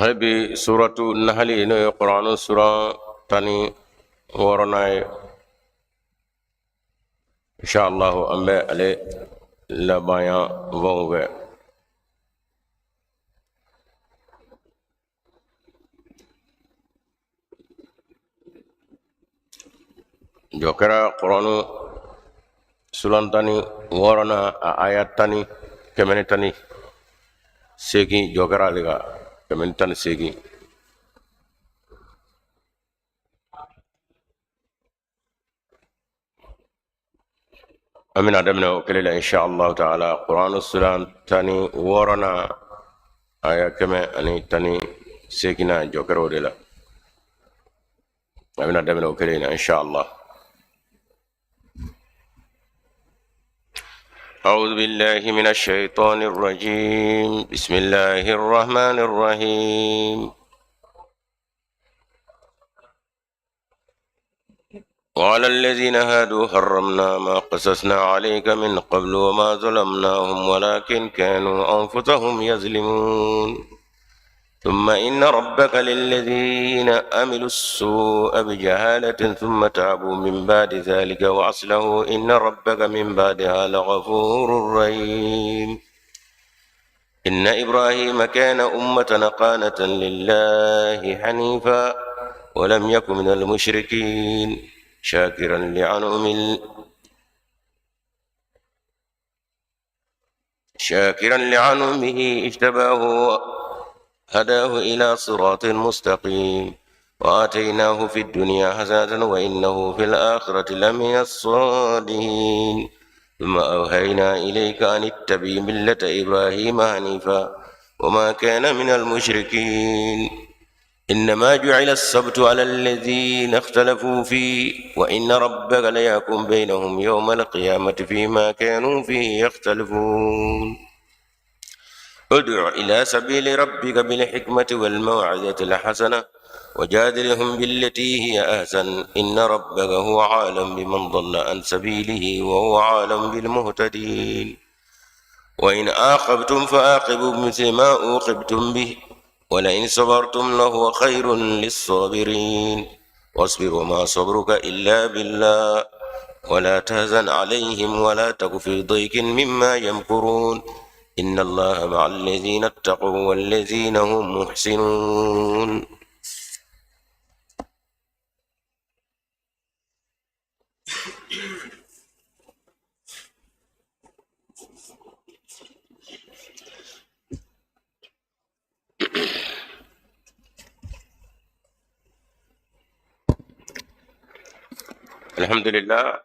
Hali bi suratu nahali, n'o ye kuranɛ sura 16nan ye, inshallah an bɛ ale labanya fanw fɛ. Jɔ kɛra kuranɛ suran 16nan, a aya tan ni 118, jɔ kɛra ale kan 118. An bɛna daminɛ o kelen la insha Allah taala, kuranɛ suran 16nan, aya 118nan, jɔ kɛra o de la. An bɛna daminɛ o kelen na insha Allah. أعوذ بالله من الشيطان الرجيم. بسم الله الرحمن الرحيم. وعلى الذين هادوا حرمنا ما قصصنا عليك من قبل وما ظلمناهم ولكن كانوا أنفسهم يظلمون. ثم إن ربك للذين عملوا السوء بجهالة ثم تابوا من بعد ذلك وأصلحوا إن ربك من بعدها لغفور رحيم. إن إبراهيم كان أمة قانتا لله حنيفا ولم يكن من المشركين، شاكرا لعنمه، اجتباه هداه إلى صراط مستقيم. وآتيناه في الدنيا حسنة وإنه في الآخرة لمن الصالحين. ثم أوحينا إليك أن اتبع ملة إبراهيم حنيفا وما كان من المشركين. إنما جعل السبت على الذين اختلفوا فيه وإن ربك ليحكم بينهم يوم القيامة فيما كانوا فيه يختلفون. ادع إلى سبيل ربك بالحكمة والموعظة الحسنة وجادلهم بالتي هي أحسن، إن ربك هو عالم بمن ضل عن سبيله وهو عالم بالمهتدين. وإن عاقبتم فعاقبوا بمثل ما عوقبتم به ولئن صبرتم لهو خير للصابرين. واصبر وما صبرك إلا بالله ولا تهزن عليهم ولا تك في ضيق مما يمكرون، إن الله مع الذين اتقوا والذين هم محسنون. الحمد لله.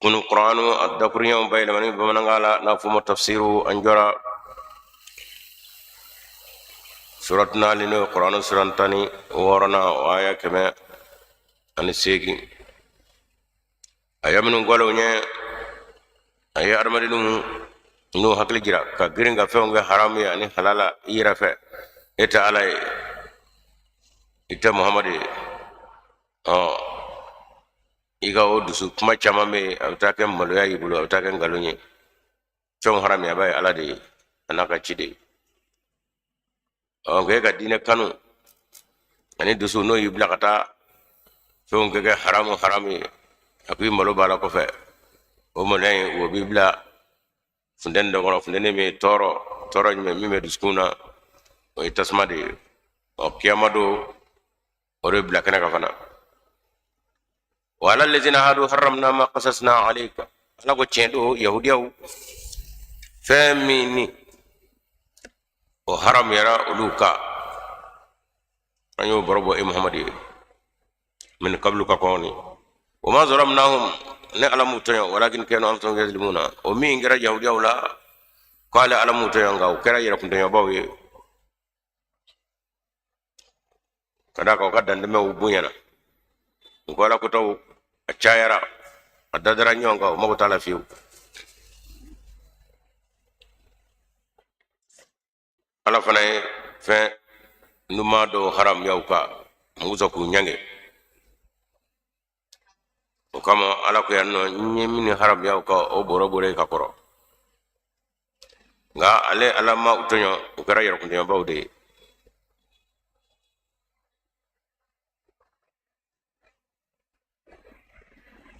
Kunu qur'anu a dakuruɲɛw bayɛlɛmani bamanankan la, n'a fɔ ma tafsiru, an jɔra suratu nali, n'o ye qur'anu suran 16nan, o aya 108. A ye minnu gɔlɛw ɲɛ, a ye adamadenw n'u hakili jira ka girin ka fɛnw kɛ haramu ye ani halala i yɛrɛ fɛ. E tɛ Ala ye, i tɛ Muhamadu ye. Ɔ i ka o dusu kuma caman bɛ yen, a bɛ taa kɛ maloya y'i bolo, a bɛ taa kɛ nkalon ye. Fɛnw haramuyabaa ye Ala de ye, a n'a ka ci de ye. Ɔ nka e ka diinɛ kanu ani dusu, n'o y'i bila ka taa fɛnw kɛ haramu haramu ye, a ko i malo b'a la kɔfɛ, o maloya in, o b'i bila funteni dɔ kɔnɔ, funteni min ye tɔɔrɔ, tɔɔrɔ jumɛn min bɛ dusukun na, o ye tasuma de ye. Ɔ kiyama don, o de bila kɛnɛ kan fana. Wa ala lazina hadu haramna ma qasasna alayka. Ala ko tiɲɛ don, yahudiyaw, fɛn min ni o haramuyara olu kan, an y'o baro bɔ e Muhamadu ye min kablu, ka kɔn ni. Wa ma zalamnahum, ne Ala m'u tɔɲɔ, walakin kanu anfusahum yazlimuna. O min kɛra yahudiyaw la, k'ale Ala m'u tɔɲɔ, nka o kɛra yɛrɛkuntɔɲɔbaw ye, ka d'a kan u ka dantɛmɛw bonyana, u ko Ala kotaw a cayara, a dadara ɲɔgɔn kan, u mago t'a la fiyewu. Ala fana ye fɛn numan dɔw haramuya u kan. Mun sɔn k'u ɲange. O kama Ala ko yan nɔ, n ye minnu haramuya u kan, o bɔrɔ bɔra ka kɔrɔ, nka ale Ala ma u tɔɲɔ, u kɛra yɛrɛkuntɔɲɔbaw de ye.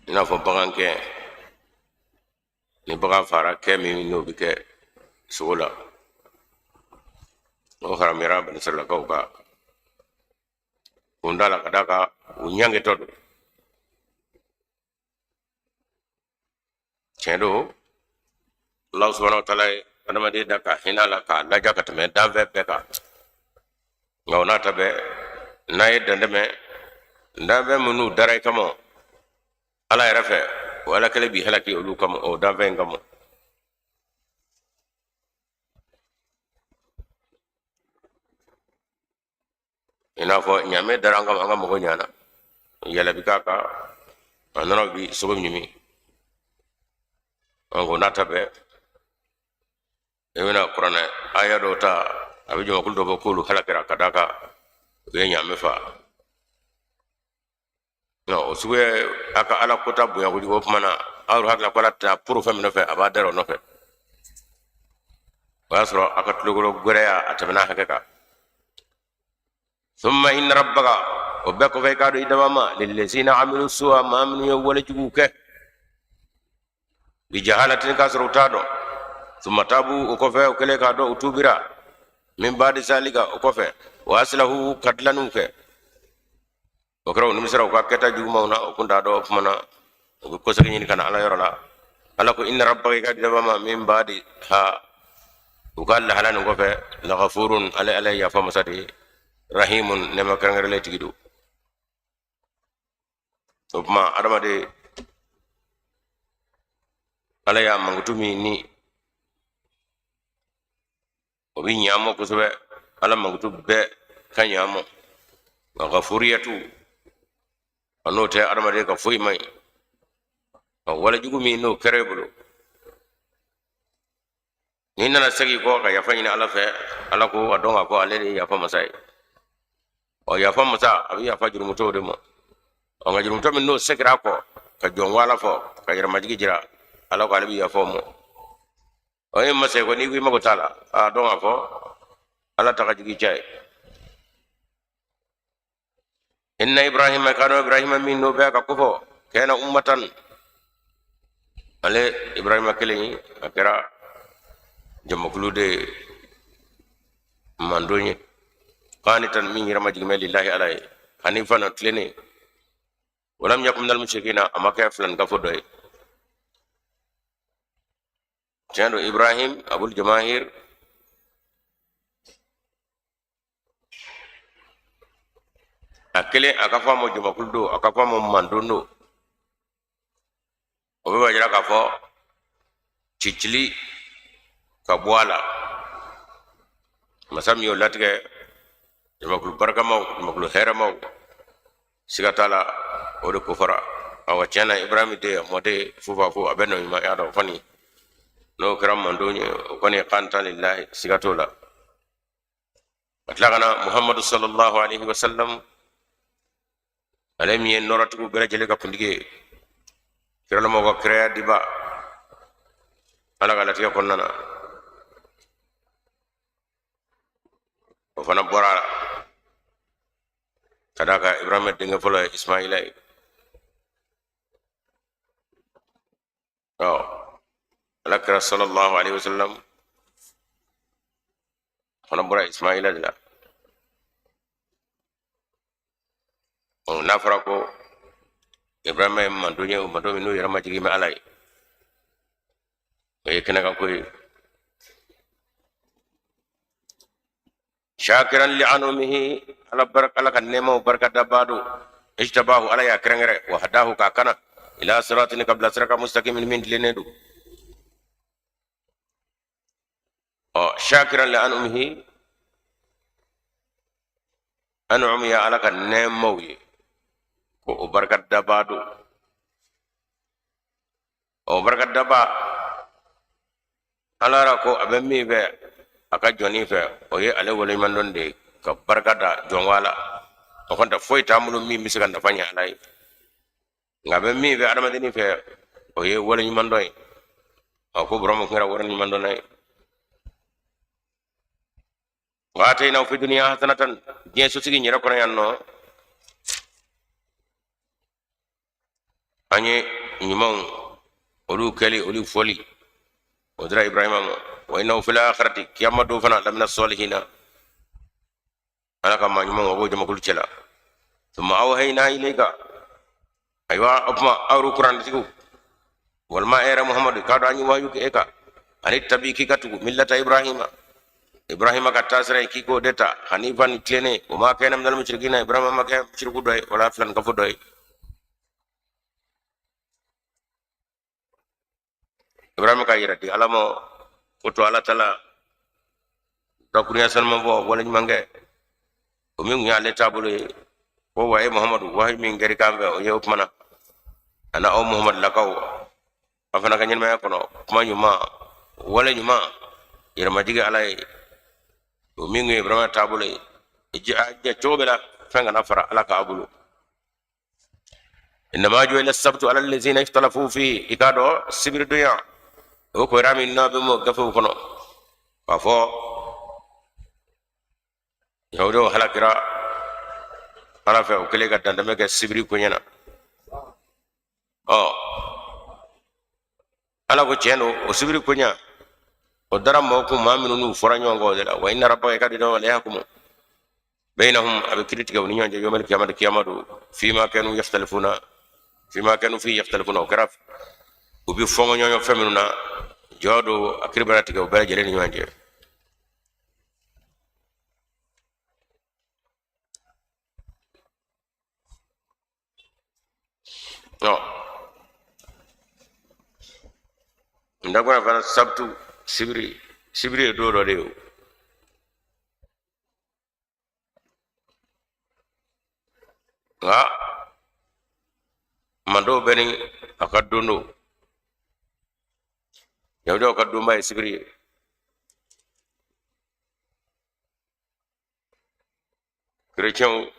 I n'a fɔ bagankɛ, ni bagan fara kɛ min n'o bɛ kɛ sogo la, o haramuyara banisiralakaw kan kun da la, ka d'a kan u ɲangetɔ don. Tiɲɛ don, Ala subahana wa taala ye adamaden da ka hinɛ a la k'a laja ka tɛmɛ danfɛn bɛɛ kan, nka o n'a ta bɛɛ, n'a ye dantɛmɛ, danfɛn minnu dara i kama Ala yɛrɛ fɛ, o Ala kelen b'i halaki olu kama, o danfɛn in kama. I n'a fɔ ɲaamɛ dara an kama, an ka mago ɲana, yɛlɛ bi k'a kan, a nɔnɔ bi sogo ɲimi. O n'a ta bɛɛ, i bɛna kuranɛ aya dɔw ta, a bɛ jamakulu dɔ bɔ k'olu halakira ka d'a kan u ye ɲaamɛ fa. O suguya a ka Ala kota bonya kojugu. O tuma na, aw hakili ko Ala tɛna poro fɛn min nɔfɛ, a b'a dara o nɔfɛ. O y'a sɔrɔ a ka tulokolo gɛrɛya a tɛmɛna hakɛ kan. Summa inna rabbaka, o bɛɛ kɔfɛ, i k'a dɔn i daba ma lillazina amilu suwa, maa minnu ye wale juguw kɛ bi jahalatin, k'a sɔrɔ u t'a dɔn, summa tabu, o kɔfɛ u kɛlen k'a dɔn, u tubira, min baadi zalika, o kɔfɛ, wa aslahu, ka dilanniw kɛ. O kɛra u nimisara u ka kɛta jugumanw na, o kun t'a dɔn. O tuma na, u bɛ kɔsegin ɲini ka na Ala yɔrɔ la. Ala ko inna rabbaka, i ka daba ma min baadi ha, u ka lahala nin kɔfɛ, lagafurun, ale Ala ye yafa masa de ye, rahimun, nɛɛma kɛrɛnkɛrɛnlen tigi don. O tuma, adamaden, Ala y'a mankutu min ni o bɛ ɲa ma kosɛbɛ, Ala mankutu bɛɛ ka ɲa ma, nka gafuriyatu a n'o tɛ adamaden ka foyi man ɲi. Nka walejugu min n'o kɛra e bolo, n'i nana segin kɔ ka yafa ɲini Ala fɛ, Ala ko a dɔn k'a fɔ ale de ye yafa masa ye. Ɔ, yafa masa, a bɛ yafa jurumutɔw de ma. Ɔ, nka jurumutɔ min n'o segira a kɔ ka jɔn ko Ala fɔ ka yɛrɛmajigi jira, Ala ko ale bɛ yafa o ma. Ɔ, e ma segin kɔ, n'i ko i mago t'a la, a dɔn k'a fɔ Ala ta ka jugu i ca ye. Inna Ibrahima, k'a dɔn Ibrahima min n'o bɛ ka kofɔ, kana ummatan, ale Ibrahima kelen, a kɛra jamakulu de ye, mandon ye, qanitan, min yɛrɛ majigin bɛ lillahi, Ala ye, hanifan, tilennen, walam yakun minal mushrikina, a ma kɛ filankafo dɔ ye. Tiɲɛ don, Ibrahim abul jamahir, a kelen, a ka fɔ a ma jamakulu don, a ka fɔ a ma mandon don, o bɛ b'a jira k'a fɔ cicili ka bɔ a la. Masa min y'o latigɛ, jamakulu barikamaw, jamakulu hɛrɛmaw, siga t'a la, o de ko fɔra. Awa, tiɲɛ na, Ibrahim den, a mɔden fufa fo, a bɛ nɔ ɲuman y'a dɔn kɔni, n'o kɛra mandon ye, o kɔni ye qanitan lillahi, siga t'o la. Ka tila ka na Muhammadu sallallahu alaihi wasallam, ale min ye nɔrɔtigiw bɛɛ lajɛlen ka kuntigi ye, kiralamaw ka kiraya diba Ala ka latigɛ kɔnɔna na, o fana bɔra a la ka d'a kan Ibrahima denkɛ fɔlɔ ye Ismaila ye. Ɔ, Ala kira sallallahu alaihi wasallam fana bɔra Ismaila de la. Ɔ, n'a fɔra ko Ibrahima ye mantɔn ye, o mantɔn min n'o yɛrɛ majigin bɛ Ala ye, o ye kɛnɛkan ko ye. Shakiran li anumihi, Ala baraka, Ala ka nɛɛmaw barika dabaa don. Ijtabahu, Ala y'a kɛrɛnkɛrɛn, wa hadahu, k'a kana, ila siratin, ka bila sira kan, mustaqimin, min tilennen don. Ɔ, shakiran li anumihi, anumi ya Ala ka nɛɛmaw ye, ko o barika dabaa don. O barika dabaa, Ala yɛrɛ ko a bɛ min fɛ a ka jɔnni fɛ, o ye ale waleɲumandɔn de ye, ka barika da jɔnwa la. O kɔni tɛ foyi t'an bolo min bɛ se ka nafa ɲɛ Ala ye, nka bɛ min fɛ adamadennin fɛ, o ye wale ɲuman dɔn ye. A ko Burama kɛra wale ɲuman dɔnna ye. Wa ataynahu fi dunya hasanatan, diɲɛ sosigi yɛrɛ kɔnɔ yan nɔ, an ye ɲumanw olu kɛli, olu fɔli o dira Ibrahima ma. Wa innahu fil akhirati, kiyama don fana, lamina salihina, Ala ka maa ɲumanw, o b'o jamakulu cɛla. Thumma awhayna ilayka, ayiwa, o tuma aw kurantigiw walima e yɛrɛ Muhamadu, k'a dɔn an ye wahayu kɛ e kan, ani tabi, k'i ka tugu millata Ibrahima, Ibrahima ka taasira ye, k'i k'o de ta, hanifan, ni tilennen. Wa ma kana minal mushrikina, Ibrahima ma kɛ mushriku dɔ ye wala filankafo dɔ ye. Ibrahima ka yɛrɛ di Ala ma, ko to Ala ta la, dakurunya sanuman fɔ, wale ɲuman kɛ, o min tun y'ale taabolo ye. Ko wa e Muhamadu, wahayu min kɛr'i kan fɛ, o ye o kuma na a na aw Muhamadu lakaw, a fana ka ɲɛnamaya kɔnɔ, kuma ɲuman, wale ɲuman, yɛrɛmajigi Ala ye, o min tun ye Ibrahima taabolo ye. A cogo bɛɛ la, fɛn kana fara Ala k'a bolo. Innama ju'ila sabtu ala allazina ikhtalafu fi, i k'a dɔn sibiridonya o koyira min n'a bɛ mɔ gafew kɔnɔ k'a fɔ yahudiw halakira Ala fɛ, o kɛlen ka dantɛmɛ kɛ sibiri koɲɛ na. Ɔ Ala ko tiɲɛ don, o sibiri koɲa o dara mɔgɔw kun, maa minnu n'u fɔra ɲɔgɔn kɔ o de la. Wa inna rabbaka, i ka dɔn, la yahkumu bainahum, a bɛ kiri tigɛ u ni ɲɔgɔn cɛ, yawmal qiyamati, kiyama don, fima kanu yakhtalifuna, fima kanu fi yakhtalifuna, o kɛra u bɛ fɔnkɔ ɲɔgɔn fɛn minnu na, jɔ don a kiri bɛna tigɛ u bɛɛ lajɛlen ni ɲɔgɔn cɛ. Ɔ n dakɔrɔ fana, sabtu, sibiri, sibiri ye don dɔ de ye o. Nka mando bɛɛ ni a ka don don. Yahudiyaw ka donba ye sibiri ye. Kerecɛnw,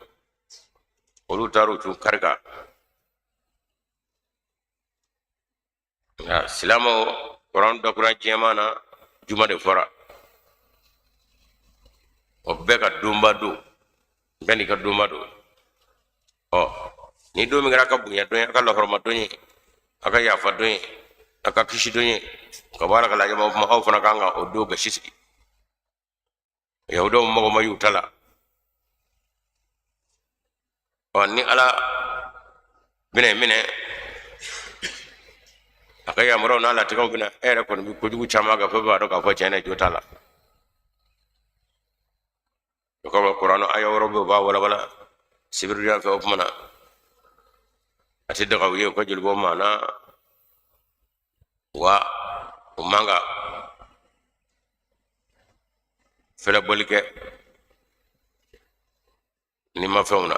olu taar'u cun kari kan. Nka silamɛw, kuran dakura jɛman na, juma de fɔra. O bɛɛ ka donba don, bɛɛ n'i ka donba don. Ɔ ni don min kɛra a ka bonya don ye, a ka lahɔrɔma don ye, a ka yafa don ye, a ka kisi don ye ka bɔ Ala ka lajɛ ma, kuma aw fana kan ka o don gasi sigi. Yahudaw mago ma y'u ta la. Ɔ ni Ala bɛna i minɛ, a ka yamaruyaw n'a latigɛw bɛna, e yɛrɛ kɔni bɛ kojugu caman kɛ fo b'a dɔn k'a fɔ tiɲɛ na jo t'a la. O kama kuranɛ aya wɛrɛw bɛ, o b'a walawala sibiridonya fɛ. O tuma na a tɛ daga u ye u ka joli bɔ maa na, wa u man ka fɛlɛbɔli kɛ nimafɛnw na.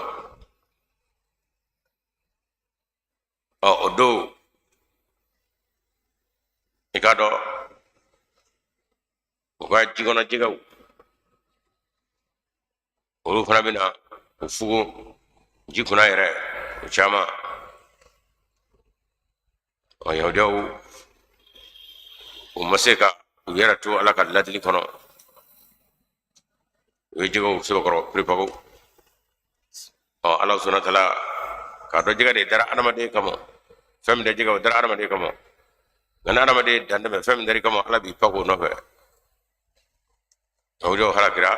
Ɔ o don, i k'a dɔn u ka jikɔnɔ jɛgɛw, olu fana bɛna u fugo ji kunna yɛrɛ, o caman. Ɔ yahudiyaw, u ma se ka u yɛrɛ to Ala ka ladili kɔnɔ, u ye jɛgɛw sɛbɛkɔrɔ piripago. Ɔ Ala subhana taala k'a dɔn jɛgɛ de dara adamaden kama, fɛn min tɛ jɛgɛ, o dara adamaden kama. Nka ni adamaden dan tɛmɛ fɛn min dar'i kama, Ala b'i pago o nɔfɛ. Yahudiyaw halakira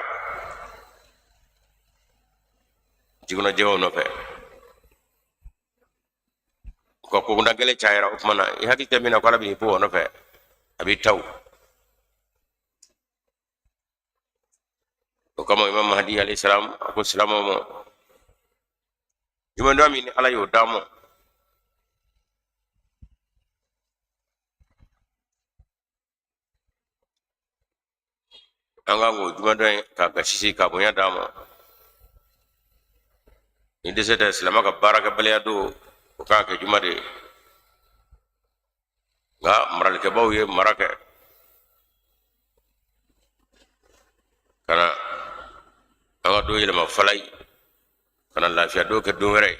jikɔnɔ jɛgɛw nɔfɛ. U ka kokuntan gɛlɛn cayara. O tuma na i hakili tɛ min na ko Ala b'i bɔ o nɔfɛ, a b'i taw. O kama Imam Mahdi alayhi salam a ko silamɛw ma, jumadon min ni Ala y'o d'an ma, an kan k'o jumadon ye ka gasi sigi, ka bonya d'a ma. Ni dɛsɛ tɛ, silamɛ ka baarakɛbaliya don, o kan ka kɛ juma de ye. Nka maralikɛbaw ye mara kɛ ka na an ka don yɛlɛma falayi. Ka na lafiya don kɛ don wɛrɛ ye.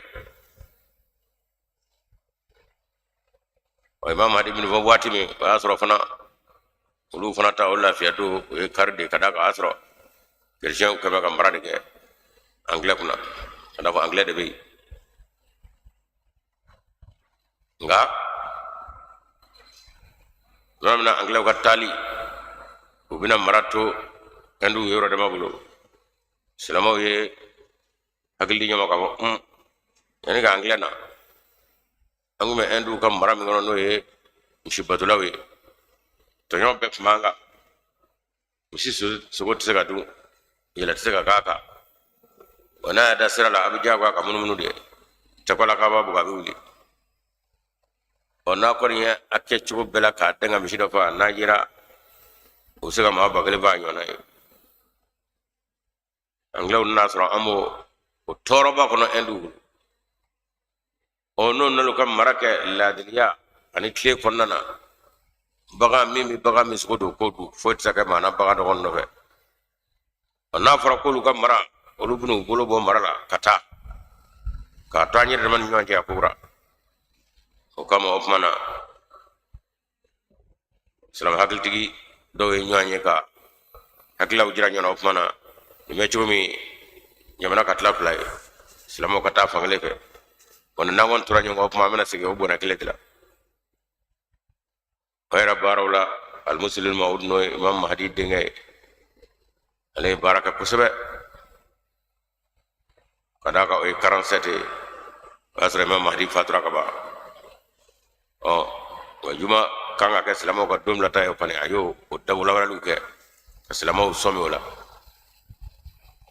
Ɔ, Imam Mahdi bɛna fɔ waati min, o y'a sɔrɔ fana olu fana ta o lafiya don, o ye kari de, ka d'a kan o y'a sɔrɔ kerecɛnw kɛ bɛ ka mara de kɛ angilɛ kunna, ka d'a kan angilɛ de bɛ yen. Nka tuma min na angilɛw ka taali, u bɛna mara to ɛnduw yɔrɔ dama bolo, silamɛw ye hakili di ɲɔgɔn ma k'a fɔ un, yanni ka angilɛ na, an tun bɛ ɛnduw ka mara min kɔnɔ, n'o ye misibatolaw ye, tɔɲɔ bɛɛ tun b'an kan. Misi sogo tɛ se ka dun, yɛlɛ tɛ se ka k'a kan wa. N'a y'a da sira la, a bɛ diyagoya ka munumunu de cɛkɔla k'a b'a bugɔ, a bɛ wuli. Ɔ, n'a kɔni ye a kɛ cogo bɛɛ la k'a dɛn ka misi dɔ faga, n'a yera, o bɛ se ka maa 1000 faga a ɲɔgɔnna ye. Angilɛw nana sɔrɔ an b'o o tɔɔrɔba kɔnɔ ɛnduw bolo. Ɔ, n'o n'olu ka mara kɛ laadiliya ani tile kɔnɔna na, bagan min bɛ bagan min sogo don k'o dun, foyi tɛ se ka kɛ maa na bagan dɔgɔnin nɔfɛ. Ɔ, n'a fɔra k'olu ka mara, olu bɛna u bolo bɔ mara la ka taa k'a to an yɛrɛ dama ni ɲɔgɔn cɛ a kokura. O kama, o tuma na, silamɛ hakilitigi dɔw ye ɲɔgɔn ye ka hakililaw jira ɲɔgɔn na. O tuma na, nin bɛ cogo min, jamana ka tila fila ye, silamɛw ka taa fankelen fɛ. Kɔni n'an kɔni tora ɲɔgɔn kɔ, o tuma an bɛna segin o bɔnɛ kelen de la. O yɛrɛ baaraw la, Alimuslihil Mawudu, n'o ye Imam Mahadi denkɛ ye, ale ye baara kɛ kosɛbɛ, ka d'a kan o ye 47 ye, o y'a sɔrɔ Imam Mahdi fatura ka ban. Ɔ, wa juma kan ka kɛ silamɛw ka don bilata ye, o kɔni a y'o o dabɔlawaleliw kɛ ka silamɛw sɔmi o la.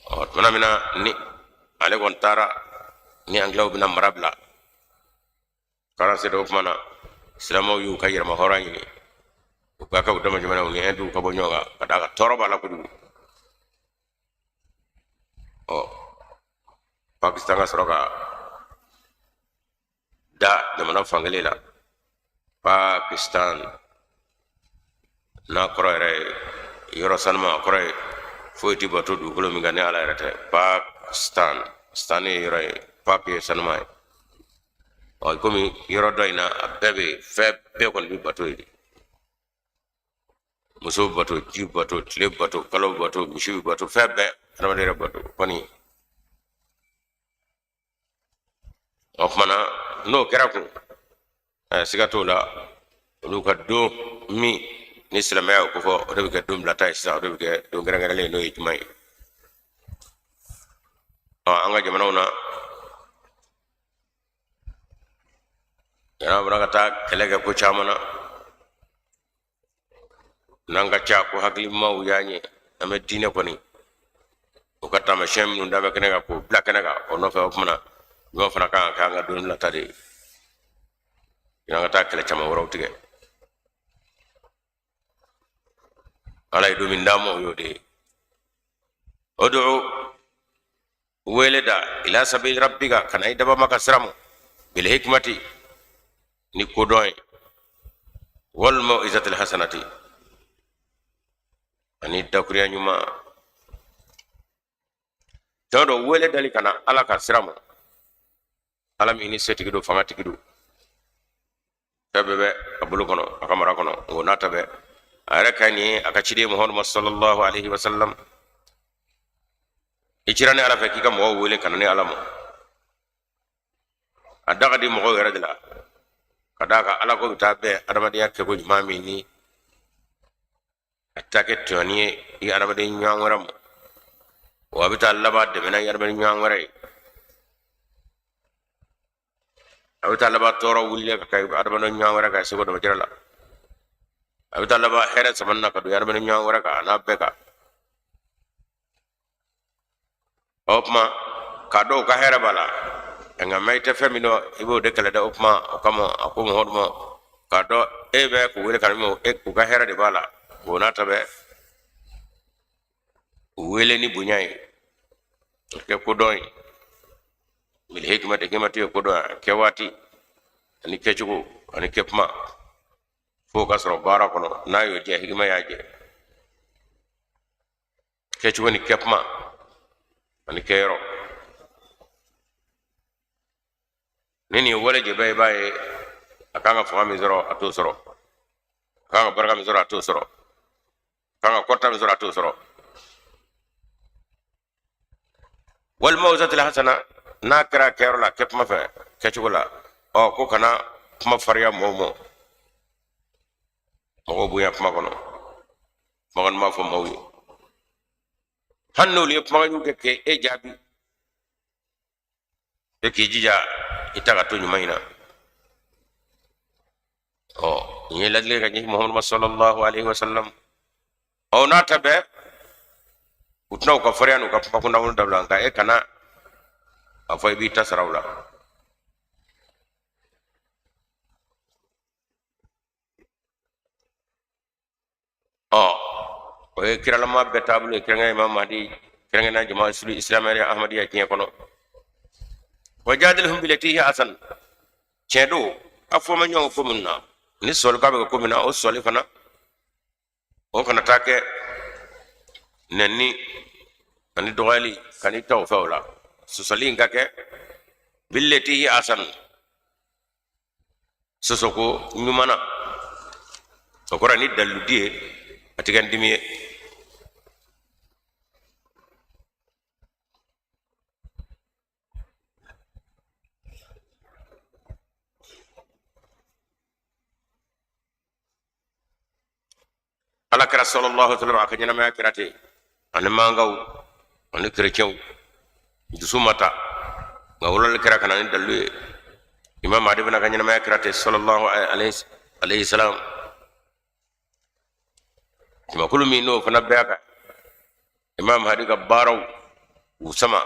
Ɔ, tuma min na ni ale kɔni taara ni angilɛw bɛna mara bila 47, o tuma na silamɛw y'u ka yɛrɛma hɔrɔn ɲini, u ka kɛ u dama jamanaw ni ɛnduw ka bɔ ɲɔgɔn kan, ka d'a kan tɔɔrɔ b'a la kojugu. Ɔ, Pakistan ka sɔrɔ ka da jamana fankelen la. Pakistan n'a kɔrɔ yɛrɛ ye yɔrɔ sanuma, a kɔrɔ ye foyi tɛ bato dugukolo min kan ni Ala yɛrɛ tɛ. Pakistan, stan ye yɔrɔ ye, pak ye sanuma ye. Ɔ, komi yɔrɔ dɔ in na, a bɛɛ bɛ fɛn bɛɛ kɔni bɛ bato yen de. Muso bato, ji bato, tile bato, kalo bato, misi bato, fɛn bɛɛ, adamaden yɛrɛ bato kɔni. O tuma na, n'o kɛra kun, siga t'o la, olu ka don min ni silamɛya y'o kofɔ, o de bɛ kɛ don bilata ye sisan, o de bɛ kɛ don kɛrɛnkɛrɛnlen ye, n'o ye juma ye. Ɔ, an ka jamanaw na, jamana bɔra ka taa kɛlɛ kɛ ko caman na, n'an ka ca ko hakilimaw y'an ye, an bɛ diinɛ kɔni o ka taamasiyɛn minnu da bɛ kɛnɛ kan k'o bila kɛnɛ kan o nɔfɛ. O tuma na, juma fana kan ka kɛ an ka don nata de ye, an ka taa kɛlɛ caman wɛrɛw tigɛ. Ala ye don min d'an ma, o y'o de ye. O don, wele da ila sabili rabbika, ka na i dabama ka sira ma, bil hikmati, ni kodɔn ye, wal mau'izatil hasanati, ani dakuruya ɲuman. Tɔ dɔ wele dali ka na Ala ka sira ma, Ala min ni setigi don, fanga tigi don, fɛn bɛɛ bɛ a bolo kɔnɔ, a ka mara kɔnɔ. O n'a ta bɛɛ, a yɛrɛ ka nin ye a ka ciden Muhamadu ma, sallallahu alaihi wa sallam. I cira ne Ala fɛ k'i ka mɔgɔw wele ka na ne Ala ma. A da ka di mɔgɔw yɛrɛ de la, ka d'a kan Ala ko bɛ taa bɛn adamadenya kɛko ɲuman min ni a ta kɛ tɔɲɔni ye i adamaden ɲɔgɔn wɛrɛ ma, wa a bɛ taa laban dɛmɛ na i adamaden ɲɔgɔn wɛrɛ ye, a bɛ taa laban tɔɔrɔ wulilen ka kɛ adamaden ɲɔgɔn wɛrɛ kan seko damajira la, a bɛ taa laban hɛrɛ samani na ka don adamaden ɲɔgɔn wɛrɛ kan, a n'a bɛɛ kan. O tuma, k'a dɔn u ka hɛrɛ b'a la, nka mɛ i tɛ fɛn min dɔn, i b'o de kɛlɛ dɛ. O tuma, o kama, a ko Muhamadu ma, k'a dɔn e bɛ k'u wele ka na min, e u ka hɛrɛ de b'a la. O n'a ta bɛɛ, u wele ni bonya ye, kɛ kodɔn ye, bil hikmati, hikmati ye kodɔn ye, kɛ waati ani kɛcogo ani kɛ kuma, f'o ka sɔrɔ baara kɔnɔ. N'a y'o jɛ, hikima y'a jɛ, kɛcogo ni kɛ kuma ani kɛyɔrɔ. Ni nin ye wale jɛ bɛɛ, i b'a ye a kan ka fanga min sɔrɔ, a t'o sɔrɔ, a kan ka barika min sɔrɔ, a t'o sɔrɔ, a kan ka kɔrɔta min sɔrɔ, a t'o sɔrɔ. Wal maw'izatil hasana, n'a kɛra kɛyɔrɔ la, kɛ kuma fɛ, kɛcogo la, ɔ ko kana kuma farinya mɔgɔw ma, mɔgɔw bonya kuma kɔnɔ, kumakan duman fɔ mɔgɔw ye, hali n'olu ye kumakan jugu kɛ k'e jaabi, e k'i jija i ta ka to ɲuman in na. Ɔ nin ye ladili ka ɲɛsin Muhamadu ma sallallahu alaihi wasallam. Ɔ n'a ta bɛɛ, u tɛna u ka farinya n'u ka kuma kuntanw dabila, nka e kana a fɔ i b'i ta sara u la. Ɔ o ye kiralama bɛɛ taabolo ye, kɛrɛnkɛrɛn Imam Mahdi, kɛrɛnkɛrɛn jama silamɛya Ahmadiyya diɲɛ kɔnɔ. Wa jadilhum bilati hiya ahsan, tiɲɛ don, a fɔ ma ɲɔgɔn ko min na, ni sɔli k'a bɛ kɛ ko min na, o sɔli fana o kana taa kɛ nɛni ani dɔgɔyali, kan'i ta o fɛ o la. Sɔsɔli in ka kɛ bilati hiya ahsan, sɔsɔko ɲuman na, o kɔrɔ ni dalilu di ye, a tɛ kɛ ni dimi ye. Ala kira sallallahu alaihi wasallam a ka ɲɛnamaya kɛra ten, ani mankaw ani kerecɛnw dusu ma ta, nka wololi kɛra ka na ni dalilu ye. Imam Mahdi fana ka ɲɛnamaya kɛra ten sallallahu alaihi salam. Jamakulu min n'o fana bɛɛ kan Imam Mahdi ka baaraw u sama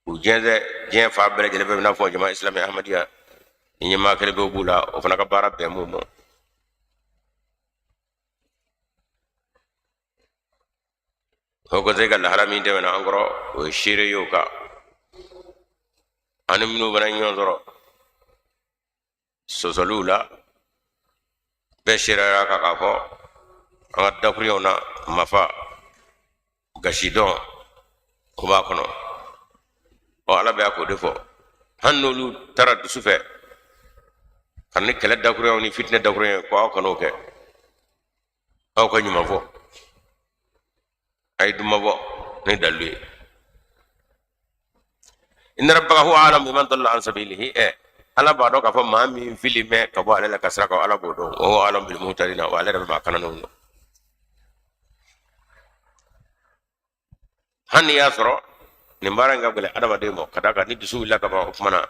u jɛnsɛn diɲɛ fan bɛɛ lajɛlen fɛ, i n'a fɔ jama islami Ahmadiyya ni ɲɛmaa kelen bɛ b'u la, o fana ka baara bɛn mun ma. Haut Conseil ka lahala min tɛmɛna an kɔrɔ, o ye seere ye o kan. Ani minnu fana ɲɔgɔn sɔrɔ sɔsɔliw la, bɛɛ seereyara kan k'a fɔ an ka dakuruɲɛw na mafa gasidɔn o b'a kɔnɔ. Ɔ ala bɛ k'o de fɔ, hali n'olu taara dusu fɛ ka ni kɛlɛ dakuruɲɛw ni fitinɛ dakuruɲɛ, ko aw kan'o kɛ, aw ka ɲuman fɔ, a ye duman fɔ ni dalilu ye. Inna rabbaka huwa a'lamu biman dalla an sabilihi, ɛ ala b'a dɔn k'a fɔ maa min fili bɛ ka bɔ ale la ka sira kan, ala b'o dɔn. Wa huwa a'lamu bil muhtadina, wa ale yɛrɛ bɛ maa kananenw dɔn. Hali n'i y'a sɔrɔ nin baara in ka gɛlɛn adamaden ma, ka d'a kan ni dusu wulila ka ban, o tuma na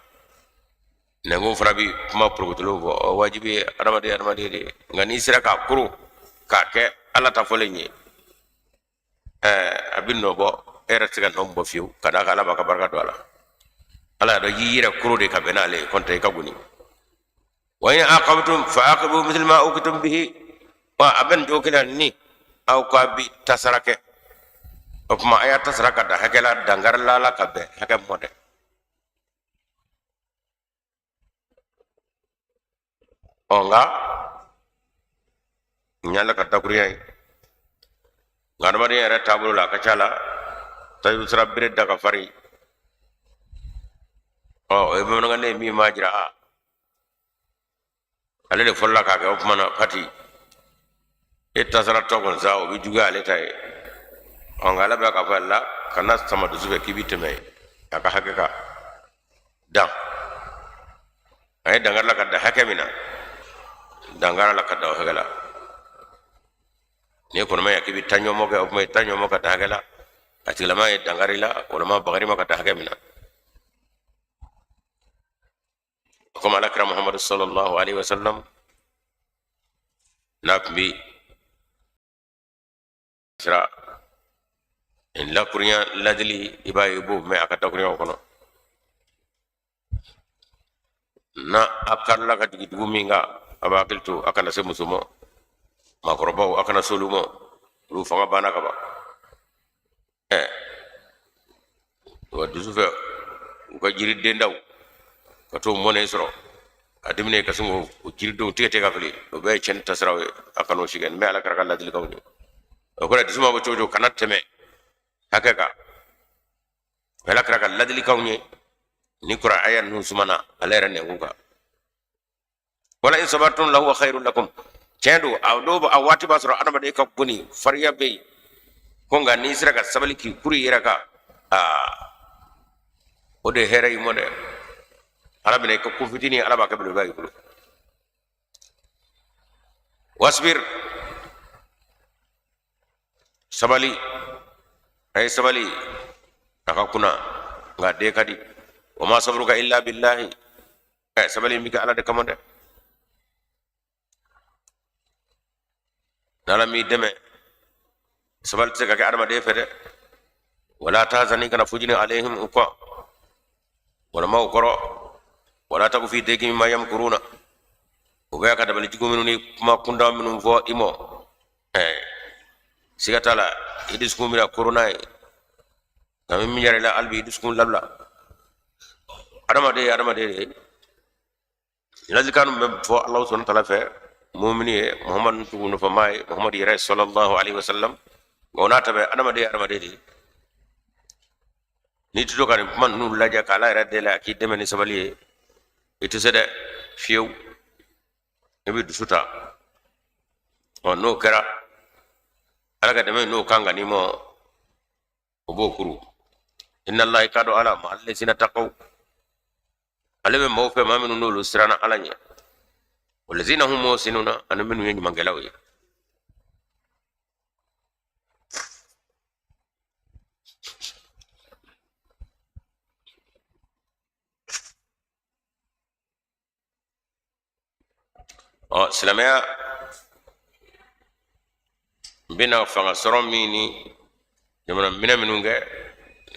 nɛnkun fana bi kuma porokotolenw fɔ, o wajibi ye adamaden adamaden de ye. Nka n'i sera k'a koro k'a kɛ ala ta fɔlen ye, ɛɛ a bɛ nɔ bɔ, e yɛrɛ tɛ se ka nɔ bɔ fiyewu, ka d'a kan ala b'a ka barika don a la. Ala y'a dɔn i y'i yɛrɛ koro de ka bɛn n'ale ye, kɔntɛ i ka goni. Wa in aqabtum fa aqibu mithla ma uqibtum bihi, wa a bɛ nin cogo kelen ni aw ka bi tasara kɛ, o tuma a y'a tasara ka dan hakɛ la, dankari la la ka bɛn hakɛ mɔ dɛ. Ɔ nka nin y'ala ka dakurunya ye, nka adamadenya yɛrɛ taabolo la, a ka ca la tajibu sira bere da ka farin. Ɔ o ye bamanankan ye min b'a jira a ale de fɔlɔla k'a kɛ. O tuma na pati e tasara tɔ kɔni sa, o bɛ juguya ale ta ye. Ɔ nka ala bɛ k'a fɔ a la, kana sama dusu fɛ k'i bɛ tɛmɛ a ka hakɛ kan, dan a ye dankari la ka dan hakɛ min na, dankari la ka dan o hakɛ la. N'i kɔnɔma ye k'i bɛ taa ɲɔgɔn kɛ, o tuma i taa ɲɔgɔn ka dan hakɛ la, a tigilama ye dankari la walima bagari ma ka dan hakɛ min na. Komi ala kira Muhammadu sallallahu alaihi wasallam n'a tun bi sira nin lakurunya ladili, i b'a ye i b'o mɛn a ka dakurunyaw kɔnɔ. Na a karila ka jigin dugu min kan, a b'a hakili to a kana se muso ma, maakɔrɔbaw a kana se olu ma, olu fanga banna ka ban. Ɛ wa dusu fɛ u ka jiridendaw ka t'o mɔnɛ sɔrɔ a diminen ka sin k'o jiridenw tigɛ tigɛ ka fili, o bɛɛ ye cɛnni tasiraw ye, a kan'o si kɛ. Nin bɛɛ ala kira ka ladilikanw ye. O kɔrɔ dusu ma bɔ cogo cogo, kana tɛmɛ hakɛ kan. Ala kira ka ladilikanw ye. Ni kura aya ninnu sumana ale yɛrɛ nɛnkun kan. Wala in sabartum lahuwa khairun lakum. Tiɲɛ don, a dɔw a waati b'a sɔrɔ adamaden ka goni farinya bɛ yen ko, nka n'i sera ka sabali k'i kuru i yɛrɛ kan, aa, o de ye hɛrɛ y'i ma dɛ. Ala bɛna i ka ko fitinin, Ala b'a kɛ belebeleba y'i bolo. Wasbir, sabali, a ye sabali a ka kunna, nka den ka di. Wa ma sabruka illa billahi. Ɛ, sabali in bɛ kɛ Ala de kama dɛ. N'Ala m'i dɛmɛ, sabali tɛ se ka kɛ adamaden fɛ dɛ. Wala tahzan, i kana fujini, alayhim, u kɔ walima u kɔrɔ. Wala taku fi daykin mimma yamkuruna. U bɛ ka dabali jugu minnu ni kuma kuntan minnu fɔ i ma, ɛɛ, siga t'a la, i dusukun bɛna koron n'a ye, nka min yɛrɛ la, hali bi i dusukun labila. Adamaden ye adamaden de ye. Ladilikan bɛ fɔ Alahu subahana taala fɛ mumini ye, Muhamadu tugu nɔfɛmaa ye, Muhamadu yɛrɛ sallallahu alaihi wasallam. Nka o n'a ta bɛɛ, adamaden ye adamaden de ye. N'i tɛ to ka nin kuma ninnu lajɛ k'Ala yɛrɛ deli a k'i dɛmɛ ni sabali ye, i tɛ se dɛ fiyewu, i bɛ dusu ta. Ɔ, n'o kɛra, Ala ka dɛmɛ n'o kan ka n'i ma, o b'o kuru. Inna Allaha, k'a dɔn Ala ma allazina taqaw, ale bɛ maaw fɛ, maa minnu n'olu siranna Ala ɲɛ. Walazina hum muhsinuna, ani minnu ye ɲumankɛlaw ye. Ɔ, silamɛya bɛna fanga sɔrɔ min ni jamana minɛ minnu kɛ,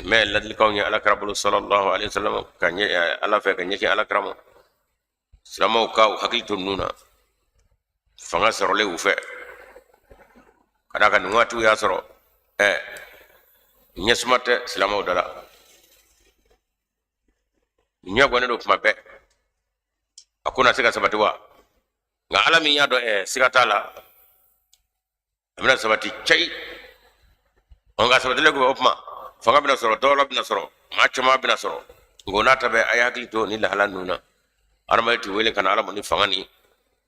mɛ ladilikanw ye Ala kira bolo sallallahu alaihi wasallam ka ɲɛ Ala fɛ ka ɲɛsin Ala kira ma. Silamɛw ka u hakili to ninnu na fanga sɔrɔlen u fɛ, ka d'a kan nin waatiw y'a sɔrɔ ɲɛsuma tɛ silamɛw da la, ɲɛ gwannen don kuma bɛɛ, a ko na se ka sabati wa? Nka Ala min y'a dɔn, siga t'a la, a bɛna sabati cayi. Nka sabatilen kɔfɛ, o tuma fanga bɛna sɔrɔ, dɔwɛrɛ bɛna sɔrɔ, maa caman bɛna sɔrɔ. Nka o n'a ta bɛɛ, a ye hakili to ni lahala ninnu na. Adamaden tɛ wele ka na Ala ma ni fanga ni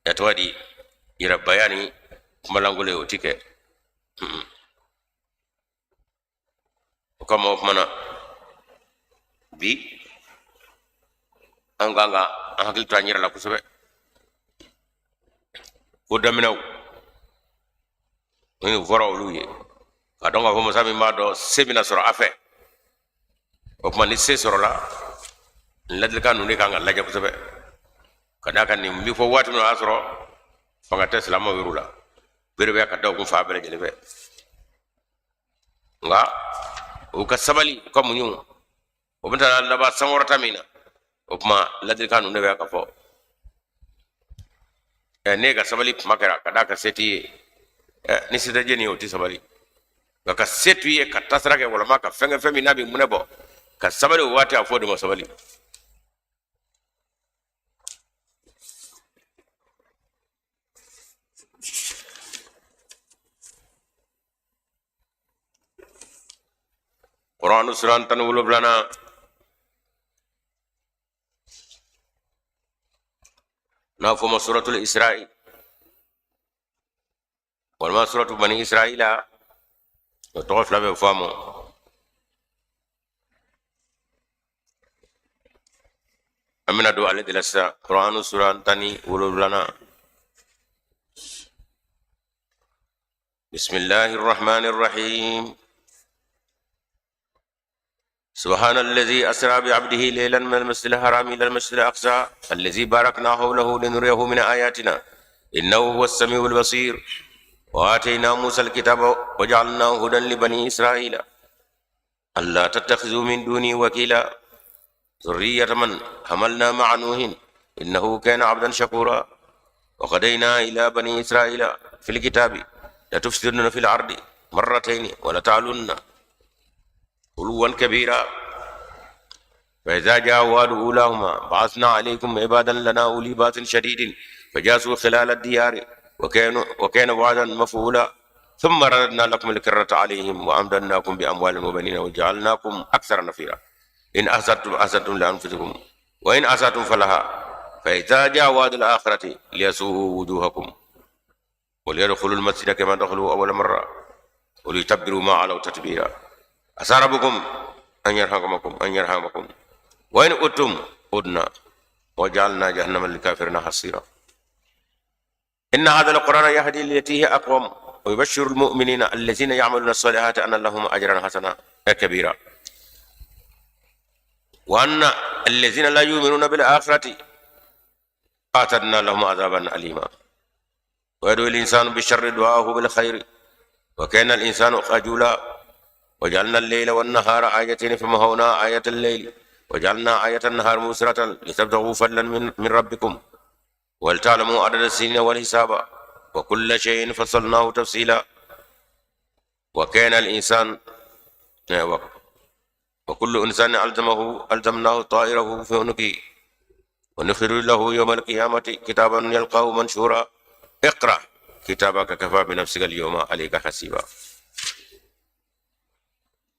ɛ tɔgɔ di yɛrɛbaya ni kumalankolon ye, o ti kɛ. O kama, o kumana bi, an kan ka an hakili to an yɛrɛ la kosɛbɛ. Ko daminɛw ni fɔra olu ye ka dɔn k'a fɔ masa min b'a dɔn se bɛna sɔrɔ a fɛ. O tuma ni se sɔrɔla, ladilikan ninnu de kan ka lajɛ kosɛbɛ, ka d'a kan nin bɛ fɔ waati min na, o y'a sɔrɔ fanga tɛ silamɛw yɛrɛ la, bere bɛ ka da u kun fan bɛɛ lajɛlen fɛ. Nka u ka sabali, u ka muɲu, o bɛ taa laban sankɔrɔta min na. O tuma ladilikan ninnu de bɛ ka fɔ. Ɛ, ne ka sabali kuma kɛra ka d'a kan se t'i ye. Ɛ, ni se tɛ jɛni ye, o tɛ sabali. Nka ka se to i ye ka tasira kɛ walama ka fɛn kɛ, fɛn min n'a bɛ munɛ bɔ, ka sabali o waati, a fɔ o de ma sabali. Kuranu suran 17nan, n'a fɔ ma suratul Isra'i walima suratu Bani Isra'ila, o tɔgɔ fila bɛ fɔ a ma. An bɛna don ale de la sisan, Kuranu suran 17nan. بسم الله الرحمن الرحيم. سبحان الذي أسرى بعبده ليلا من المسجد الحرام إلى المسجد الأقصى الذي باركنا حوله لنريه من آياتنا إنه هو السميع البصير. وآتينا موسى الكتاب وجعلناه هدى لبني إسرائيل ألا تتخذوا من دوني وكيلا. ذرية من حملنا مع نوح إنه كان عبدا شكورا. وقضينا إلى بني إسرائيل في الكتاب لتفسدن في الأرض مرتين ولتعلن علوا كبيرا. فإذا جاء وعد أولاهما بعثنا عليكم عبادا لنا أولي بأس شديد فجاسوا خلال الديار وكان وعدا مفعولا. ثم رددنا لكم الكرة عليهم وأمددناكم بأموال وبنين وجعلناكم أكثر نفيرا. إن أحسنتم أحسنتم لأنفسكم وإن أسأتم فلها فإذا جاء وعد الآخرة ليسوءوا وجوهكم وليدخلوا المسجد كما دخلوا أول مرة وليتبروا ما علوا تتبيرا. عسى ربكم أن يرحمكم أن يرحمكم وإن أتم عدنا وجعلنا جهنم للكافرين حصيرا. إن هذا القرآن يهدي للتي هي أقوم ويبشر المؤمنين الذين يعملون الصالحات أن لهم أجرا حسنا كبيرا وأن الذين لا يؤمنون بالآخرة أعتدنا لهم عذابا أليما. ويدعو الإنسان بالشر دعاءه بالخير وكان الإنسان خجولا. وجعلنا الليل والنهار آيتين فمحونا آية الليل وجعلنا آية النهار مبصرة لتبتغوا فضلا من ربكم ولتعلموا عدد السنين والحساب وكل شيء فصلناه تفصيلا. وكان الإنسان وكل إنسان ألزمناه طائره في عنقه ونخرج له يوم القيامة كتابا يلقاه منشورا اقرأ كتابك كفى بنفسك اليوم عليك حسيبا.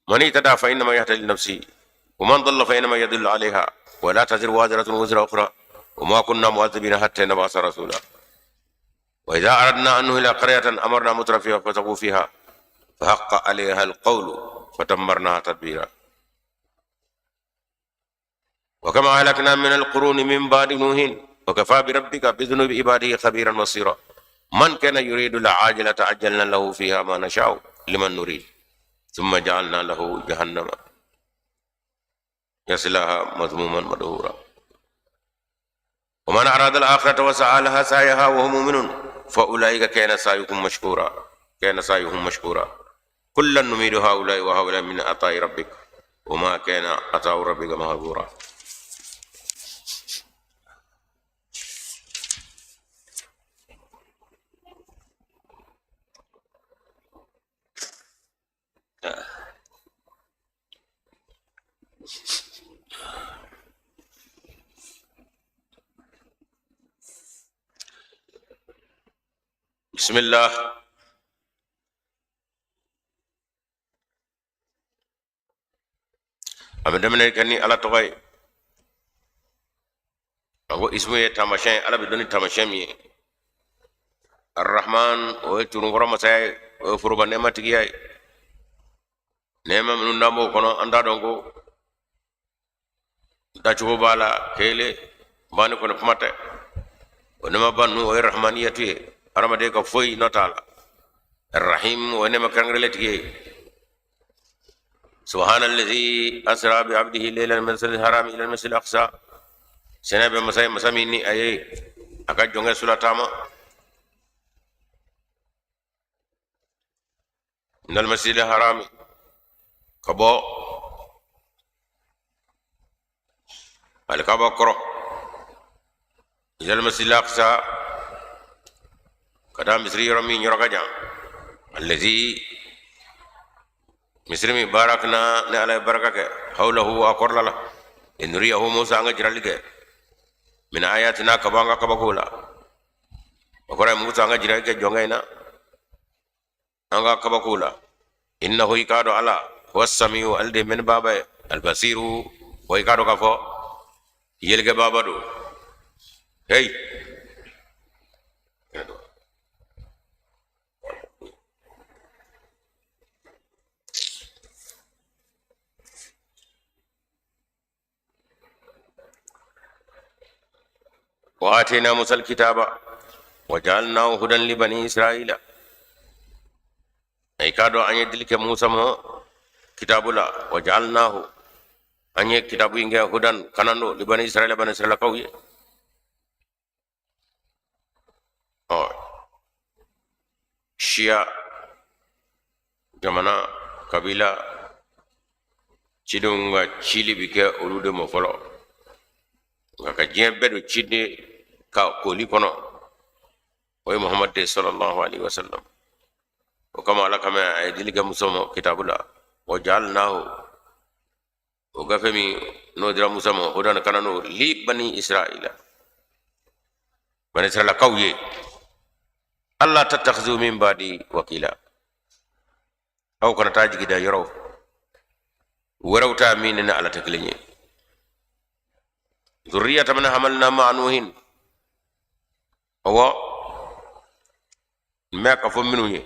من اهتدى فإنما يهتدي لنفسه ومن ضل فإنما يضل عليها ولا تزر وازرة وزر أخرى وما كنا معذبين حتى نبعث رسولا. وإذا أردنا أن نهلك قرية أمرنا مترفيها ففسقوا فيها فحق عليها القول فدمرناها تدبيرا. وكما أهلكنا من القرون من بعد نوح وكفى بربك بذنوب عباده خبيرا بصيرا. من كان يريد العاجلة عجلنا له فيها ما نشاء لمن نريد ثم جعلنا له جهنم يصلاها مذموما مدحورا. ومن أراد الآخرة وسعى لها سعيها وهو مؤمن فأولئك كان سعيهم مشكورا كان سعيهم مشكورا. كلا نميد هؤلاء وهؤلاء من عطاء ربك وما كان عطاء ربك محظورا. بسم الله. A bɛ daminɛ kɛ ni Ala tɔgɔ ye. A ko ismu ye taamasiyɛn, Ala bɛ dɔn ni taamasiyɛn min ye. Arahman, o ye turunkɔrɔ masaya ye, o ye foroba nɛɛma tigiya ye. Nɛɛma minnu n'an b'o kɔnɔ, an t'a dɔn ko dacogo b'a la kelen banni kɔni kuma tɛ. O nɛɛmaba ninnu, o ye rahmaniyatu ye, hadamaden ka foyi nɔ t'a la. Rahim, o ye nɛɛma kɛrɛnkɛrɛnlen tigi ye. سبحان الذي أسرى بعبده ليلا من المسجد الحرام إلى المسجد الأقصى. سنة بمساي مساميني أي أكاد جونغ سولا تاما من المسجد الحرام كبو الكعبة كرو إلى المسجد الأقصى كدا مصري رمي يرجع الذي misri barakna ne ala baraka ke hawlahu wa korlala inriyahu musa anga jirali ke min ayatina kabanga kabakola okora musa anga jirali ke jongaina anga kabakola innahu ikado ala huwas samiu alde men baba albasiru wa ikado kafo yelge baba do hey وآتينا موسى الكتاب وجعلناه هدى لبني إسرائيل. أي كادو أن يدلك موسى كتاب لا وجعلناه أن كتاب إنجا هدى كنانو لبني إسرائيل بني إسرائيل قوي. شيا jamana kabila cidenw ka cili bi kɛ olu de ma fɔlɔ, nka ka diɲɛ bɛɛ don ciden ka koli kɔnɔ, o ye Muhammad de sallallahu alaihi wasallam. O kama Ala kama a ye dili kɛ Musa ma kitabu la, wa ja'alnahu, o gafe min n'o dira Musa ma, o dana kana n'o li bani Israila, bani Israila kaw ye, Allah tattakhizu min ba'di wakila, aw kana taa jigida yɔrɔ wɛrɛw ta min ni Ala tɛ kelen ye. Zurriyata man hamalna ma'a nuhin, ɔwɔ, n bɛ k'a fɔ minnu ye,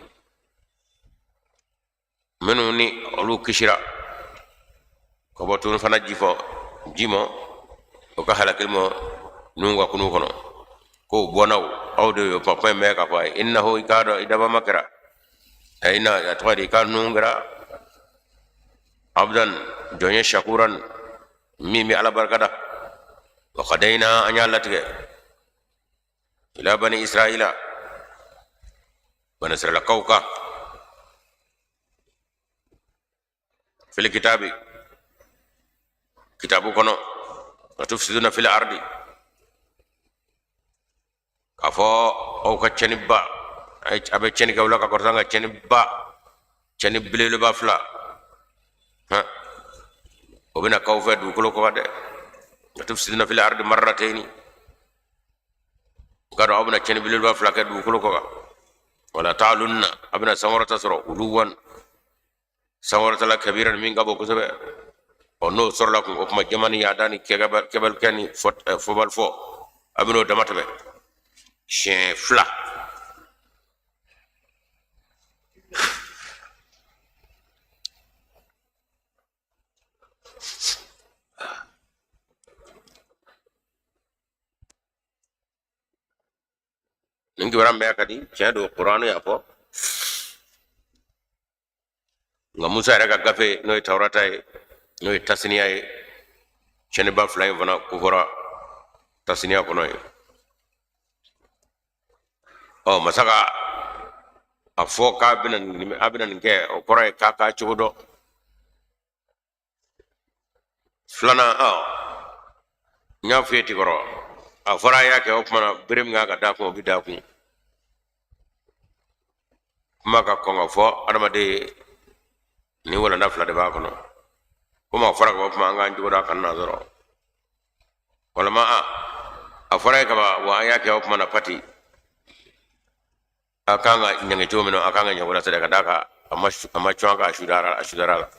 minnu ni olu kisira ka bɔ tun fana ji fɔ ji ma, o ka halakili ma Nuhu ka kunu kɔnɔ, k'o bɔnnaw aw de y'o kuma in bɛ k'a fɔ a ye. Innahu, i k'a dɔn i dabama kɛra a ina a tɔgɔ di, i ka Nuhu kɛra abdan, jɔn ye, shakuran, min bɛ Ala barika da. Wa qadayna, an y'a latigɛ, ila bani Israila, bani Israilakaw kan, fil kitabi, kitabu kɔnɔ, la tufsiduna fil ardi, k'a fɔ aw ka cɛniba, a bɛ cɛni kɛ aw la ka kɔrɔta, ka cɛniba, cɛni belebeleba fila hɔn, o bɛna k'aw fɛ dugukolo kɔ kan dɛ. La tufsiduna fil ardi marratayni, k'a dɔn aw bɛna cɛni belebeleba fila kɛ dugukolo kɔ kan. Wala ta'lunna, a bɛna sankɔrɔta sɔrɔ, uluwan, sankɔrɔta la, kabiran, min ka bon kosɛbɛ. Ɔ, n'o sɔrɔla kun, o tuma jama ni yaada ni kɛbalikɛ ni fɔbali fɔ, a bɛn'o dama tɛmɛ siɲɛ fila. Nin kibaruya bɛɛ ka di, tiɲɛ don, Kuranɛ y'a fɔ, nka Musa yɛrɛ ka gafe, n'o ye Tawurata ye, n'o ye Tasiniya ye, cɛniba fila in fana kofɔra Tasiniya kɔnɔ ye. Ɔ, masa ka a fɔ k'a bɛna nin, a bɛna nin kɛ, o kɔrɔ ye k'a k'a cogo dɔn. Filanan, ɔ, n y'a f'i ye ten kɔrɔ, a fɔra a y'a kɛ, o tuma na bere min kan ka d'a kun, o bɛ d'a kun. Kuma ka kɔn ka fɔ adamaden ye, nin walanda fila de b'a kɔnɔ. Komi a fɔra ka bɔ kuma, an k'an cogo dɔn a kana na sɔrɔ walima a fɔra ye kaban wa an y'a kɛ, o tuma na pati a kan ka ɲangi cogo min na, a kan ka ɲangi o la sɛdɛ ka d'a kan a ma cun a kan, a sudara la.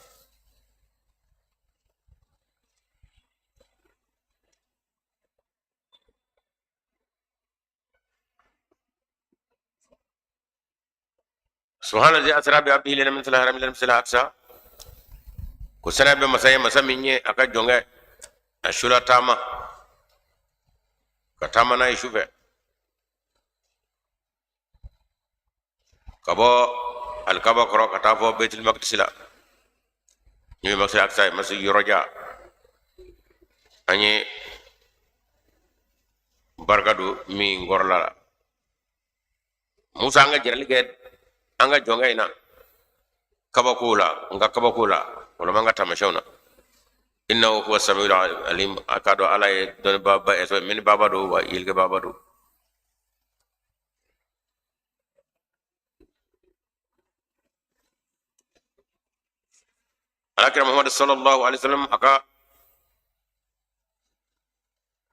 Subhana lazi asra bi abdihi laylan min al haram ila al aqsa, ko saniya bɛ masa ye, masa min ye a ka jɔnkɛ a sula taama, ka taama n'a ye su fɛ ka bɔ alikaba kɔrɔ ka taa fɔ Baitul Maqdis la, n'o ye Masjid Aqsa ye, masjid yɔrɔjan an ye barika don min kɔrɔla la. Musa, an ka jirali kɛ an ka jɔnkɛ in na kabakow la, n ka kabakow la, walima an ka taamasiyɛnw na. Innahu huwa samiul alim, a k'a dɔn Ala ye dɔnnibaaba ye, mɛnnibaaba don wa yelikɛbaaba don. Alakira Muhammad sallallahu alaihi wasallam a ka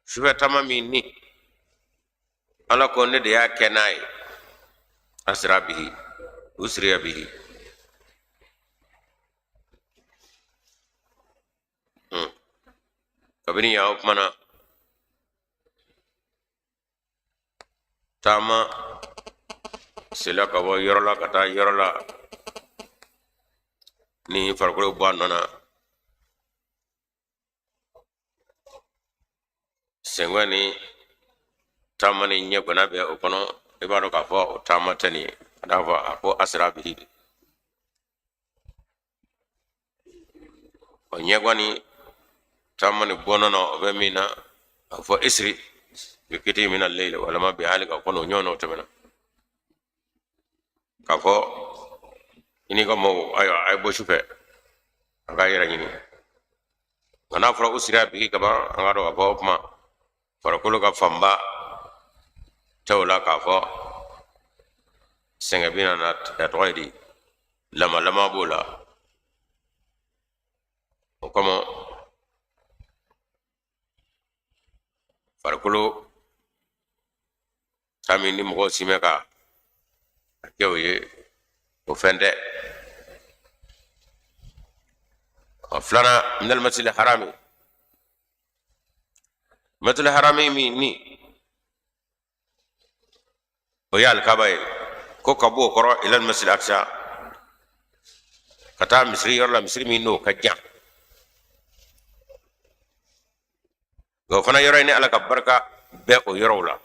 sufɛ taama min ni Ala ko ne de y'a kɛ n'a ye, asira bihi, usriya bihi. Kabini yan, o kuma na taama sela ka bɔ yɔrɔ la ka taa yɔrɔ la ni farikolo bɔ a nɔ na, sɛgɛn ni taama ni ɲɛgwana bɛ o kɔnɔ, i b'a dɔn k'a fɔ o taama tɛ nin ye. A d'a fɔ a ko asira bihi de, o ɲɛgwan ni taama ni bɔnɔ na, o bɛ min na, a fɔ isiri bi kiti min na leyili walima bi hali ka kɔnɔ o ɲɔgɔn o tɛmɛna k'a fɔ i n'i ka mɔgɔw, ayiwa, a ye bɔ su fɛ a k'a yɛrɛ ɲini. Nka n'a fɔra usiriya bihi kaban, an k'a dɔn k'a fɔ o kuma farikolo ka fanba tɛ o la, k'a fɔ sɛgɛn bɛ na, a tɔgɔ ye di, lamalama b'o la. O kama farikolo ta min ni mɔgɔw si mɛ ka a kɛ o ye, o fɛn tɛ. Ɔ, filanan, minal masjidil harami. Masjidil Harami min ni o ye alikaba ye, ko ka b'o kɔrɔ ilal masjid aksa, ka taa misiri yɔrɔ la, misiri min n'o ka jan. Nka o fana yɔrɔ in ni ala ka barika bɛ o yɔrɔw la.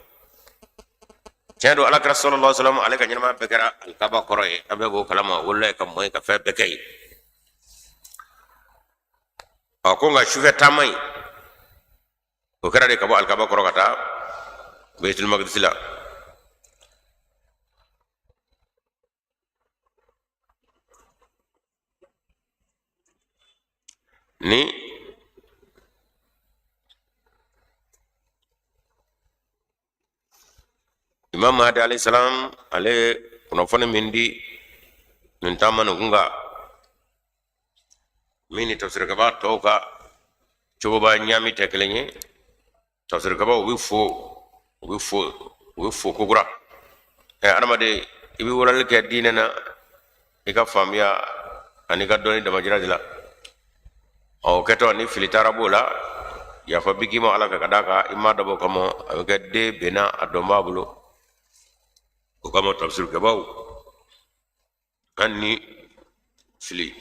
Tiɲɛ don, ala kira sallallahu alaihi wasallam, ale ka ɲɛnamaya bɛɛ kɛra alikaba kɔrɔ ye, an bɛɛ b'o kalama, wolola yen ka mɔ yen, ka fɛn bɛɛ kɛ yen. Ɔ, ko nka sufɛ taama in, o kɛra de ka bɔ alikaba kɔrɔ ka taa Baitul Maqdis la. Ni Imam Mahdi alayhi salam, ale kunnafoni min di nin taama nin kun kan, min ni tafsirikɛbaa tɔw ka cogoba ɲaami tɛ kelen ye. Tafsirikɛbaaw u bɛ fo, u bɛ fo, u bɛ fo kokura. Ɛ adamaden, i bɛ walali kɛ diinɛ na i ka faamuya ani ka dɔnni damajira de la. Ɔ, o kɛtɔ ni fili taara b'o la, yafa bi k'i ma Ala fɛ, ka d'a kan i m'a dabɔ o kama, a bɛ kɛ den benna a dɔnbaa bolo. O kama tafsirikɛbaaw, hali ni fili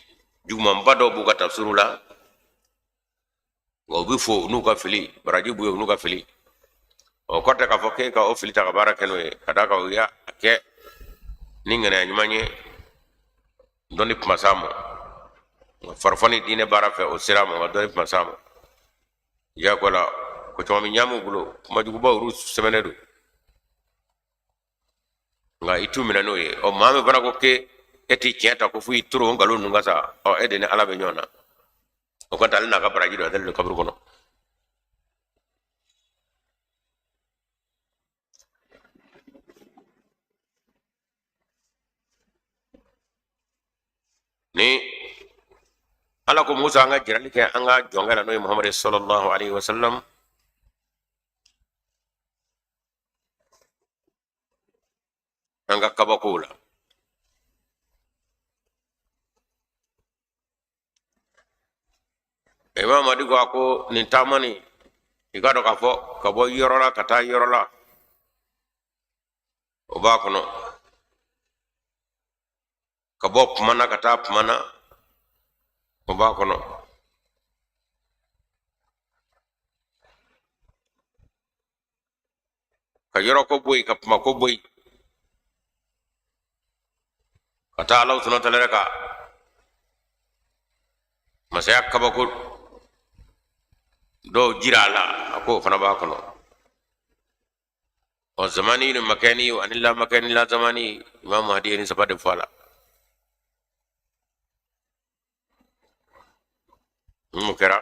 jugumanba dɔw b'u ka tafsiriw la, nka u bɛ fo n'u ka fili, baraji b'u ye n'u ka fili. O kɔrɔ tɛ k'a fɔ k'e ka o fili ta ka baara kɛ n'o ye, ka d'a kan u y'a kɛ ni ŋaniya ɲuman ye, dɔnni tun ma s'a ma. Nka farifoni diinɛ baara fɛ, o sera a ma, nka dɔnni tun ma s'a ma. Diyagoya la, ko caman bɛ ɲaami u bolo, kuma jugubaw olu sɛbɛnnen don, nka i t'u minɛ n'o ye. Ɔ, maa min fana ko k'e e t'i tiɲɛ ta ko fo i toro nkalon ninnu ka sa, ɔ, e de ni Ala bɛ ɲɔgɔn na. O kɔni ale n'a ka baraji don, a dalen don kaburu kɔnɔ. Ni Ala ko Musa, an ka jirali kɛ an ka jɔnkɛ la, n'o ye Muhamadu sallallahu alaihi wasallam, an ka kabakow la. Imam Mahdi ko, a ko nin taama nin, i k'a dɔn k'a fɔ ka bɔ yɔrɔ la ka taa yɔrɔ la, o b'a kɔnɔ, ka bɔ kuma na ka taa kuma na, o b'a kɔnɔ, ka yɔrɔ ko bɔ yen, ka kuma ko bɔ yen, ka taa Ala subhanahu wa ta'ala yɛrɛ ka masaya kabako dɔw jira a la, a ko o fana b'a kɔnɔ. Ɔ, zamani ni makani ani la makani la zamani, Imam Mahdi ye nin saba de fɔ a la. N'o kɛra,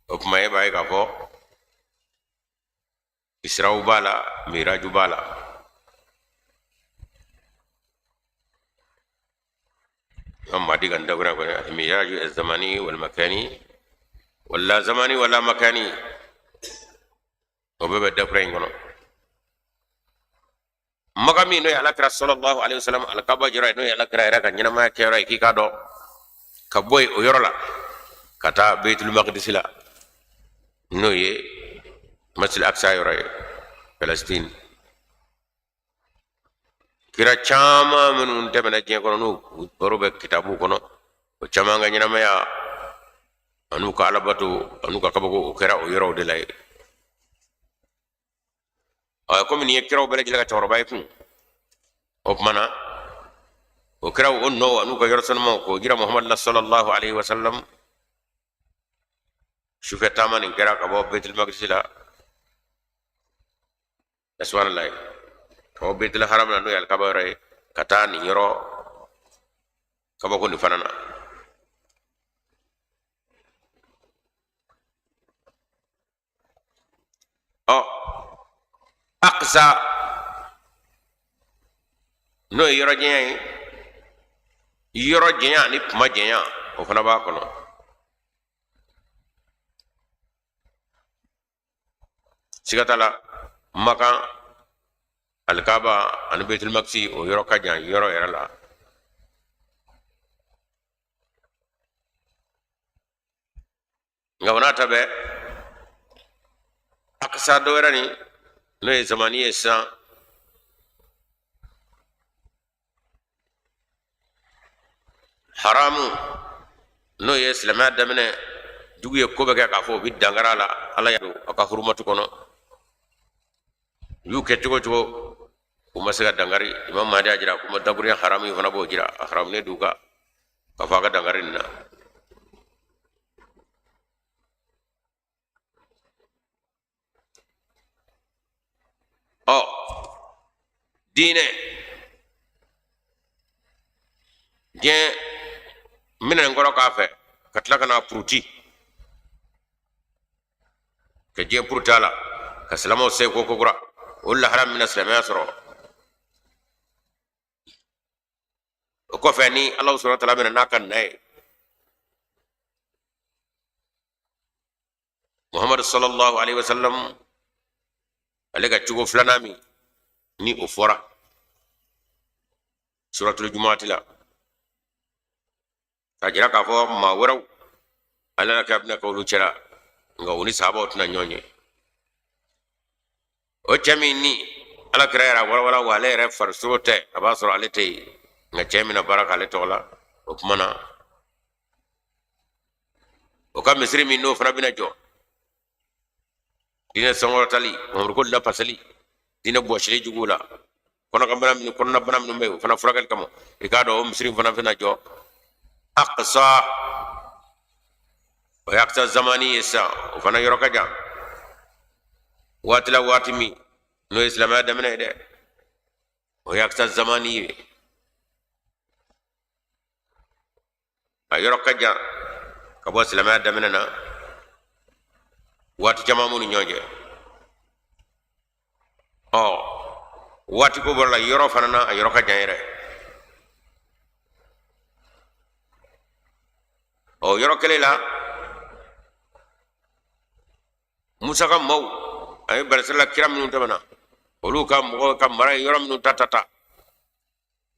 o tuma e b'a ye k'a fɔ isiraw b'a la, miraju b'a la. Imam Mahdi ka nin dakura kɔni, miraju zamani wal makani wala zamani wala makani, o bɛɛ bɛ dakura in kɔnɔ. Maka min n'o ye alakira sallallahu alaihi wasallam alikaba jɔyɔrɔ ye, n'o ye alakira yɛrɛ ka ɲɛnamaya kɛyɔrɔ ye, k'i k'a dɔn ka bɔ yen o yɔrɔ la ka taa Baitul Maqdis la, n'o ye Masjid Aqsa yɔrɔ ye Palestine. Kira caman minnu tɛmɛna diɲɛ kɔnɔ, n'u baro bɛ kitabu kɔnɔ, o caman ka ɲɛnamaya an'u ka alabato an'u ka kabako, o kɛra o yɔrɔw de la yen. Ɔ, komi nin ye kiraw bɛɛ lajɛlen ka cɛkɔrɔba ye kun, o tuma na o kiraw o nɔw an'u ka yɔrɔ sanumaw k'o jira Muhamadu la sallallahu alaihi wasallam. Sufɛ taama nin kɛra ka bɔ Baitul Maqdis la, subhanallah, ka bɔ Baitul Haram la, n'o ye alikaba yɔrɔ ye, ka taa nin yɔrɔ kabako nin fana na. Ɔ, Aqsa, n'o ye yɔrɔ janya ye, yɔrɔ janya ni kuma janya, o fana b'a kɔnɔ. Siga t'a la, Makan alikaba ani Baitul Maqdis, o yɔrɔ ka jan yɔrɔ yɛrɛ la. Nka o n'a ta bɛɛ, Aksa dɔ wɛrɛ nin, n'o ye zamani ye sisan, haramu, n'o ye silamɛya daminɛ jugu ye ko bɛɛ kɛ k'a fɔ u bɛ dankari a la, Ala y'a don a ka hurumatu kɔnɔ. U y'u kɛ cogo cogo, u ma se ka dankari. Imam Mahdi y'a jira kuma dakurunya haramu in fana b'o jira, a haramunen d'u kan k'a fɔ a ka dankari nin na. Ɔ, diinɛ diɲɛ minɛn kɔrɔ k'a fɛ ka tila ka na puruti ka diɲɛ puruti a la ka silamɛw se ko kokura o lahara min na silamɛya sɔrɔ. O kɔfɛ, ni Ala subhanahu wa taala bɛna n'a ka na ye, Muhammadu sallallahu alaihi wasallam ale ka cogo filanan min ni o fɔra suratul jumu'ati la, k'a jira k'a fɔ maa wɛrɛw ale na kɛ bɛna kɛ olu cɛla, nka u ni sahabaw tɛna ɲɔgɔn ye. O cɛ min ni Ala kira yɛrɛ walawala wa ale yɛrɛ farisogo tɛ, a b'a sɔrɔ ale tɛ yen, nka cɛ min na baara k'ale tɔgɔ la, o kuma na o ka misiri min n'o fana bɛna jɔ, diinɛ sankɔrɔtali, Muhamadu ko lafasali, diinɛ bɔsili juguw la, kɔnɔkanbana minnu, kɔnɔnabana minnu bɛ yen, o fana furakɛli kama, i k'a dɔn o misiri fana bɛna jɔ Aqsa. O ye Aqsa zamani ye sisan, o fana yɔrɔ ka jan waati la, waati min n'o ye silamɛya daminɛ ye dɛ, o ye Aqsa zamani ye. A yɔrɔ ka jan ka bɔ silamɛya daminɛ na, waati caman b'u ni ɲɔgɔn cɛ. Ɔ, waati ko bɔra la, yɔrɔ fana na, a yɔrɔ ka jan yɛrɛ. Ɔ, yɔrɔ kelen la, Musa ka maaw a ye banisirayila kira minnu tɛmɛna, olu ka mɔgɔw ka mara ye yɔrɔ minnu ta ta ta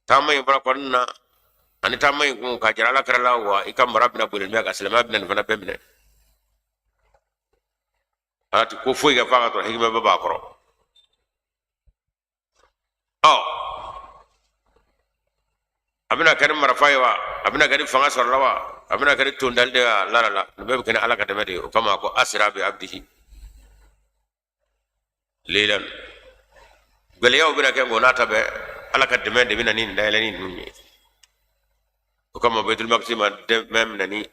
taama in fana kɔnɔna na, ani taama in kun ka jira Ala kira la wa i ka mara bɛna boli mɛ ka silamɛya bɛna nin fana bɛɛ minɛ. Ala ti ko foyi kɛ f'a ka sɔrɔ hikima bɛɛ b'a kɔrɔ. Ɔ, a bɛna kɛ ni marifa ye wa, a bɛna kɛ ni fanga sɔrɔla wa, a bɛna kɛ ni tondali de ye wa, la la la, nin bɛɛ bɛ kɛ ni Ala ka dɛmɛ de ye. O kama a ko asira bi abdihi leilan. Gɛlɛyaw bɛna kɛ, nka o n'a ta bɛɛ, Ala ka dɛmɛ de bɛna ni nin dayɛlɛni ninnu ye. O kama Baitul Maqdis ma dɛmɛ minɛ ni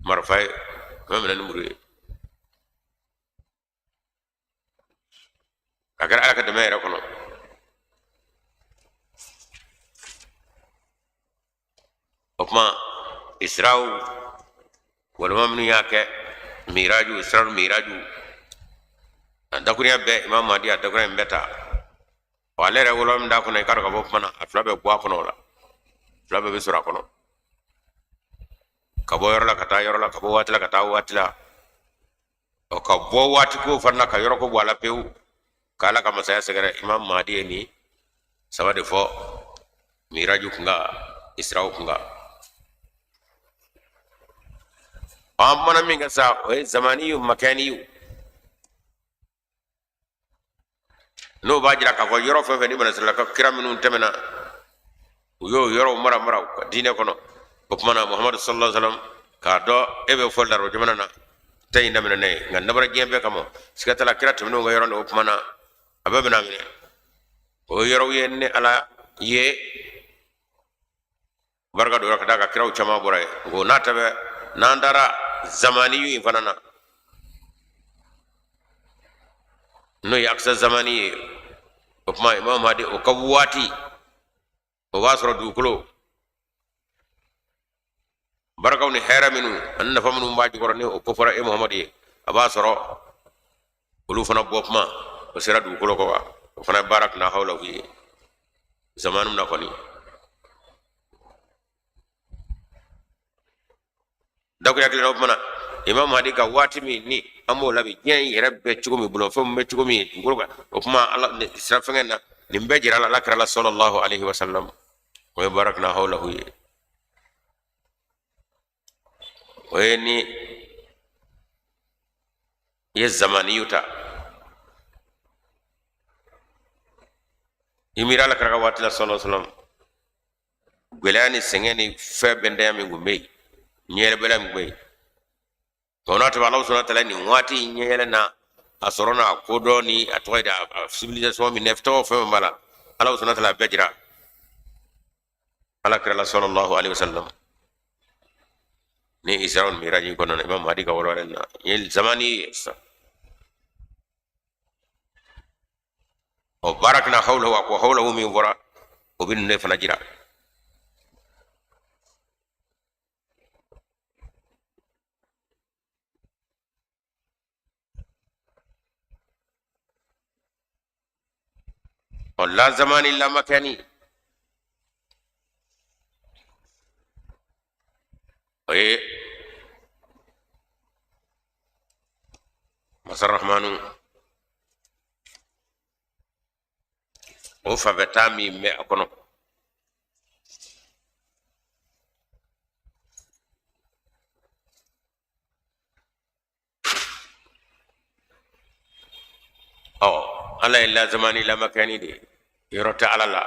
marifa ye, a ma minɛ ni muru ye, a kɛra Ala ka dɛmɛ yɛrɛ kɔnɔ. O tuma Israw walima minnu y'a kɛ Miraju, Israw Miraju, a dakurunya bɛɛ, Imam Mahdi a dakurunya in bɛɛ ta. Wa ale yɛrɛ wolo min d'a kɔnɔ, i k'a dɔn ka fɔ kuma na, a fila bɛɛ bɔ a kɔnɔ, o la fila bɛɛ bɛ sɔrɔ a kɔnɔ, ka bɔ yɔrɔ la ka taa yɔrɔ la, ka bɔ waati la ka taa waati la. Ɔ, ka bɔ waati ko fana na, ka yɔrɔ ko bɔ a la pewu, k'Ala ka masaya sɛgɛrɛ. Imam Mahdi ye nin saba de fɔ Miraju kun kan, Israw kun kan. An kumana min kan sa, o ye zamaniyu makaniyu, n'o b'a jira k'a fɔ yɔrɔ fɛn fɛn ni banasirala ka kira minnu tɛmɛna, u y'o yɔrɔw mara mara u ka diinɛ kɔnɔ. O tuma na Muhamadu sallallahu alaihi wasallam k'a dɔn e bɛ fɔ laro jamana na ta in daminɛ n'a ye, nka dabɔra diɲɛ bɛɛ kama, siga t'a la kira tɛmɛnenw ka yɔrɔ nin, o tuma na a bɛɛ bɛna minɛ o yɔrɔw ye ni Ala ye barika don ka d'a kan kiraw caman bɔra yen. Nka o n'a ta bɛɛ, n'an taara zamaniyu in fana na, n'o ye akisa zamani ye, o tuma Imam Mahdi o ka waati, o b'a sɔrɔ dugukolo barakaw ni hɛrɛ minnu ani nafa minnu b'a jukɔrɔ, ni o kofɔra e Muhamadu ye, a b'a sɔrɔ olu fana bɔ kuma o sera dugukolo kɔ kan. O fana baara tun hawla ye zamani na kɔni. Dakuya kelen o kumana Imam Mahdi ka waati min ni an b'o labi, diɲɛ in yɛrɛ bɛ cogo min, bolofɛnw bɛ cogo min dugukolo kan, o kuma Ala sira fɛngɛ na, nin bɛɛ jira la Ala kira la sallallahu alaihi wasallam. O ye barakna hawlahu ye, o ye ni I ye zamaniyu ta, i miiri ala kira ka waati la sallallahu alaihi wasallam, gɛlɛya ni sɛgɛn ni fɛn bɛntanya min tun bɛ yen, ɲɛyɛlɛbɛlɛ min tun bɛ yen, nka o n'a ta bɛɛ Ala subhanahu wa taala nin waati in ɲɛyɛlɛ na a sɔrɔ n'a kodɔn ni a tɔgɔ ye di, a civilisation min tɔgɔ fɛn fɛn b'a la, Ala subhanahu wa taala a bɛɛ jira ala kira la sallallahu alaihi wasallam ni Isra wal Miraj kɔnɔna na. Imam Mahdi ka walawalali na ye zamani ye sisan. Ɔ barakna hawlahu, a ko hawlahu min fɔra, o bɛ ninnu de fana jira. Ɔ la zamani la makani, o ye masa rahmanu o fanfɛta min bɛ a kɔnɔ. Ɔ ala ye la zamani la makani de ye, yɔrɔ tɛ ala la,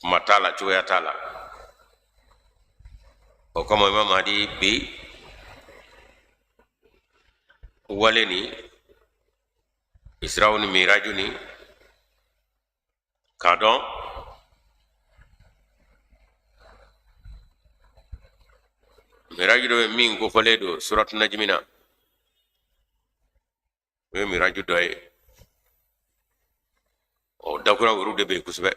kuma t'a la, cogoya t'a la. O kama Imam Mahdi bi wale ni Israw ni Miraju ni k'a dɔn miraju dɔ bɛ min kofɔlen don suratu najimi na, o ye miraju dɔ ye. O dakura wɛrɛw de bɛ yen kosɛbɛ.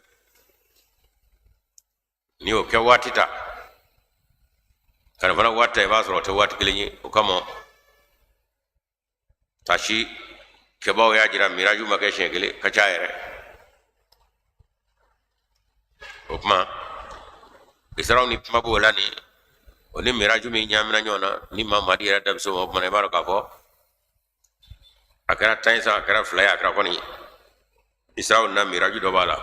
N'i y'o kɛ waati ta ka nin fana waati ta, i b'a sɔrɔ o tɛ waati kelen ye. O kama tasi kɛbaaw y'a jira miraju ma kɛ siɲɛ kelen ka ca yɛrɛ. O kuma isaraw ni kuma b'o la, ni o ni miraju min ɲaamina ɲɔgɔn na, ni Imam Mahdi yɛrɛ da bɛ se o ma. O kuma na i b'a dɔn k'a fɔ a kɛra 10 ye sa, a kɛra 2 ye, a kɛra kɔni isaraw na miraju dɔ b'a la.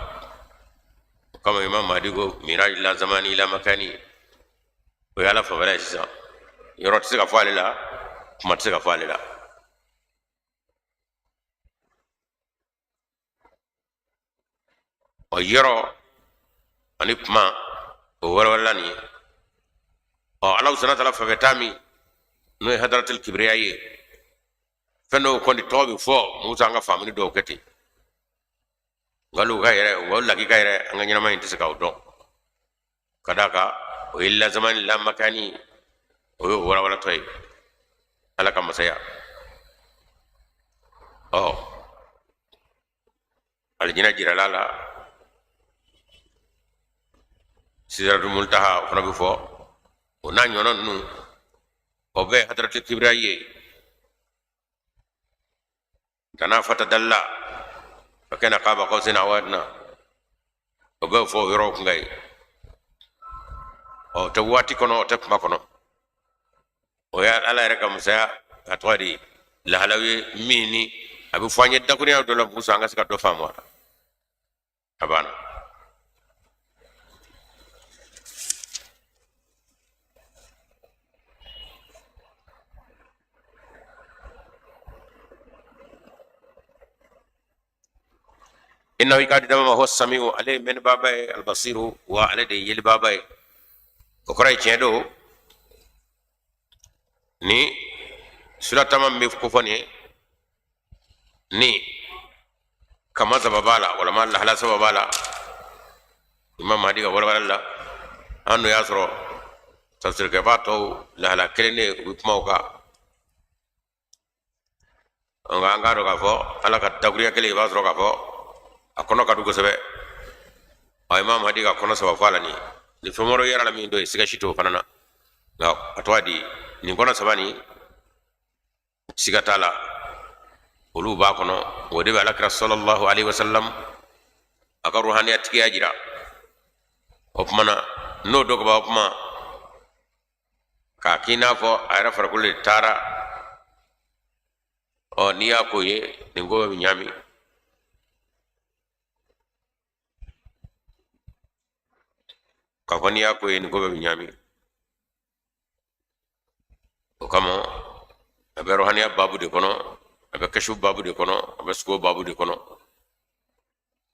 O kama Imam Mahdi ko miraju la zamani la makani, o ye ala fanfɛla ye sisan. Yɔrɔ tɛ se ka fɔ ale la, kuma tɛ se ka fɔ ale la. Ɔ yɔrɔ ani kuma o walawalala nin ye. Ɔ ala subhanahu wa taala fanfɛta min n'o ye hadaratul kibriya ye, fɛn dɔw kɔni tɔgɔ bɛ fɔ musa an ka faamuni dɔw kɛ ten, nka olu ka yɛrɛ o lakika yɛrɛ an ka ɲɛnama in tɛ se k'o dɔn. Ka d'a kan o ye la zamani la makani, o ye o walawalatɔ ye ala ka masaya. Ɔ alijinɛ jirala la, sidratul muntaha o fana bɛ fɔ, o n'a ɲɔgɔnna ninnu, o bɛɛ ye hadratul kibriya ye. Dana fatadalla fakana qaba qausain aw adna, o bɛ fɔ o yɔrɔw kun ka ye. Ɔ tɛ waati kɔnɔ, o tɛ kuma kɔnɔ, o ye ala yɛrɛ ka masaya a tɔgɔ de ye lahalaw ye min ni a bɛ fɔ an ye dakurunya dɔ la musa an ka se ka dɔ faamu a la, a banna. Innahu i k'a dɔn dama huwa samiu, ale ye mɛnnibaaba ye, albasiru, wa ale de ye yelibaaba ye. O kɔrɔ ye tiɲɛ don ni siratama min bɛ kofɔ nin ye, ni kama saba b'a la walama lahala saba b'a la Imam Mahdi ka walawalali la. An dun y'a sɔrɔ tafsirikɛbaa tɔw lahala kelen de u bɛ kuma o kan, nka an k'a dɔn k'a fɔ ala ka dakuruya kelen, i b'a sɔrɔ k'a fɔ a kɔnɔ ka dun kosɛbɛ. Ɔ Imam Mahdi ka kɔnɔ saba fɔ a la nin ni fɛn wɛrɛ yɛrɛ la min don ye, siga si t'o fana na. Nka a tɔgɔ di nin kɔnɔ saba nin, siga t'a la olu b'a kɔnɔ. O de bɛ alakira sallallahu alaihi wasallam a ka ruhaniya tigiya jira. O tuma na n'o dɔ ka o kuma k'a k'i n'a fɔ a yɛrɛ farikolo de taara. Ɔ n'i y'a ko ye nin ko bɛ ɲaami. K'a fɔ n'i y'a ko ye nin ko bɛ ɲaami. O kama A bɛ rohaniya babu de kɔnɔ, a bɛ kɛsu babu de kɔnɔ, a bɛ sugo babu de kɔnɔ.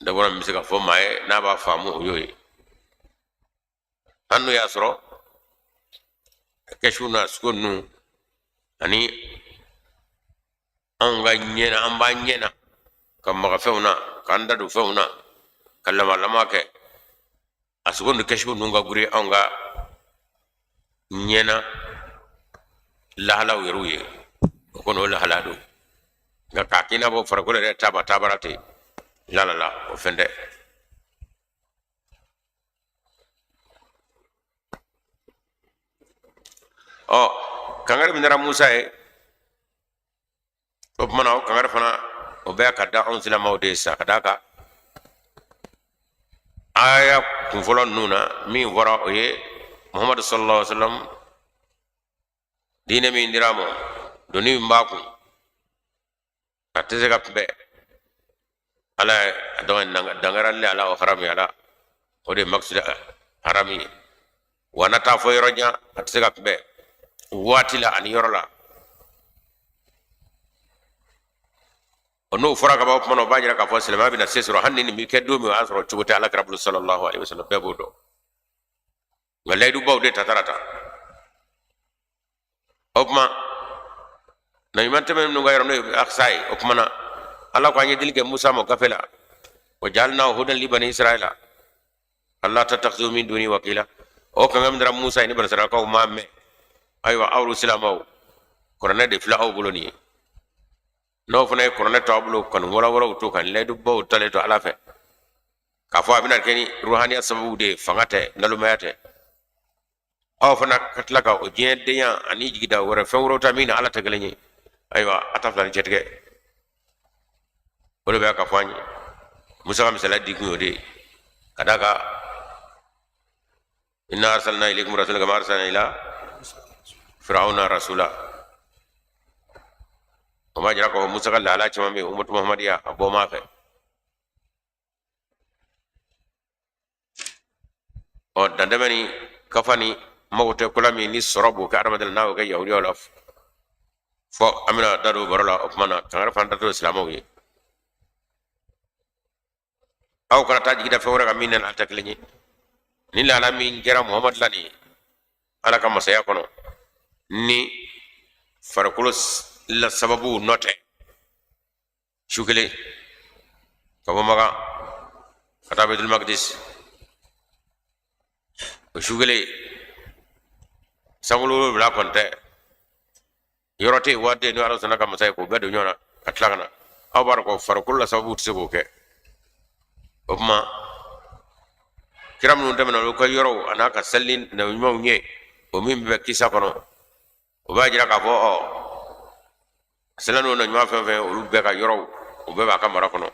Dabɔra min bɛ se ka fɔ maa ye n'a b'a faamu, o y'o ye. Hali n'o y'a sɔrɔ kɛsu n'a sugo ninnu ani anw ka ɲɛ na, an b'an ɲɛ na ka maga fɛnw na, k'an da don fɛnw na, ka lamalama kɛ, a sugo ni kɛsu ninnu ka giri anw ka ɲɛ na lahalaw yɛrɛw ye, o kɔni o lahala don. Nka k'a k'i n'a fɔ farikolo yɛrɛ taaba taabara ten, lalala, o fɛn tɛ. Ɔ, kangari min dara Musa ye, o tuma na o kangari fana o bɛ ka da anw silamɛw de ye sa, ka d'a kan aya kunfɔlɔ ninnu na min fɔra, o ye Muhamadu sallallahu alaihi wa sallam, diinɛ min dira a ma, doni min b'a kun, a tɛ se ka kunbɛn. Ala ye a dɔn dangarali ala o haramuyala, o de ye maksudi harami ye. Wa na taa fɔ yɔrɔ jan, a tɛ se ka kunbɛn waati la ani yɔrɔ la. O n'o fɔra ka ban, o tuma na o b'a jira k'a fɔ silamɛya bɛna se sɔrɔ. Hali ni nin bɛ kɛ don min, o y'a sɔrɔ cogo tɛ ala kira bolo sallallahu alaihi wasallam, bɛɛ b'o dɔn. Nka layidubaw de tatara ta. O tuma na ɲuman tɛmɛ minnu ka yɔrɔ, n'o ye akisa ye. O tuma na ala ko an ye dili kɛ Musa ma gafe la, wa jaalnahu hudan li bani israila alla tattakhidhu min duni wakila. O kanga min dara Musa ye ni banisirakaw m'a mɛn, ayiwa, aw silamɛw, kuranɛ de filɛ aw bolo nin ye. N'aw fana ye kuranɛ to aw bolo, ka nin walawalaw to, ka layidubaw talen to ala fɛ, k'a fɔ a bɛna kɛ ni ruhaniya sababu de ye, fanga tɛ, nalomaya tɛ, aw fana ka tila ka o diɲɛ denya ani jigida wɛrɛ, fɛn wɛrɛw ta min na ala tɛ kelen ye, ayiwa, a ta fila ni cɛtigɛ. O de bɛ ka fɔ an ye. Musa ka misaliya di kun y'o de ye, ka d'a kan inna arsalna ilaykum rasulan kama arsalna ila firawuna rasula. O b'a jira k'a fɔ Musa ka lahala caman bɛ yen, umatu muhamadiya a bɔ m'a fɛ. Ɔ, dantɛmɛ ni kafa ni mago tɛ kola min ni sɔrɔ b'o kɛ adamaden na, n'a y'o kɛ yahudiyaw la, fɔ an bɛna da don baro la. O tuma na kangari fana datɔ silamɛw ye, aw kana taa jigi da fɛn wɛrɛ kan min ni ala tɛ kelen ye. Ni lahala min kɛra Muhamadu la nin ye ala ka masaya kɔnɔ, ni farikolo la sababuw nɔ tɛ, su kelen ka bɔ Makan ka taa Baitul Maqdis, o su kelen, sankolo wolonwula kɔni tɛ, yɔrɔ tɛ yen, waati tɛ yen, n'o ala sɔnna ka masa ye k'o bɛɛ don ɲɔgɔn na ka tila ka na, aw b'a dɔn ko farikolo la sababu tɛ se k'o kɛ. O tuma kira minnu tɛmɛna, olu ka yɔrɔw a n'a ka sali nabi ɲumanw ye, o min bɛ kisa kɔnɔ, o b'a jira k'a fɔ ɔ sila n'o na ɲuman fɛn fɛn, olu bɛɛ ka yɔrɔw, o bɛɛ b'a ka mara kɔnɔ.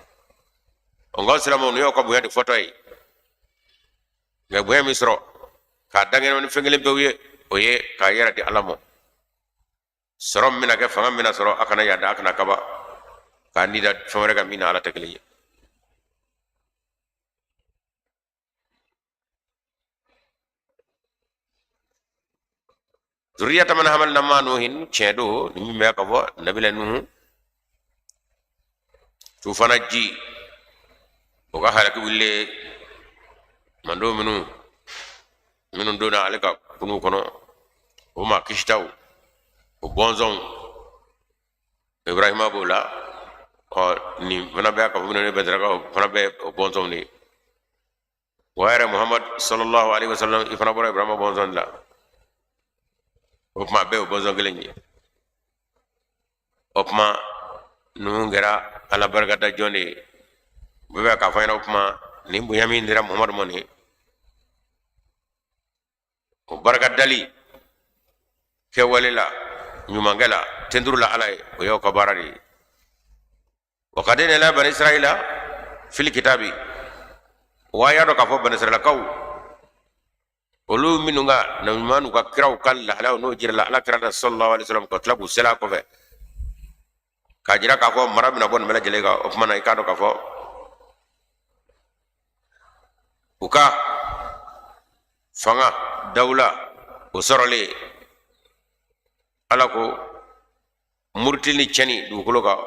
O nka silamɛw, nin y'aw ka bonya de fɔtɔ ye. Nka bonya min sɔrɔ k'a dankɛnɛ ni fɛn kelen pewu ye, o ye k'a yɛrɛ di ala ma. Sɔrɔ min bɛna kɛ, fanga min bɛna sɔrɔ, a kana yaada, a kana kaba k'a ni da fɛn wɛrɛ kan min na ala tɛ kelen ye. Zuriyata man hamalna ma nuhin, tiɲɛ don, nin min bɛ ka fɔ nabila Nuhu tufana ji o ka halaki wulilen, mando minnu donna ale ka kunu kɔnɔ, o maa kisitaw, o bɔnsɔnw, Ibrahima b'o la. Ɔ, nin fana bɛ ka fɔ minnu bɛ saraka, o fana bɛ o bɔnsɔnw de ye. Wa yɛrɛ Muhammad sallallahu alaihi wasallam, i fana bɔra Ibrahima bɔnsɔn de la. O tuma bɛɛ o bɔnsɔn kelen ye. O tuma ninnu kɛra ala barikada jɔn de ye. U bɛ k'a fɔ ɲɛna, o tuma nin bonya min dira Muhammadu ma nin, o barika dali kɛwale la, ɲumankɛ la, tenturu la ala ye, o y'aw ka baara de ye. Wa qadayna ila bani israila fil kitabi, wa y'a dɔn k'a fɔ bani israilakaw, olu minnu ka nabi ɲuman n'u ka kiraw ka lahalaw n'o jirala ala kira la sallallahu alaihi wasallam, ka tila k'u sela kɔfɛ k'a jira k'a fɔ mara bɛna bɔ nin bɛɛ lajɛlen kan. O tuma na i k'a dɔn k'a fɔ u ka fanga dawula o sɔrɔlen, ala ko Murutili ni cɛni dugukolo kan,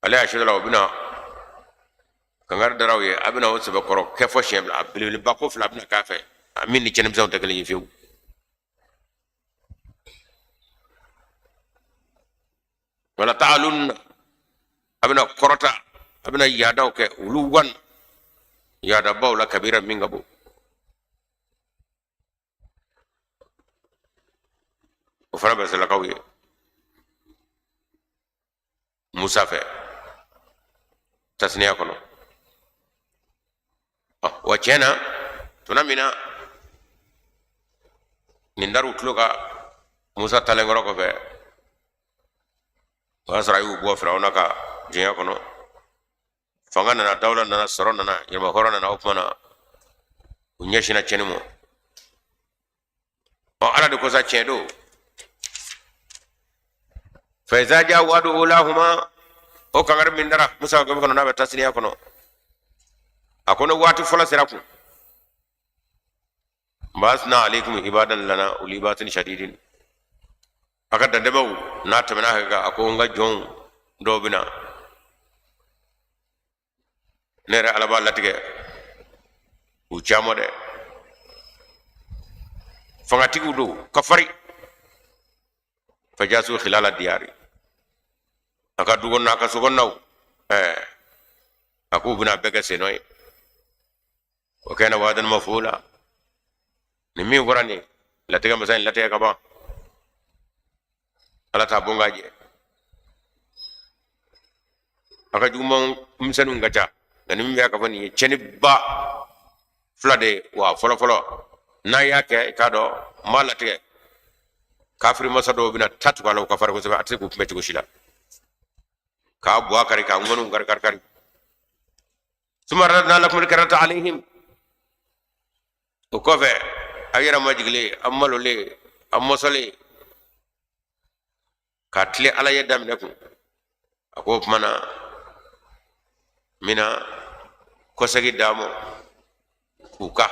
ale y'a sɔrɔ la o bɛna kangari dara u ye, a bɛna o sɛbɛkɔrɔ kɛ fɔ siɲɛ fila, a belebeleba ko fila bɛna k'a fɛ, a min ni cɛnnimisɛnw tɛ kelen ye fiyewu. Wala ta'alunna, a bɛna kɔrɔta, a bɛna yaadaw kɛ uluwan, yaadabaw la kabira min ka bon. O fana bɛ salakaw ye Musa fɛ tasniya kɔnɔ. Wa tiɲɛ na, tuma min na nin dar'u tulo kan Musa talenkɔrɔ kɔfɛ, o y'a sɔrɔ a y'u bɔ Firawuna ka jɔnya kɔnɔ. Fanga nana, dawula nana, sɔrɔ nana, yɛrɛmahɔrɔn nana. O tuma na u ɲɛsinna tiɲɛni ma. Ɔ, Ala de ko sa, tiɲɛ don, fa iza jaa wa'du ulahuma, o kangari min dara Musa ka gafe kɔnɔ, n'a bɛ tasniya kɔnɔ, a ko ni waati fɔlɔ sera kun, ba'asna alaikum ibadan lana uli ba'sin shadidin, a ka dantɛmɛw n'a tɛmɛna hakɛ kan, a ko n ka jɔnw dɔw bɛ na, ne yɛrɛ Ala b'a latigɛ u caman dɛ, fangatigiw don ka farin, fajasu khilala diyari, a ka du kɔnɔna, a ka so kɔnɔnaw, a k'u bɛna bɛɛ kɛ sennɔ ye. Wa kana wa'dan maf'ula, ni min fɔra nin latigɛ masa in latigɛ ka ban, Ala t'a bon k'a jɛ. A ka juguman misɛnninw ka ca, nka ni min bɛ ka fɔ nin ye tiɲɛniba fila de ye. Wa fɔlɔ fɔlɔ, n'a y'a kɛ, i k'a dɔn n b'a latigɛ, kafiri masa dɔw bɛna ta tugu a la, u ka farin kosɛbɛ, a tɛ se k'u kunbɛn cogo si la, k'a bɔ a kari, k'a ŋɔniw kari kari kari. Summa radadna lakumul karrata alayhim, o kɔfɛ a yɛrɛ majigilen, a malolen, a mɔsɔlen, ka tile Ala ye daminɛ kun, a ko o tuma na n bɛna kɔsegi d'a ma u kan,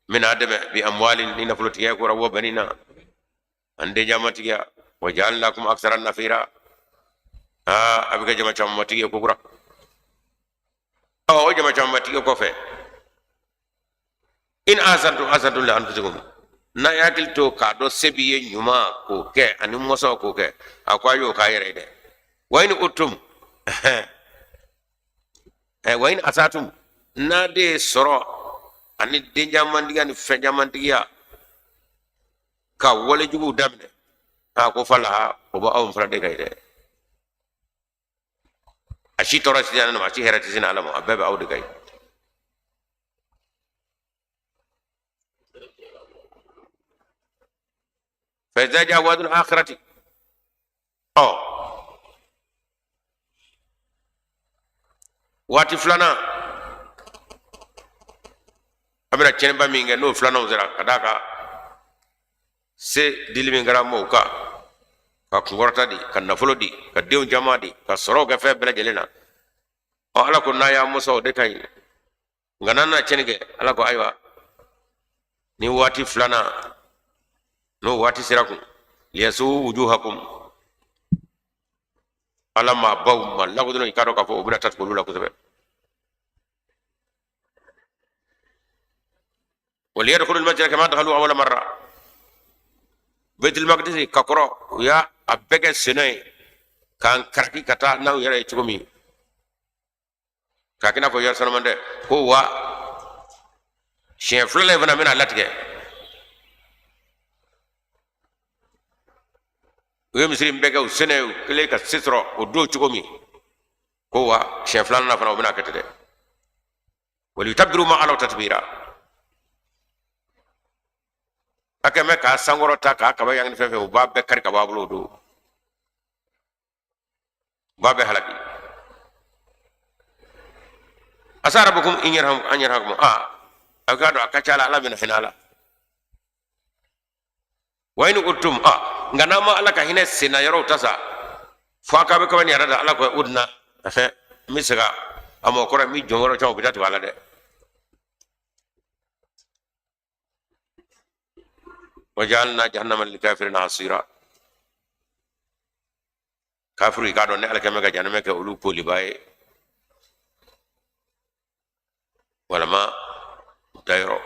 n bɛna dɛmɛ bi amwalin, ni nafolotigiya kora, wa banina, an den jamatigiya, wa ja'alnakum aksara nafira, aa a bɛ kɛ jama camanbatigi ye kokura. Ɔ, o jama camanbatigi kɔfɛ, in ahsantum ahsantum li anfusikum, n'a ye hakili to k'a dɔn se b'i ye, ɲuman k'o kɛ ani mɔsɔn k'o kɛ, a ko a y'o k'a yɛrɛ ye dɛ. Wa in uttum, wa in asatum, n'a de ye sɔrɔ ani den camantigiya ni fɛn camantigiya ka wale juguw daminɛ, a ko falaha, o bɛ aw fana de kan ye dɛ. A si tɔɔrɔ si tɛ ma, a si hɛrɛ tɛ se Ala ma, a bɛɛ bɛ aw de kan ye. Fa iza jaa wa'dul akhirati, ɔ waati filanan a bɛna tiɲɛniba min kɛ, n'o filananw sera, ka d'a kan se dili min kɛra mɔgɔw kan, ka kunkɔrɔta di, ka nafolo di, ka denw caman di, ka sɔrɔw kɛ fɛn bɛɛ lajɛlen na. Ɔ, Ala ko n'a y'a mɔsɔn, o de ka ɲi, nka n'a nana tiɲɛni kɛ, Ala ko ayiwa, ni waati filanan n'o waati sera kun, liyasu'u wujuhakum, Ala maa baw ma lakodɔn, i k'a dɔn k'a fɔ o bɛna ta tugu olu la kosɛbɛ. Waliyadkhulul masjida kama dakhalu awwala marra, Baitul Maqdis ka kɔrɔ, u y'a a bɛɛ kɛ senna ye k'an karaki ka taa n'aw yɛrɛ ye cogo min, k'a kɛ n'a fɔ yɔrɔ sanuman tɛ. Ko wa siɲɛ filanan in fana bɛna latigɛ, u ye misiri in bɛɛ kɛ u senna ye, u kɛlen ka se sɔrɔ o don cogo min, ko wa siɲɛ filanan fana u bɛna kɛ ten dɛ. Waliyutabiru ma alaw tatbira, a kɛn bɛ k'a sankɔrɔta, k'a kaba yanni fɛn fɛn, u b'a bɛɛ kari ka bɔ a bolo o don, u b'a bɛɛ halaki. Asa rabbukum in yarham an yarhamakum, a k'a dɔn a ka ca la Ala bɛna hinɛ a la. Wa in uttum, nka n'a ma Ala ka hinɛ senna yɔrɔw ta sa, fo a k'a bɛ kaba ni yɛrɛ da, Ala ko udna, n bɛ segin a ma, o kɔrɔ n bɛ jɔn wɛrɛw caman, u bɛ taa tugu a la dɛ. Wajalna jahannama lilkafirina hasira. Kafiri, i k'a dɔn ne Ala kɛmɛ ka janɛmɛ kɛ olu koliba ye walama u dayɔrɔ.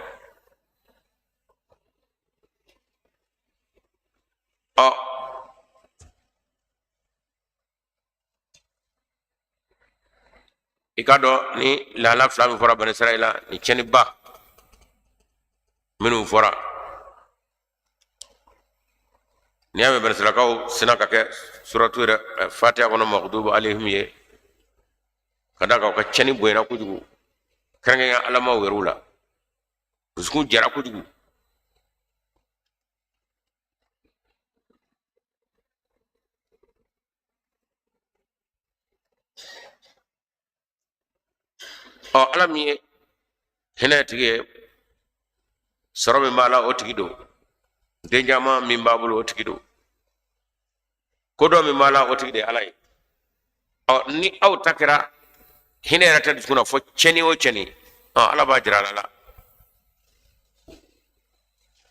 Ɔ, i k'a dɔn ni lahala fila min fɔra Bani Israila, ni tiɲɛniba minnu fɔra, n'i y'a mɛn Bani Israilakaw sina ka kɛ suratu yɛrɛ Fatiha kɔnɔ maghdubu alayhim ye, ka d'a kan u ka tiɲɛni bonyana kojugu, kɛrɛnkɛrɛnya alamaw yɛrɛw la, dusukun jara kojugu. Ɔ, Ala min ye hinɛ tigi ye, sɔrɔ min b'a la o tigi don, den caman min b'a bolo o tigi don, kodɔn min b'a la o tigi de ye Ala ye. Ɔ, ni aw ta kɛra hinɛ yɛrɛ tɛ dusukun na fo tiɲɛni o tiɲɛni, ɔ, Ala b'a jira a la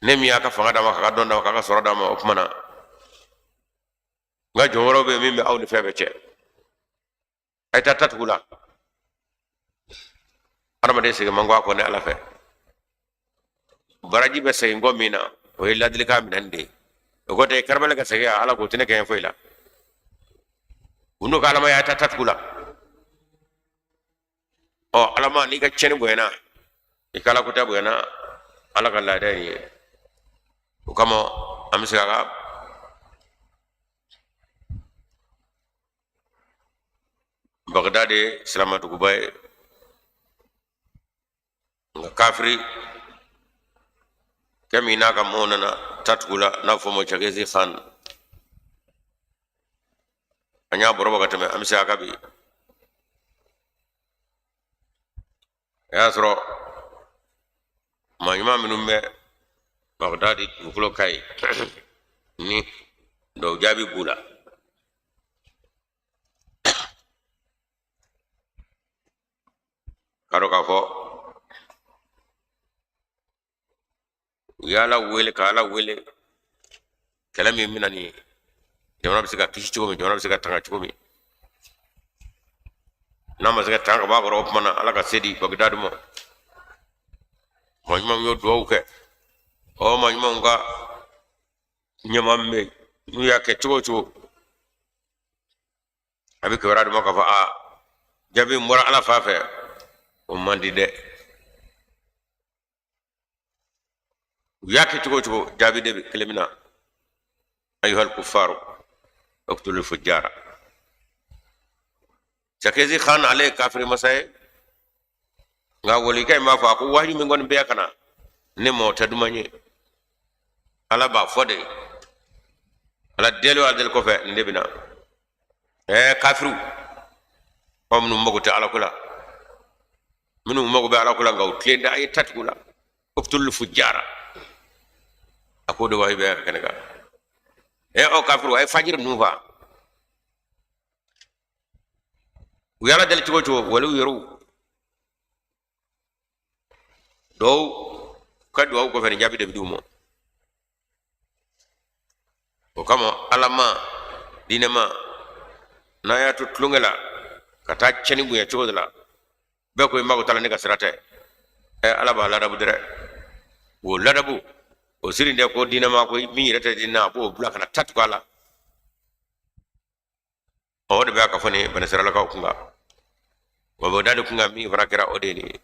ne min y'a ka fanga d'a ma, k'a ka dɔn d'a ma, k'a ka sɔrɔ d'a ma, o tuma na n ka jɔn wɛrɛw bɛ yen min bɛ aw ni fɛn bɛɛ cɛ, a ye taa tatugu la. Adamaden segin man go a kɔ ne Ala fɛ. Baraji bɛ segin kɔ min na, o ye ladilikan minɛni de ye. O kɔ tɛ karabali ka segin Ala k'o tɛ ne kɛɲɛ foyi la. U n'u ka Alama y'a taa tatugu la. Ɔ, Alama, n'i ka tiɲɛni bonyana, i ka alakota bonyana, Ala ka laada ye nin ye. O kama an bɛ se ka Bagdad ye silamɛduguba ye, nka kafiri kɛ min n'a ka mɔɔw nana tatugu la, n'a fɔ ma Cɛgezi Khan, an y'a baro bɔ ka tɛmɛ, an bɛ se a ka bi. A y'a sɔrɔ maa ɲuman minnu bɛ Bagdadi dugukolo kan yen, ni dɔw jaabi b'u la, k'a dɔn k'a fɔ u y'Ala wele ka Ala wele, kɛlɛ min bɛna nin, jamana bɛ se ka kisi cogo min, jamana bɛ se ka tanga cogo min, n'a ma se ka tanga ka bɔ a kɔrɔ, o tuma na Ala ka se di Bagdadi ma. Maa ɲumanw y'o duwawu kɛ. Ɔ, maa ɲumanw ka ɲɛmaa min bɛ yen, n'u y'a kɛ cogo o cogo, a bɛ kibaruya d'u ma k'a fɔ aa, jaabi min bɔra Ala fan fɛ, o man di dɛ. U y'a kɛ cogo o cogo, jaabi de kelen bɛ na: ayuhal kufaru uktulul fujjara. Cɛkɛzi Khan, ale ye kafiri masa ye, nka walikɛ in b'a fɔ a ko wahiyu min kɔni bɛ ka na ne ma, o tɛ duman ye. Ala b'a fɔ de, Ala deli o Ala deli kɔfɛ, nin de bɛ na. Kafiriw, aw minnu mago tɛ Ala ko la, minnu mago bɛ Ala ko la nka u tilen tɛ, a ye tatugu la, uktulul fujjara. A k'o de wahiyu bɛ ka kɛnɛ kan. Aw kafiriw, a ye fajiri ninnu faa. U y'Ala deli cogo o cogo, waliw yɛrɛw dɔw ka duwawu kɔfɛ, nin jaabi de bɛ d'u ma. O kama Ala ma diinɛ ma, n'a y'a to tulonkɛ la ka taa cɛnni bonya cogo dɔ la, bɛɛ ko i mago t'a la, ne ka sira tɛ. Ala b'a ladabu dɛrɛ. O ladabu o siri tɛ ko diinɛ ma ko min yɛrɛ tɛ diinɛ, a b'o bila ka na tatugu a la. O de bɛ ka fɔ nin Banisiralakaw kun kan, wa Bagdadi kun kan, min fana kɛra, o de ye nin ye.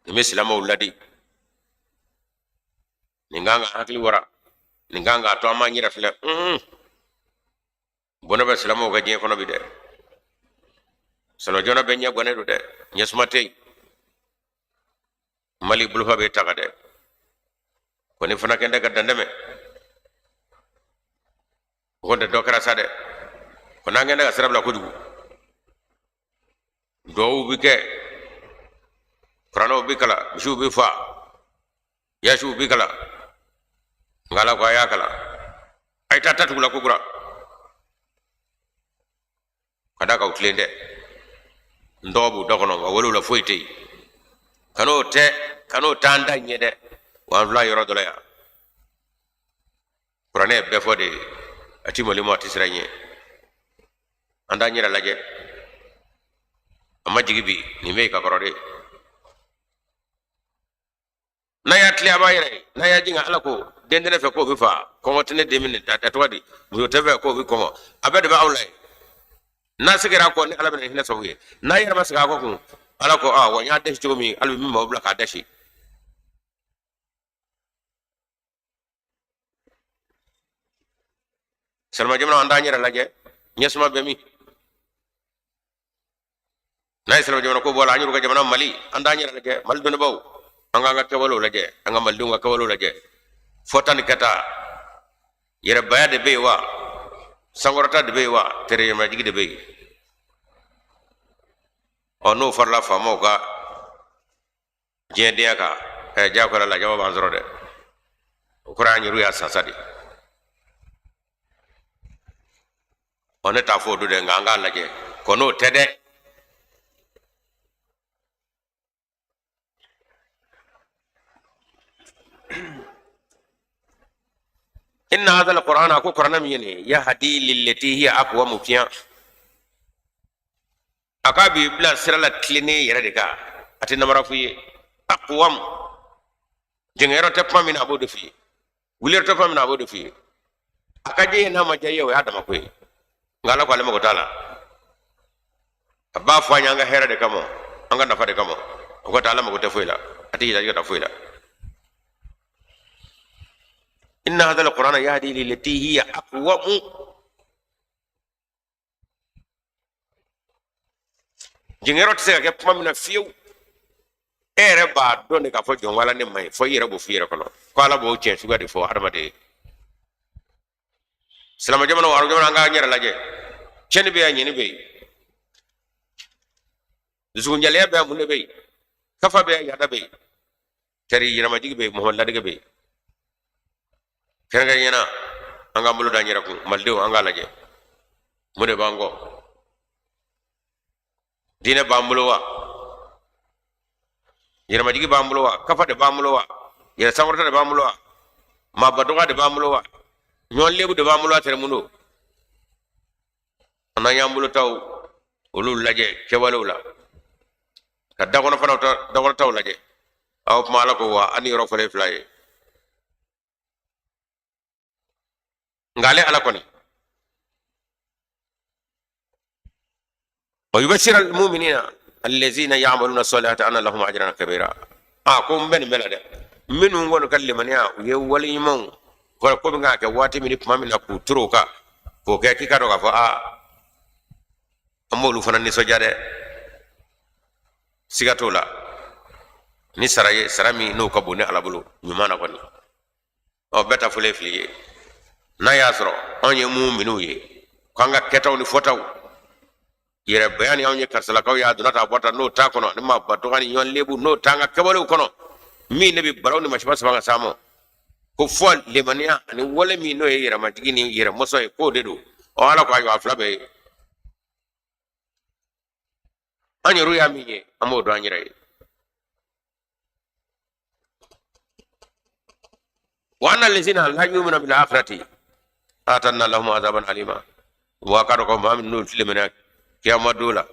Nin bɛ silamɛw ladi, nin kan ka hakili wara, nin kan k'a to an b'an yɛrɛ filɛ. Bɔnɛ bɛ silamɛw ka diɲɛ kɔnɔ bi dɛ. Silamɛ bɛɛ ɲɛ gannen don dɛ, ɲɛsuma tɛ yen. Mali bolofa bɛ taga dɛ, ko ni fana kɛn tɛ ka dantɛmɛ, o kɔni tɛ dɔ kɛra sa dɛ. Ko n'an kɛn tɛ ka sira bila kojugu, duwawu bɛ kɛ, kuranɛw bɛ kalan, misiw bɛ fa, yasiw bɛ kalan, nka Ala ko a y'a kalan, a ye taa tatugu la kokura, ka d'a kan u tilen tɛ. N tɔgɔ b'u da kɔnɔ, nka walew la foyi tɛ yen. Kan'o tɛ, kan'o t'an da ɲɛ dɛ. Wa an filɛ yɔrɔ dɔ la yan, kuranɛ ye bɛɛ fɔ de, a ti mali ma, a ti siran ɲɛ. An t'an yɛrɛ lajɛ, a ma jigi bi, nin bɛ yen ka kɔrɔ de. N'a y'a tilen, a b'a yɛrɛ ye. N'a y'a jigin, ala ko den tɛ ne fɛ k'o bɛ fa, kɔngɔ tɛ ne den minɛ, a tɔgɔ di, muso tɛ fɛ k'o bɛ kɔngɔ, a bɛɛ de bɛ aw la yen. N'a seginna a kɔ, ni ala bɛna hinɛ sababu ye. N'a yɛrɛ ma segin a kɔ kun, ala ko aa, wa n y'a dɛsi cogo min, hali bi min b'aw bila k'a dɛsi. Silama jamana, an t'an yɛrɛ lajɛ, ɲɛsuma bɛ min? N'a ye silama jamana ko bɔ a la, an yɛrɛ ka jamana Mali, an t'an yɛrɛ lajɛ. Mali dɔnnibaaw, an k'an ka kɛwalew lajɛ, an ka malidenw ka kɛwalew lajɛ. Fɔta ni kɛta, yɛrɛbaya de bɛ yen wa, sankɔrɔta de bɛ yen wa, tɛrɛyɛrɛmajigi de bɛ yen. Ɔ, n'o farala faamaw ka diɲɛdenya kan, ɛ, jagoya la lajaba b'an sɔrɔ dɛ. O kɔrɔ an yɛrɛ y'a sasa de. Ɔ, ne t'a fɔ o don dɛ, nka an k'a lajɛ ko n'o tɛ dɛ. Inna hadha alqur'ana, ko qur'ana min ye nin ye, yahdi lillati hiya aqwamu, fiyan a k'a b'i bila sira la tilennen yɛrɛ de kan, a tɛ namara f'i ye. Aqwam, jɛngɛyɔrɔ tɛ kuma min na, a b'o de f'i ye. Wuliyɔrɔ tɛ kuma min na, a b'o de f'i ye. A ka diya i ye, n'a ma diya i ye, o y'a dama ko ye. Nka ala ko ale mago t'a la, a b'a fɔ an ye an ka hɛrɛ de kama, an ka nafa de kama. O ka taa, ala mago tɛ foyi la, a tɛ yɛlɛ ka taa foyi la. Inna hadha alqur'ana yahdi lillati hiya aqwamu. Jɛngɛyɔrɔ tɛ se ka kɛ kuma min na fiyewu, e yɛrɛ b'a dɔn de k'a fɔ jɔn ala ne ma ye, fo i yɛrɛ b'o f'i yɛrɛ kɔnɔ ko ala b'o tiɲɛ suguya de fɔ hadamaden ye. Silamɛ jamana, arabu jamana, an k'an yɛrɛ lajɛ. Tiɲɛni bɛ yan, ɲɛni bɛ yen, dusukunjɛlenya bɛ yan, mun de bɛ yen? Kafa bɛ yan, yaada bɛ yen, tari yɛrɛmajigi bɛ yen, muhamadu ladege bɛ yen. Kɛrɛnkɛrɛnnenya na, an k'an bolo da an yɛrɛ kun, malidenw, an k'a lajɛ mun de b'an kɔ. Diinɛ b'an bolo wa? Yɛrɛmajigi b'an bolo wa? Kafa de b'an bolo wa? Yɛrɛ sankɔrɔta de b'an bolo wa? Maaba dɔgɔya de b'an bolo wa? Ɲɔgɔn lebu de b'an bolo wa? Tɛrɛ mun don? An y'an bolo taw olu lajɛ kɛwalew la, ka dakɔnɔ fana dakɔnɔtaw lajɛ. Aw kuma, ala ko wa an ni yɔrɔ fɔlen fila ye. Nka ale ala kɔni, wa yubashira almu'minina allazina ya'maluna salihati anna lahum ajran kabira. A ko n bɛ nin bɛɛ la dɛ, minnu kɔni ka limaniya, u ye wale ɲumanw kɔrɔ ko bɛ k'a kɛ waati min ni tuma min na, k'u turu o kan k'o kɛ, k'i ka dɔn k'a fɔ aa, an b'olu fana nisɔndiya dɛ, siga t'o la, ni sara ye, sara min n'o ka bon ni ala bolo ɲuman na kɔni. Ɔ, bɛɛ ta fɔlen fili ye. N'a y'a sɔrɔ anw ye muminuw ye, k'an ka kɛtaw ni fɔtaw yɛrɛ baya ni anw ye karisalakaw ye, a donna ta a bɔra n'o t'a kɔnɔ, ni maaba dɔgɔya ni ɲɔgɔn lebu n'o t'an ka kɛwalew kɔnɔ, min de bɛ balaw ni masiba sama ka s'an ma, ko fɔ lemaniya ani wale min n'o ye yɛrɛmajigin ni yɛrɛmɔsɔn ye, k'o de don. Ɔ, ala ko ayiwa, a fila bɛɛ ye, an yɛrɛ y'a min ye, an b'o dɔn an yɛrɛ ye. Wa anna allazina la yu'minuna bil akhirati a'tadna lahum azaban alima. Wa ka dɔn ko maa min n'olu ti limaniya kiyama don la,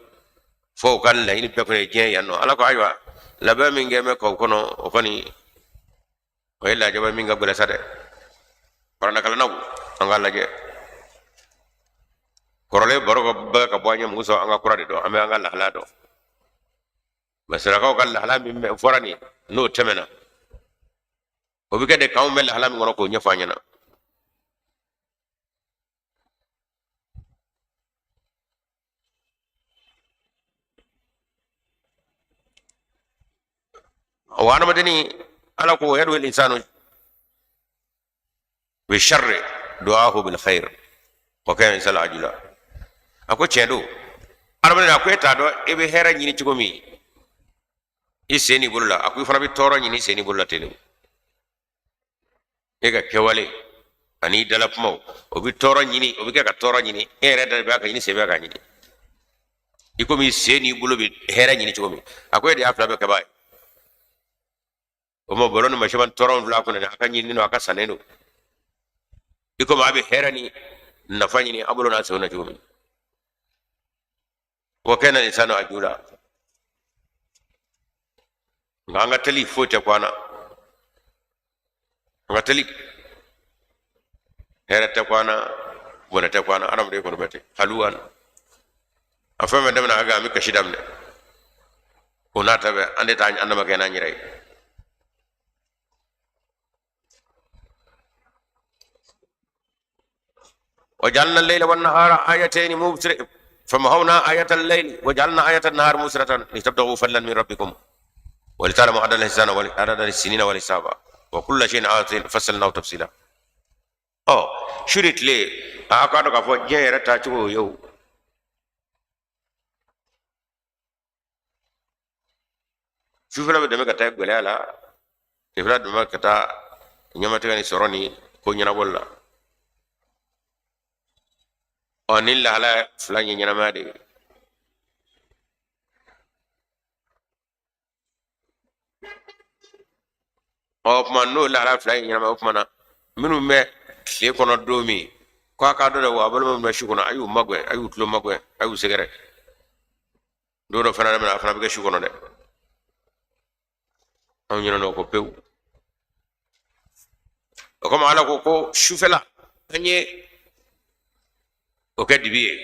fo u ka laɲini bɛɛ kɔni ye diɲɛ yan nɔ. Ala ko ayiwa, labɛn min kɛ bɛ k'aw kɔnɔ, o kɔni o ye lajaba min ka gɛlɛn sa dɛ. Kuranɛkalannaw, an k'a lajɛ kɔrɔlen baro ka bɛɛ ka bɔ an ye mun sɔrɔ, an ka kura de dɔn, an bɛ an ka lahala dɔn. Masirakaw ka lahala min bɛ fɔra nin, n'o tɛmɛna, o bɛ kɛ de k'anw bɛ lahala min kɔnɔ k'o ɲɛfɔ an ɲɛna. Wa hadamadenni, ala ko yad'u al-insanu bi sharri du'ahu bil khair wa kana insanu ajula. A ko tiɲɛ don, adamaden, a ko e t'a dɔn e bɛ hɛrɛ ɲini cogo min i sen n'i bolo la, a ko i fana bɛ tɔɔrɔ ɲini i sen n'i bolo la ten de. E ka kɛwale ani i dala kumaw, o bɛ tɔɔrɔ ɲini, o bɛ kɛ ka tɔɔrɔ ɲini, e yɛrɛ da bɛ ka ɲini, sen bɛ ka ɲini, i komi sen n'i bolo bɛ hɛrɛ ɲini cogo min. A ko e de y'a fila bɛɛ kɛbaa ye. O ma bɔlɔ ni masiba tɔɔrɔ fila kɔnɔ a ka ɲinini don, a ka sannen don, i komi a bɛ hɛrɛ ni nafa ɲini a bolo n'a senw na cogo min. Wa kana insanu ajula. Nka an ka teli, foyi tɛ ko an na, an ka teli, hɛrɛ tɛ ko an na, bɔnɛ tɛ ko an na, adamaden kɔni bɛ ten haluwa na. A fɛn fɛn daminɛ a kan, an bɛ kasi daminɛ. O n'a ta bɛɛ, an de t'an dama kɛ n'an yɛrɛ ye. وجعلنا الليل والنهار آيتين مبصر فمحونا آية الليل وجعلنا آية النهار مبصرة لتبتغوا فضلا من ربكم ولتعلموا عدد الحسان وعدد السنين والحساب وكل شيء آتين فصلناه تفصيلا. Ɔ, su ni tile, a k'a dɔn k'a fɔ diɲɛ yɛrɛ taacogo ye o. Sufɛla bɛ dɛmɛ ka taa gɛlɛya la, tilefɛla dɛmɛ ka taa ɲɛmatigɛ ni sɔrɔ ni ko ɲɛnabɔli la. Ɔ, ni lahala fila ye ɲɛnamaya de ye. Ɔ, o tuma n'o lahala fila ye ɲɛnamaya, o tuma na minnu bɛ tile kɔnɔ don min ko a k'a dɔn dɛ, wa a balima minnu bɛ su kɔnɔ, a y'u magɛn, a y'u tulo magɛn, a y'u sɛgɛrɛ. Don dɔ fana bɛna, a fana bɛ kɛ su kɔnɔ dɛ. Anw ɲinɛna o kɔ pewu. O kama Ala ko ko sufɛla, an ye o kɛ dibi ye.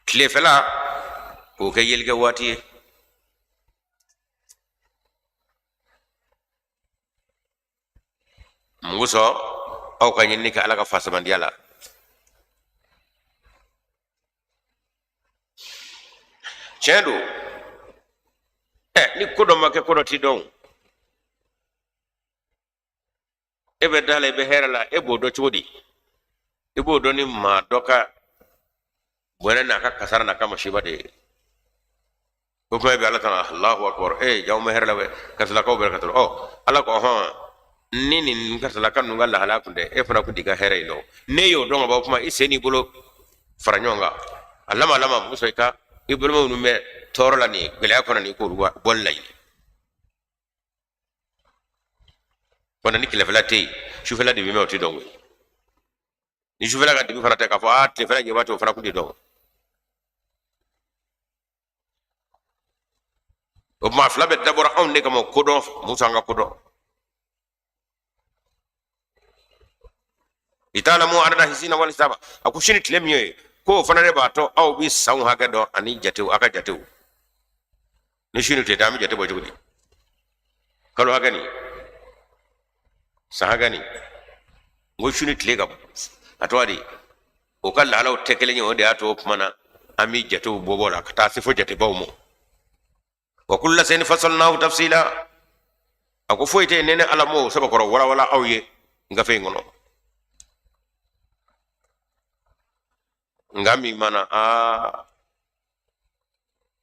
Tilefɛla k'o kɛ yelikɛ waati ye. Mun kosɔn? Aw ka ɲinini kɛ Ala ka fasamandiya la. Tiɲɛ don ɛ, ni ko dɔ ma kɛ, ko dɔ ti dɔn. E bɛ da la, i bɛ hɛrɛ la, e b'o dɔn cogo di? I b'o dɔn ni maa dɔ ka bɔnɛ n'a ka kasara n'a ka masiba de ye. O kuma bɛ Ala tana, Alahu akubar. Ee, jaw bɛ hɛrɛ la, karisalakaw bɛ ka tɔrɔ. Ɔ, Ala ko hɔn, ni nin karisalaka ninnu ka lahala kun tɛ, e fana kun t'i ka hɛrɛ in dɔn. N'e y'o dɔn ka ban, o kuma i sen n'i bolo fara ɲɔgɔn kan, a lama lama muso, i ka i boloma minnu bɛ tɔɔrɔ la nin gɛlɛya kɔnɔ nin, k'olu bɔli laɲini. Fana ni tilefɛla tɛ yen, sufɛla de bɛ mɛn, o tɛ dɔn koyi. Ni sufɛla ka dibi fana tɛ k'a fɔ aa tilefɛla ɲɛ b'a to, o fana kun tɛ dɔn. O tuma fila bɛɛ dabɔra anw de kama, kodɔn musa, an ka kodɔn. Litalamu adada sinina wal hisaba. A ko su ni tile min ye, k'o fana de b'a to aw bɛ sanw hakɛ dɔn ani jatew, a ka jatew. Ni su ni tile tɛ, an bɛ jate bɔ cogo di? Kalo hakɛ nin, san hakɛ nin. N ko su ni tile ka a tɔgɔ di, o ka lahalaw tɛ kelen ye. O de y'a to o tuma na an bɛ jatew bɔ bɔ la ka taa se fo jatebaw ma. Wa kulla shay'in fassalnahu tafsila. A ko foyi tɛ yen ne ne Ala m'o sɛbɛkɔrɔ walawala aw ye n gafe in kɔnɔ. Nka min mana aa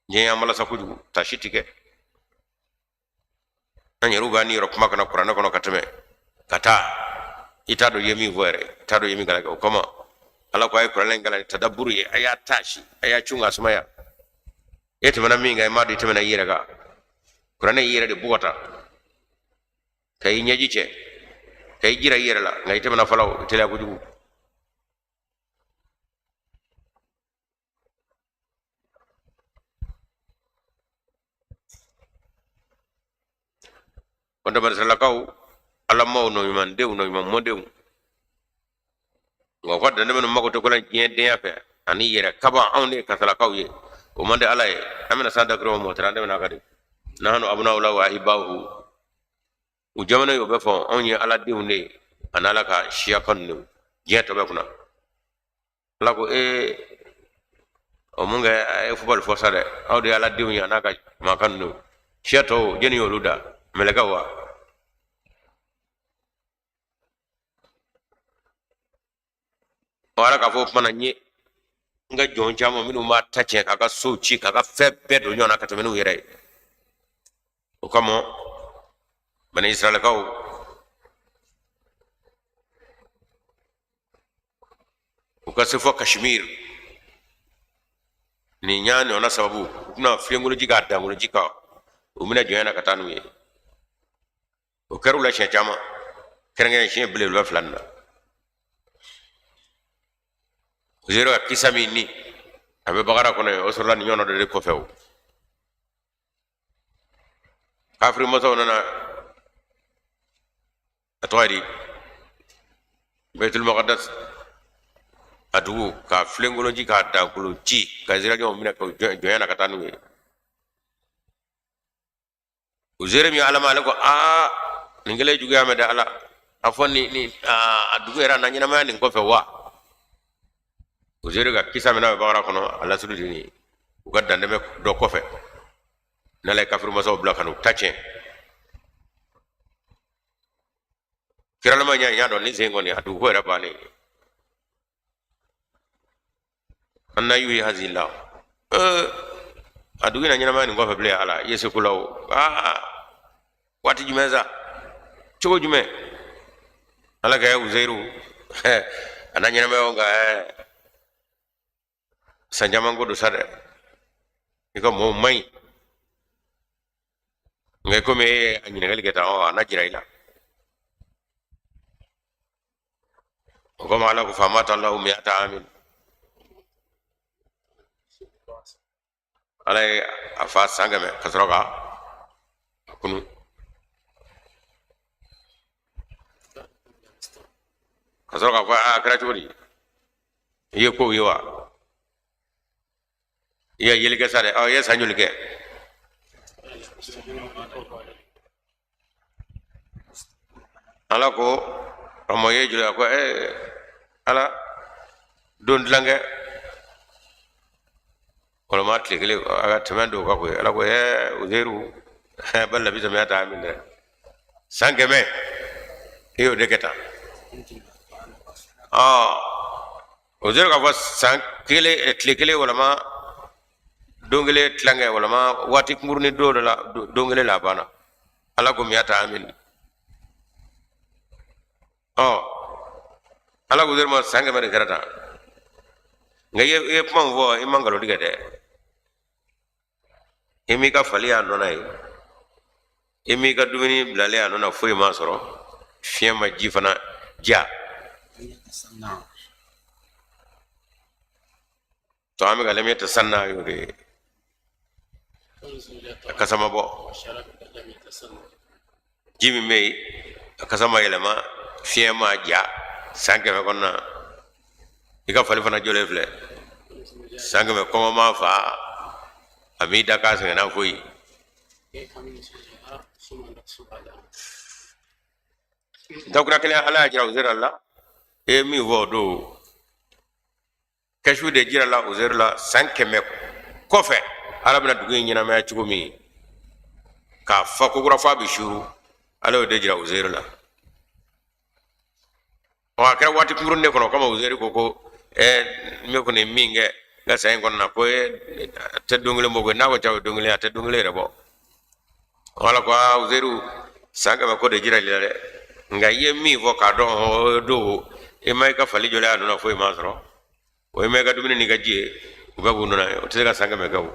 diɲɛ y'an malasa kojugu, tasi ti kɛ. An yɛrɛw b'an yɔrɔ kuma kana kuranɛ kɔnɔ ka tɛmɛ ka taa, i t'a dɔn i ye min fɔ yɛrɛ, i t'a dɔn i ye min kalan kɛ. O kama Ala ko a ye kuranɛ in kalan ni tadabburu ye, a y'a taasi, a y'a cun k'a sumaya. E tɛmɛna min kan, i m'a dɔn i tɛmɛna i yɛrɛ kan. Kuranɛ y'i yɛrɛ de bugɔ ta ka i ɲɛji cɛ ka i jira i yɛrɛ la, nka i tɛmɛna fɔlɔ, i teliya kojugu. Kɔntɛ banisalakaw, Ala maaw, nɔ ɲumandenw, nɔ ɲuman mɔdenw, nka u ka dantɛmɛ ninnu mako tɛ ko la diɲɛ denya fɛ ani yɛrɛ kaba. Anw de ye karisalakaw ye, o man di Ala ye. An bɛna san dakiri o mɔgɔ tɛra, an tɛmɛna a ka di nahnu abna'ullahi wa ahibba'uhu. U jamana y'o bɛɛ fɔ, anw ye Ala denw de ye ani Ala ka siya kanulenw diɲɛ tɔ bɛɛ kunna. Ala ko ee, o mun kɛ, a ye fubali fɔ sa dɛ, aw de ye Ala denw ye a n'a ka maa kanulenw. Siya tɔw, jɛni y'olu da mɛlɛkɛw wa? O Ala k'a fɔ o tuma na n ye n ka jɔn caman minnu b'a ta tiɲɛ, k'a ka sow ci, k'a ka fɛn bɛɛ don ɲɔgɔn na ka tɛmɛ n'u yɛrɛ ye. O kama bani Israɛlkaw u ka se fɔ Kashmir. Nin y'a ɲɔgɔnna sababu, u bɛna filenkoloji k'a dankoloji kan, u bɛna jɔnya na ka taa n'u ye. O kɛra u la siɲɛ caman, kɛrɛnkɛrɛn siɲɛ belebeleba fila nin na. Uzeru ka kisa min ni a bɛ Bakara kɔnɔ yen, o sɔrɔla nin ɲɔgɔnna dɔ de kɔfɛ. O kafiri masaw nana, a tɔgɔ ye di, Baitul Maqdas a dugu ka filenkolon ci k'a dankolon ci ka Israɛlɛnw minɛ ka jɔnya na ka taa n'u ye. Uzeru min Ala ma, ale ko aa, nin kɛlen juguya mɛn dɛ Ala, a fɔ ni a dugu yɛrɛ na ɲɛnamaya nin kɔfɛ wa? Uzeru ka kisa min n'a bɛ Bakara kɔnɔ, a lasulu de nin ye. U ka dantɛmɛ dɔ kɔfɛ, n'Ala ye kafiri masaw bila ka n'u ta tiɲɛ. Kiralama ɲa y'a dɔn nin sen kɔni a dugu ko yɛrɛ bannen. Anna yuhyi hazihi la, a dugu na ɲɛnamaya nin kɔfɛ bilen? Ala ye seko la o. Aa, waati jumɛn sa, cogo jumɛn? Ala ka Uzeru a na ɲɛnamaya o, nka san caman ko don sa dɛ, i ka mɔɔw man ɲi. Nka komi e ye a ɲininkali kɛ tan, ɔ a na jira i la. O kama Ala ko fa amatahu Allahu mi'ata amin, Ala ye a fa san 100 ka sɔrɔ ka a kunu, ka sɔrɔ k'a fɔ a kɛra cogo di, i ye kow ye wa? I ye yeli kɛ sa dɛ. Ɔ, i ye san joli kɛ? Ala ko a ma, ye joli? A ko Ala, don tilankɛ walima tile kelen, a ka tɛmɛ don ka koyi. Ala ko Uzeru, bal labista mi'ata amin dɛ, san 100 i y'o de kɛ tan. Ɔ, Uzeru k'a fɔ san kelen, tile kelen walima don kelen tilankɛ walima waati kunkurunin don dɔ la, don kelen la a banna. Ala ko mi'ata amin. Ɔ, Ala ko Uzeru ma san 100 de kɛra tan, nka i ye kuma min fɔ, i ma nkalon tigɛ dɛ. I m'i ka fali y'a nɔ na ye, i m'i ka dumuni bilalen a nɔ na, foyi ma sɔrɔ, fiɲɛ ma ji fana ja. To an bɛ ka lam yatasanna, y'o de ye, a kasa ma bɔ, ji min bɛ yen a kasa ma yɛlɛma, fiɲɛ ma ja san 100 kɔnɔna. I ka fali fana jɔlen filɛ san 100, kɔngɔ m'a fa, a m'i da k'a sɛgɛnna, foyi. Dakura kelen Ala y'a jira Uzeru la, e ye min fɔ o don, kɛsu de jirala Uzeru la san 100 kɔfɛ, Ala bɛna dugu in ɲɛnamaya cogo min k'a fa kokura f'a bɛ suuru, Ala y'o de jira Uzeru la. Ɔ, a kɛra waati kunkurunnin de kɔnɔ. O kama Uzeru ko ko ne kɔni min kɛ n ka saya in kɔnɔna na, ko a tɛ don kelen bɔ koyi. N'a ko ca o ye don kelen, a tɛ don kelen yɛrɛ bɔ. Ala ko aa, Uzeru, san 100 ko de jiral'i la dɛ, nka i ye min fɔ k'a dɔn o don, i ma i ka fali jɔlen a nɔ na, foyi ma sɔrɔ o, i ma i ka dumuni n'i ka ji ye, u bɛɛ b'u nɔ na ye, o tɛ se ka san 100 kɛ. O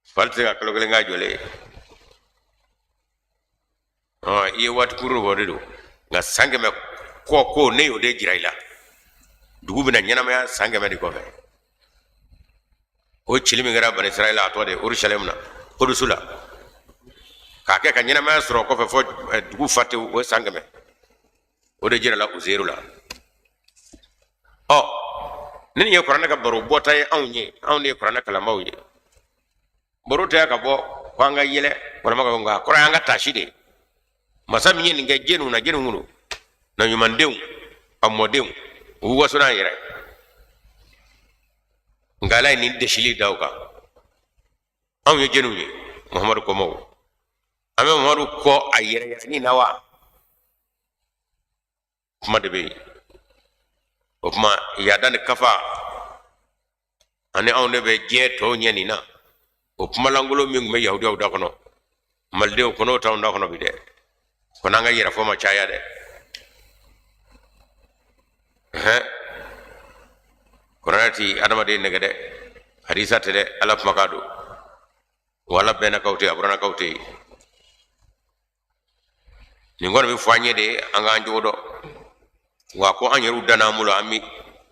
fali tɛ se ka kalo kelen k'a jɔlen ye. I ye waati kunkurunnin fɔ de don, nka san 100 kɔ ko ne y'o de jira i la, dugu bɛna ɲɛnamaya san 100 de kɔfɛ. O cili min kɛra Bani Israɛl, a tɔgɔ de Urusalɛmu na, Kudusu la, k'a kɛ ka ɲɛnamaya sɔrɔ kɔfɛ fɔ dugu fa tewu, o ye san 100, o de jirala Uzeru la. Ɔ, ni nin ye kuranɛ ka baro bɔta ye anw ye, anw de ye kuranɛ kalanbaaw ye. Baro tɛ ka bɔ ko an ka yɛlɛ walima ka, nka kɔrɔ y'an ka taasi de ye. Masa min ye nin kɛ jɛniw na, jɛniw kɔnɔ na ɲumandenw, a mɔdenw, u waso n'an yɛrɛ, nka Ala ye nin desili da u kan. Anw ye jɛniw ye? Muhamadu kɔmɔw, an bɛ Muhamadu kɔ a yɛrɛ yɛrɛ na wa? Kuma de bɛ yen. O kuma yaada ni kafa ani anw de bɛ diɲɛ tɔw ɲɛ nin na. O kumalankolon min tun bɛ yahudiyaw da kɔnɔ, malidenw kɔnɔ, o t'anw da kɔnɔ bi dɛ. Ko n'an ka yɛrɛfɔ ma caya dɛ, hɛn, kuranɛ ti adamaden nɛgɛ dɛ. Hadisa tɛ dɛ, Ala kumakan don. Wala bɛnnakaw tɛ, a burannakaw tɛ. Nin kɔni bɛ fɔ an ye de an k'an jogo dɔn. Wa ko an yɛrɛw danna an bolo, an bɛ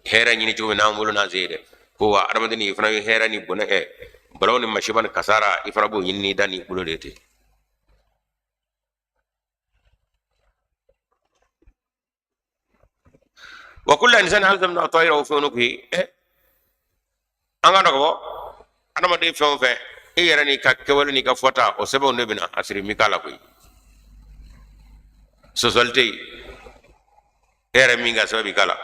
hɛrɛ ɲini cogo min n'an bolo n'an se ye dɛ. Ko wa adamaden i fana bɛ hɛrɛ ni bɔnɛ ɛ balaw ni masiba ni kasara, i fana b'o ɲini n'i da n'i bolo de ten. Wa kulla insani alzamna ta'irahu fi unuqihi. An ka dɔgɔ adamaden fɛn o fɛn, i yɛrɛ n'i ka kɛwale n'i ka fɔta, o sɛbɛnw de bɛna a siri min k'a la koyi. Sɔsɔli tɛ yen, e yɛrɛ min ka sɛbɛn b'i k'a la.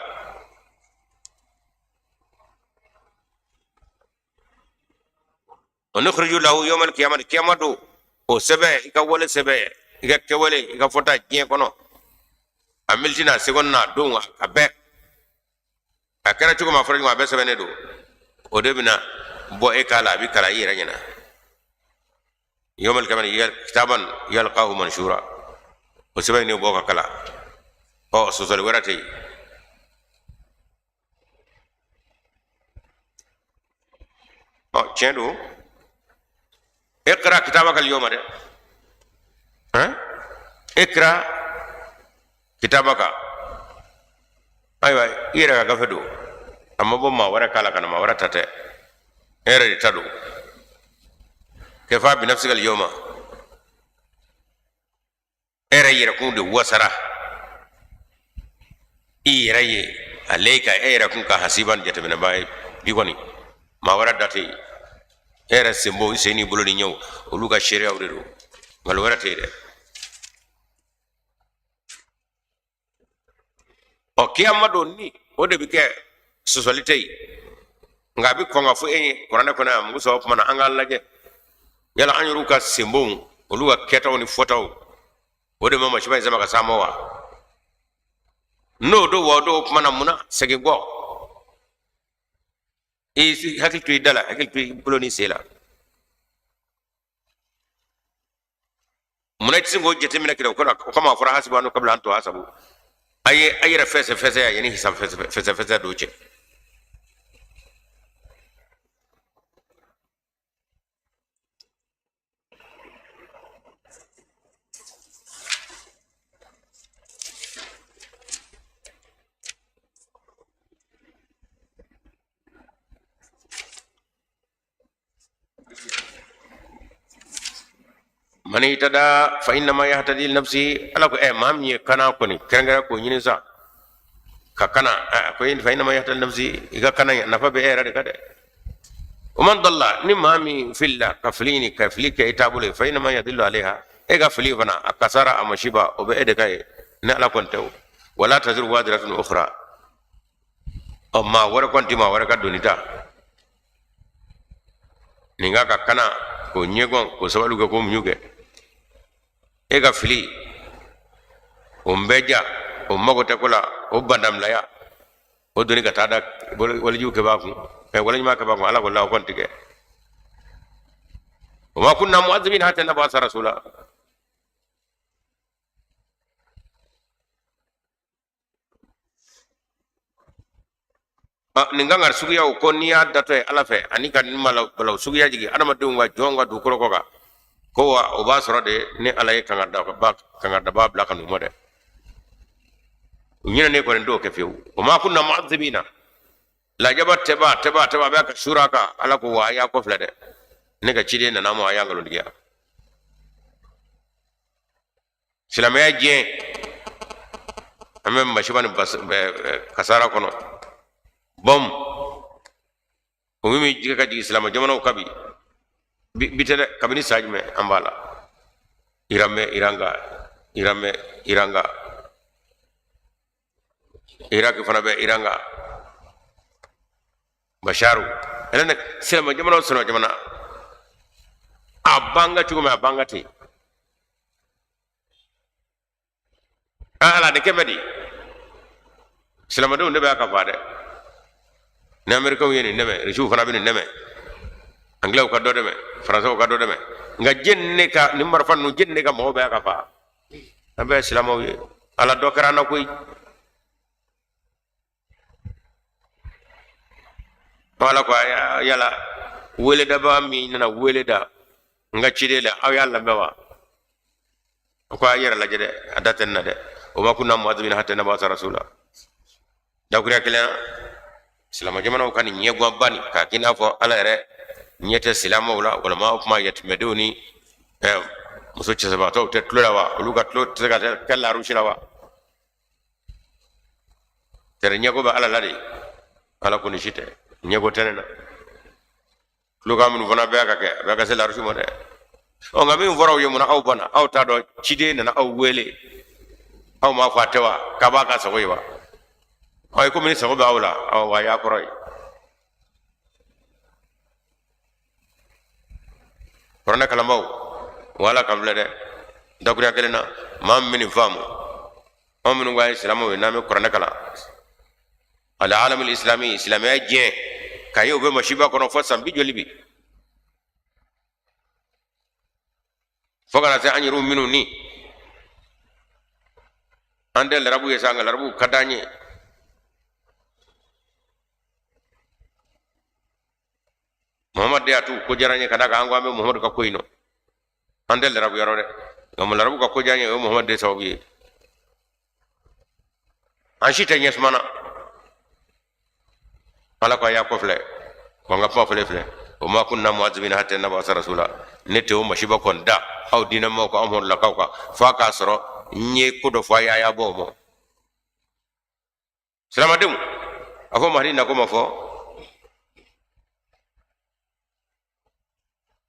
Wa nukhriju lahu yawmal qiyamati, kiyama don o sɛbɛn, i ka wale sɛbɛn, i ka kɛwale, i ka fɔta diɲɛ kɔnɔ, a miniti n'a seconde n'a don, a bɛɛ a kɛra cogo min, a fɔra cogo min, a bɛɛ sɛbɛnnen don. O de bɛna bɔ e k'a la, a bɛ kalan i yɛrɛ ɲɛna. Yawmal qiyamati kitaban yalqahu manshura, o sɛbɛn in de bɔ ka kalan. Ɔ sɔsɔli wɛrɛ tɛ yen. Ɔ tiɲɛ don, iqra kitabaka al-yawma dɛ, hein, iqra kitabaka. Ayiwa, i yɛrɛ ka gafe don, a ma bɔ maa wɛrɛ k'a la ka na, maa wɛrɛ ta tɛ, e yɛrɛ de ta don. Kafa bi nafsika al-yawma, e yɛrɛ yɛrɛkun de wasara i yɛrɛ ye, alayka e yɛrɛ kun ka hasiban, jateminɛbaa ye. Bi kɔni maa wɛrɛ da tɛ yen, e yɛrɛ senbo, i sen n'i bolo ni ɲɛw, olu ka seereyaw de don, nkalon wɛrɛ tɛ yen dɛ. Ɔ kiyama don ni o de bɛ kɛ, sɔsɔli tɛ yen, nka a bɛ kɔn ka fɔ e ye kuranɛ kɔnɔ yan mugu saba kuma na. An k'a lajɛ yala an yɛrɛw ka senbonw, olu ka kɛtaw ni fɔtaw, o de ma masiba in sama ka s'an ma wa? N'o don wa, o don o kuma na, mun na segin kɔ? I hakili to i da la, hakili to i bolo ni sen la. Munna i tɛ se k'o jateminɛ kɛ? O kama a fɔra hasibu anfusakum qabla an tuhasabu, a ye a yɛrɛ fɛsɛ fɛsɛ a yanni hisab fɛsɛ fɛsɛ don cɛ. Man ihtada fa innama yahtadi li nafsihi. Ala ko maa min ye kana kɔni kɛrɛnkɛrɛn k'o ɲini sa ka kana, ko fa innama yahtadi li nafsihi, i ka kana nafa bɛ e yɛrɛ de kan dɛ. Wa man dalla, ni maa min filila ka fili ɲini ka fili kɛ i taabolo ye, fa innama yadillu alayha, e ka fili fana a kasara, a masiba, o bɛ e de kan ye, ni Ala kɔni tɛ o. Wala taziru waziratun ukhra, ɔ maa wɛrɛ kɔni tɛ maa wɛrɛ ka doni ta. Nin ka ka kana k'o ɲɛgɔn k'o sabali kɛ, k'o muɲu kɛ, e ka fili o n bɛɛ ja, o mago tɛ ko la, o bandamilaya, o doni ka taa da walejugu kɛbaa kun, waleɲuman kɛbaa kun. Ala ko la, o kɔni tɛ kɛ. Wa ma kunna mu'adhibina hatta nab'atha rasula. Nin kan ka suguyaw ko n'i y'a datɔ ye Ala fɛ, ani ka nin balaw suguya jigin adamadenw ka jɔn ka dugukolo kɔ kan, ko wa o b'a sɔrɔ de ni Ala ye kangaridaba bila ka n'u ma dɛ. U ɲinɛnen kɔni t'o kɛ fiyewu. Wa ma kunna mu'adhibina, lajaba tɛba tɛba tɛba bɛ ka suura kan. Ala ko wa a y'a kɔfilɛ dɛ, ne ka ciden nana ma, a y'a nkalontigiya. Silamɛya diɲɛ, an bɛ masiba ni kasara kɔnɔ. Bɔm o min bɛ jigin ka jigin silamɛ jamanaw kan bi bi tɛ dɛ, kabini san jumɛn an b'a la. Iran bɛ Iran kan, Iran bɛ Iran kan, Iraki fana bɛ Iran kan, Basharu ɛlɛ. Silamɛ jamana o silamɛ jamana, a banga cogo min, a banga ten. Ala de kɛmɛ di silamɛdenw de bɛ ka fa dɛ. Ni Amerikɛnw ye nin dɛmɛ, Irisiw fana bɛ nin dɛmɛ, Angilɛw ka dɔ dɛmɛ, Faransɛw ka dɔ dɛmɛ, nka jɛni ne ka nin marifa ninnu, jɛni ne ka mɔgɔw bɛ ka fa? An bɛɛ ye silamɛw ye. Ala dɔ kɛra an na koyi. Ala ko yala Weledaba min nana wele da n ka ciden la, aw y'a lamɛn wa? O ko a yɛrɛ lajɛ dɛ, a da tɛ nin na dɛ. Wa ma kunna mu'adhibina hatta nab'atha rasula. Dakuruya kelen, silamɛ jamanaw ka nin ɲɛguwanba nin k'a k'i n'a fɔ Ala yɛrɛ ɲɛ tɛ silamɛw la, walima o kuma yatimɛdenw ni muso cɛsabaatɔw tɛ tulo la wa? Olu ka tulo tɛ se ka kɛ larusi la wa? Tɛrɛ ɲɛko bɛ Ala la de. Ala ko nin si tɛ, ɲɛko tɛ ne na. Tulokan minnu fana bɛɛ ka kɛ, a bɛɛ ka se larusi ma dɛ. Ɔ, nka min fɔra aw ye, mun na aw banna? Aw t'a dɔn ciden nana aw wele, aw m'a fɔ a tɛ wa? K'a b'a ka sago ye wa? Ɔ, komi ni sago bɛ aw la, ɔ, wa y'a kɔrɔ ye. Kuranɛ kalanbaw, wala kan filɛ dɛ. Dakuruya kelen na, maa min bɛ nin faamu, anw minnu ko an ye silamɛw ye, n'an bɛ kuranɛ kalan, al-alamul islami, silamɛya diɲɛ k'a ye o bɛ masiba kɔnɔ fo san bi joli bi, fo ka na se an yɛrɛw minnu ni an tɛ larabu ye sa, nka larabuw ka d'an ye. Muhamadu de y'a to ko diyara n ye, ka d'a kan an ko an bɛ Muhamadu ka ko in nɔ. An tɛ larabu yɔrɔ dɛ, nka larabu ka ko diyara n ye, o ye Muhamadu de sababu ye. An si tɛ ɲɛsuma na. Ala ko a y'a kɔfilɛ wa, n ka kuma fɔlen filɛ, wa ma kunna mu'adhibina hatta nab'atha rasula. Ne tɛ o masiba kɔni da aw diinɛmaaw kan, aw mɔlakaw kan, f'a k'a sɔrɔ n ye ko dɔ fɔ a ye, a y'a bɔ o ma. Silamadenw, a fɔ Mahadi nako ma fɔ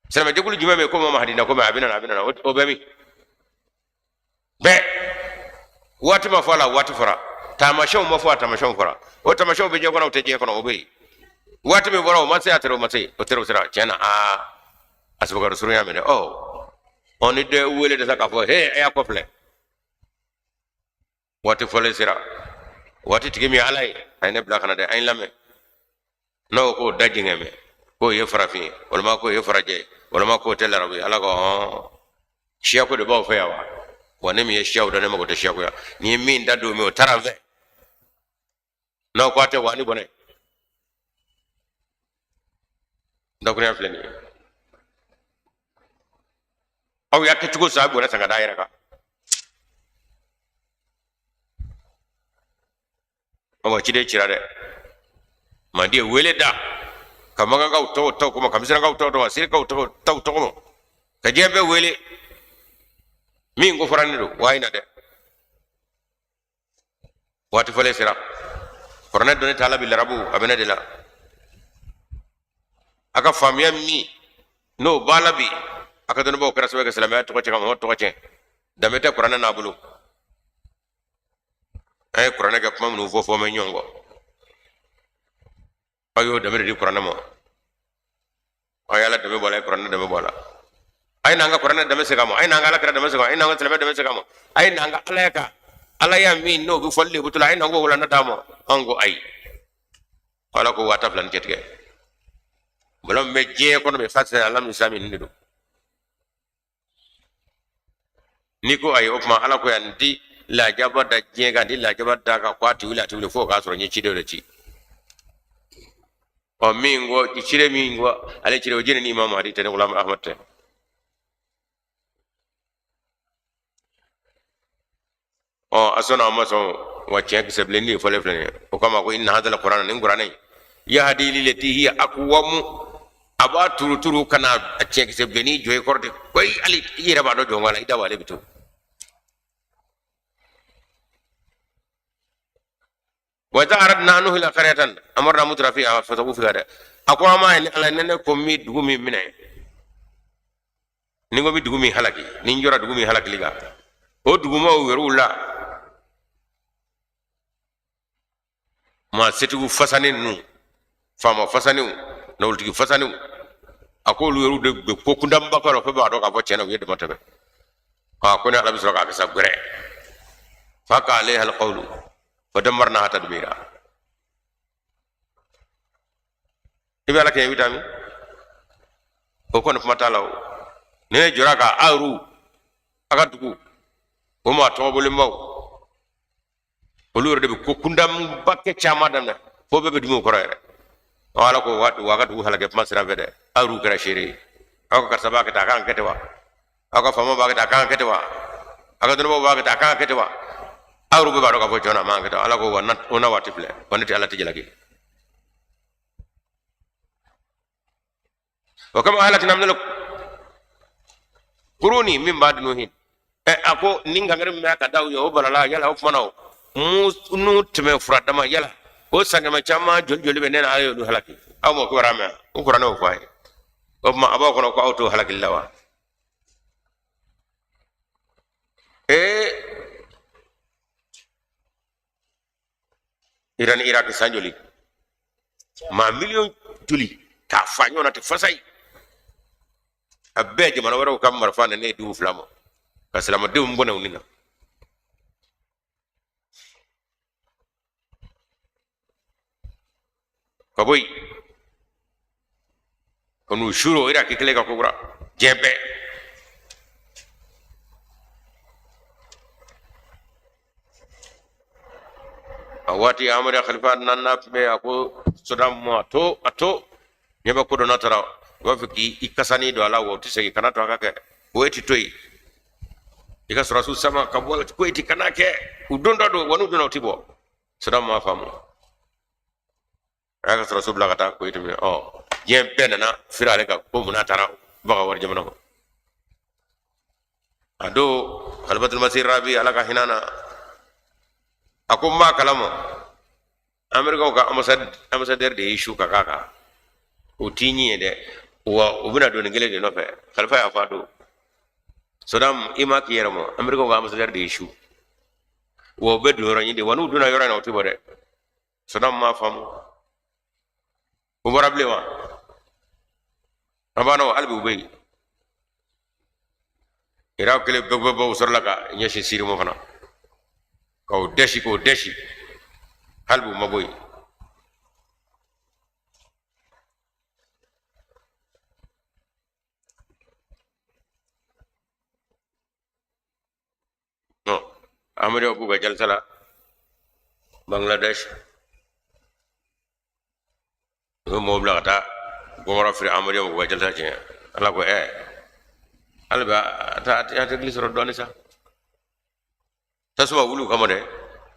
silamɛjɛkulu jumɛn bɛ yen ko ma Mahadi nako mɛn? A bɛ na, a bɛ na, o bɛ min bɛɛ waati ma fɔ a la, waati fɔra, taamasiyɛnw ma fɔ a taamasiyɛnw fɔra, o taamasiyɛnw bɛ diɲɛ kɔnɔ, o tɛ diɲɛ kɔnɔ, o bɛ yen. Waati min fɔra, o ma se, a tɛrɛ o ma se, o tɛrɛ o sera tiɲɛ na. Aa, a sɛbɛkɔrɔ surunya minɛ. Ɔ ɔ, ni dɔ wele de sa k'a fɔ he, a y'a kɔfilɛ, waati fɔlen sera, waati tigi min ye Ala ye, a ye ne bila ka na dɛ, a ye n lamɛn. N'o k'o da jɛngɛ mɛ k'o ye farafin ye, walima k'o ye farajɛ ye, walima k'o tɛ larabu ye, Ala ko hɔn, siyako de b'aw fɛ yan wa? Wa ne min ye siyaw dɔn, ne mago tɛ siyako ya. N'i ye min da don min, o taara n fɛ. N'aw ko a tɛ wa, ni bɔnɛ dakurunya filɛ nin ye. Aw y'a kɛcogo sa, a bɔnɛ san ka d'a yɛrɛ kan. Awa, ciden cira dɛ. Mandi ye wele da ka makankaw tɔgɔ tɔgɔ ma, ka misirakaw tɔgɔ tɔgɔ ma, sirikaw tɔgɔ taw tɔgɔ ma, ka diɲɛ bɛɛ wele. Min ko fɔra ne don wa, na dɛ, waati fɔlen sera. Kuranɛ dɔnni t'a la bi, larabu a bɛ ne de la. A ka faamuya min n'o b'a la bi, a ka dɔnnibaw kɛra sababu ye ka silamɛya tɔgɔ tiɲɛ, ka mɔgɔ tɔgɔ tiɲɛ. Danbe tɛ kuranɛ n'a bolo. An ye kuranɛ kɛ kuma minnu fɔ fɔ mɛ ɲɔgɔn kɔ, aw y'o danbe de di kuranɛ ma. Aw ye Ala danbe bɔ a la, a ye kuranɛ danbe bɔ a la. A ye n'an ka kuranɛ danbe segin a ma, a ye n'an ka Ala kira danbe segin a ma, a ye n'an ka silamɛ danbe segin a ma, a ye n'an ka Ala ka Alaya min n'o bɛ fɔli lebutu la, a ye n'an k'o walanda d'a ma. An ko ayi. Ala ko waati fila ni cɛtigɛ bala min bɛ diɲɛ kɔnɔ bɛ fasa ala min sa min de don. N'i ko ayi, o tuma Ala ko yan, n ti lajaba da diɲɛ kan, n ti lajaba da kan ko a ti wuli, a ti wuli fo k'a sɔrɔ n ye ciden dɔ ci. Ɔ, min ko ciden, min ko ale ciden, o jɛnɛ ni Imam Mahdi tɛ, ni Gulam Ahmad tɛ. Ɔ, a sɔnna a ma sɔn wa, tiɲɛ kisɛ bilenni de fɔlen filɛ nin ye. O kama ko inna hadal qur'ana, nin kuranɛ yahdi lilati hiya aqwamu, a b'a turuturu ka na a tiɲɛ kisɛ bilenni jɔ i kɔrɔ de koyi. Hali i yɛrɛ b'a dɔn jɔn la, i da b'ale bɛ to. Wa iza aradna an nuhlika qaryatan amarna mutra fiha fasaku fiha dɛ. A ko an m'a ye ni Ala, ne ne ko n bɛ dugu min minɛ, ni n ko n bɛ dugu min halaki, ni n jɔra dugu min halakili kan, o dugumaw yɛrɛw la maa setigiw fasanen ninnu, faama fasanenw, nafolotigi fasanenw, a ko olu yɛrɛw de bɛ ko kuntanba kɔrɔ fo b'a dɔn k'a fɔ tiɲɛ na u ye dama tɛmɛ. A ko ne Ala bɛ sɔrɔ k'a kɛ sa gɛrɛ fa haqa alayha alqawlu fa dammarnaha tadmira. I bɛ Ala kɛ, i bɛ taa min, o kɔni kuma t'a la. O ni ne jɔra ka aru a ka dugu o maa tɔgɔbɔlenbaw, olu yɛrɛ de bɛ ko kuntanba kɛ caman daminɛ fo bɛɛ bɛ dimi o kɔrɔ yɛrɛ. Ala ko wa ka dugu halakɛ kuma sira fɛ dɛ. Aw yɛrɛw kɛra seere ye. Aw ka karisa b'a kɛ tan, a kan ka kɛ ten wa? Aw ka faama b'a kɛ tan, a kan ka kɛ ten wa? Aw ka dɔnnibaaw b'a kɛ tan, a kan ka kɛ ten wa? Aw yɛrɛw bɛɛ b'a dɔn k'a fɔ tiɲɛ na a man ka kɛ ten. Ala ko wa o na waati filɛ, wa ne tɛ Ala tɛ jalaki. Wa kam ahlakna minal kuruni min ba'di nuhin. Ɛ a ko nin kankari min bɛ ka da u ye o balala yala o tuma na o minnu tɛmɛ fura dama yala o san kɛmɛ caman joli joli bɛ ne na aw y'olu halaki aw m'o kibaruya mɛn o kuranɛ y'o fɔ a ye o tuma a b'aw kɔnɔ ko aw t'o halakili la wa ee Iran ni Iraki san joli maa miliyɔn joli k'a fa ɲɔgɔn na ten fasayi a bɛɛ jamana wɛrɛw ka marifa nana dugu fila ma ka silamɛdenw bɔnɛ u ni na ka bɔ yen ka n'u suro Iraki kelen ka ko kura diɲɛ bɛɛ a waati Amadu Khalifa nana tun bɛ a ko Saddam ma a to ɲɛ bɛ ko dɔ n'a taara u b'a fɛ k'i kasani don a la wa o tɛ segin kana to a ka kɛ o e ti to yen i ka sɔrɔdasiw sama ka bɔ ko e ti kana kɛ u don dɔ don wa n'u donna u ti bɔ Saddam m'a faamu a y'a ka sɔrɔdasiw bila ka taa Kuwait minɛ ɔ diɲɛ bɛɛ nana firi ale kan ko munna a taara baga wari jamana ma a don Khalifatul Masih Rabi ala ka hinɛ na a ko n b'a kalama amerikaw ka ambassadeur de y'i su ka k'a kan o t'i ɲin ye dɛ wa u bɛna don nin kelen de nɔfɛ Khalifa y'a fɔ a don Saddam i ma k'i yɛrɛ ma amerikaw ka ambassadeur de y'i su wa u bɛ don yɔrɔ ɲini de wa n'u donna yɔrɔ in na u tɛ bɔ dɛ Saddam m'a faamu u bɔra bilen wa an banna o hali bi u bɛ yen Irak kelen bɛɛ bɛ bɔ u sɔrɔla ka ɲɛsin Siri ma fana k'o dɛsi k'o dɛsi hali bi u ma bɔ yen non Amadu b'u ka jalisa la Bangladesh u ye mɔgɔw bila ka taa gɔngɔrɔ fili Amadu b'u ka jalisa tiɲɛ ala ko ɛ hali bi a tɛ hakili sɔrɔ dɔɔni sa tasuma wuli u kama dɛ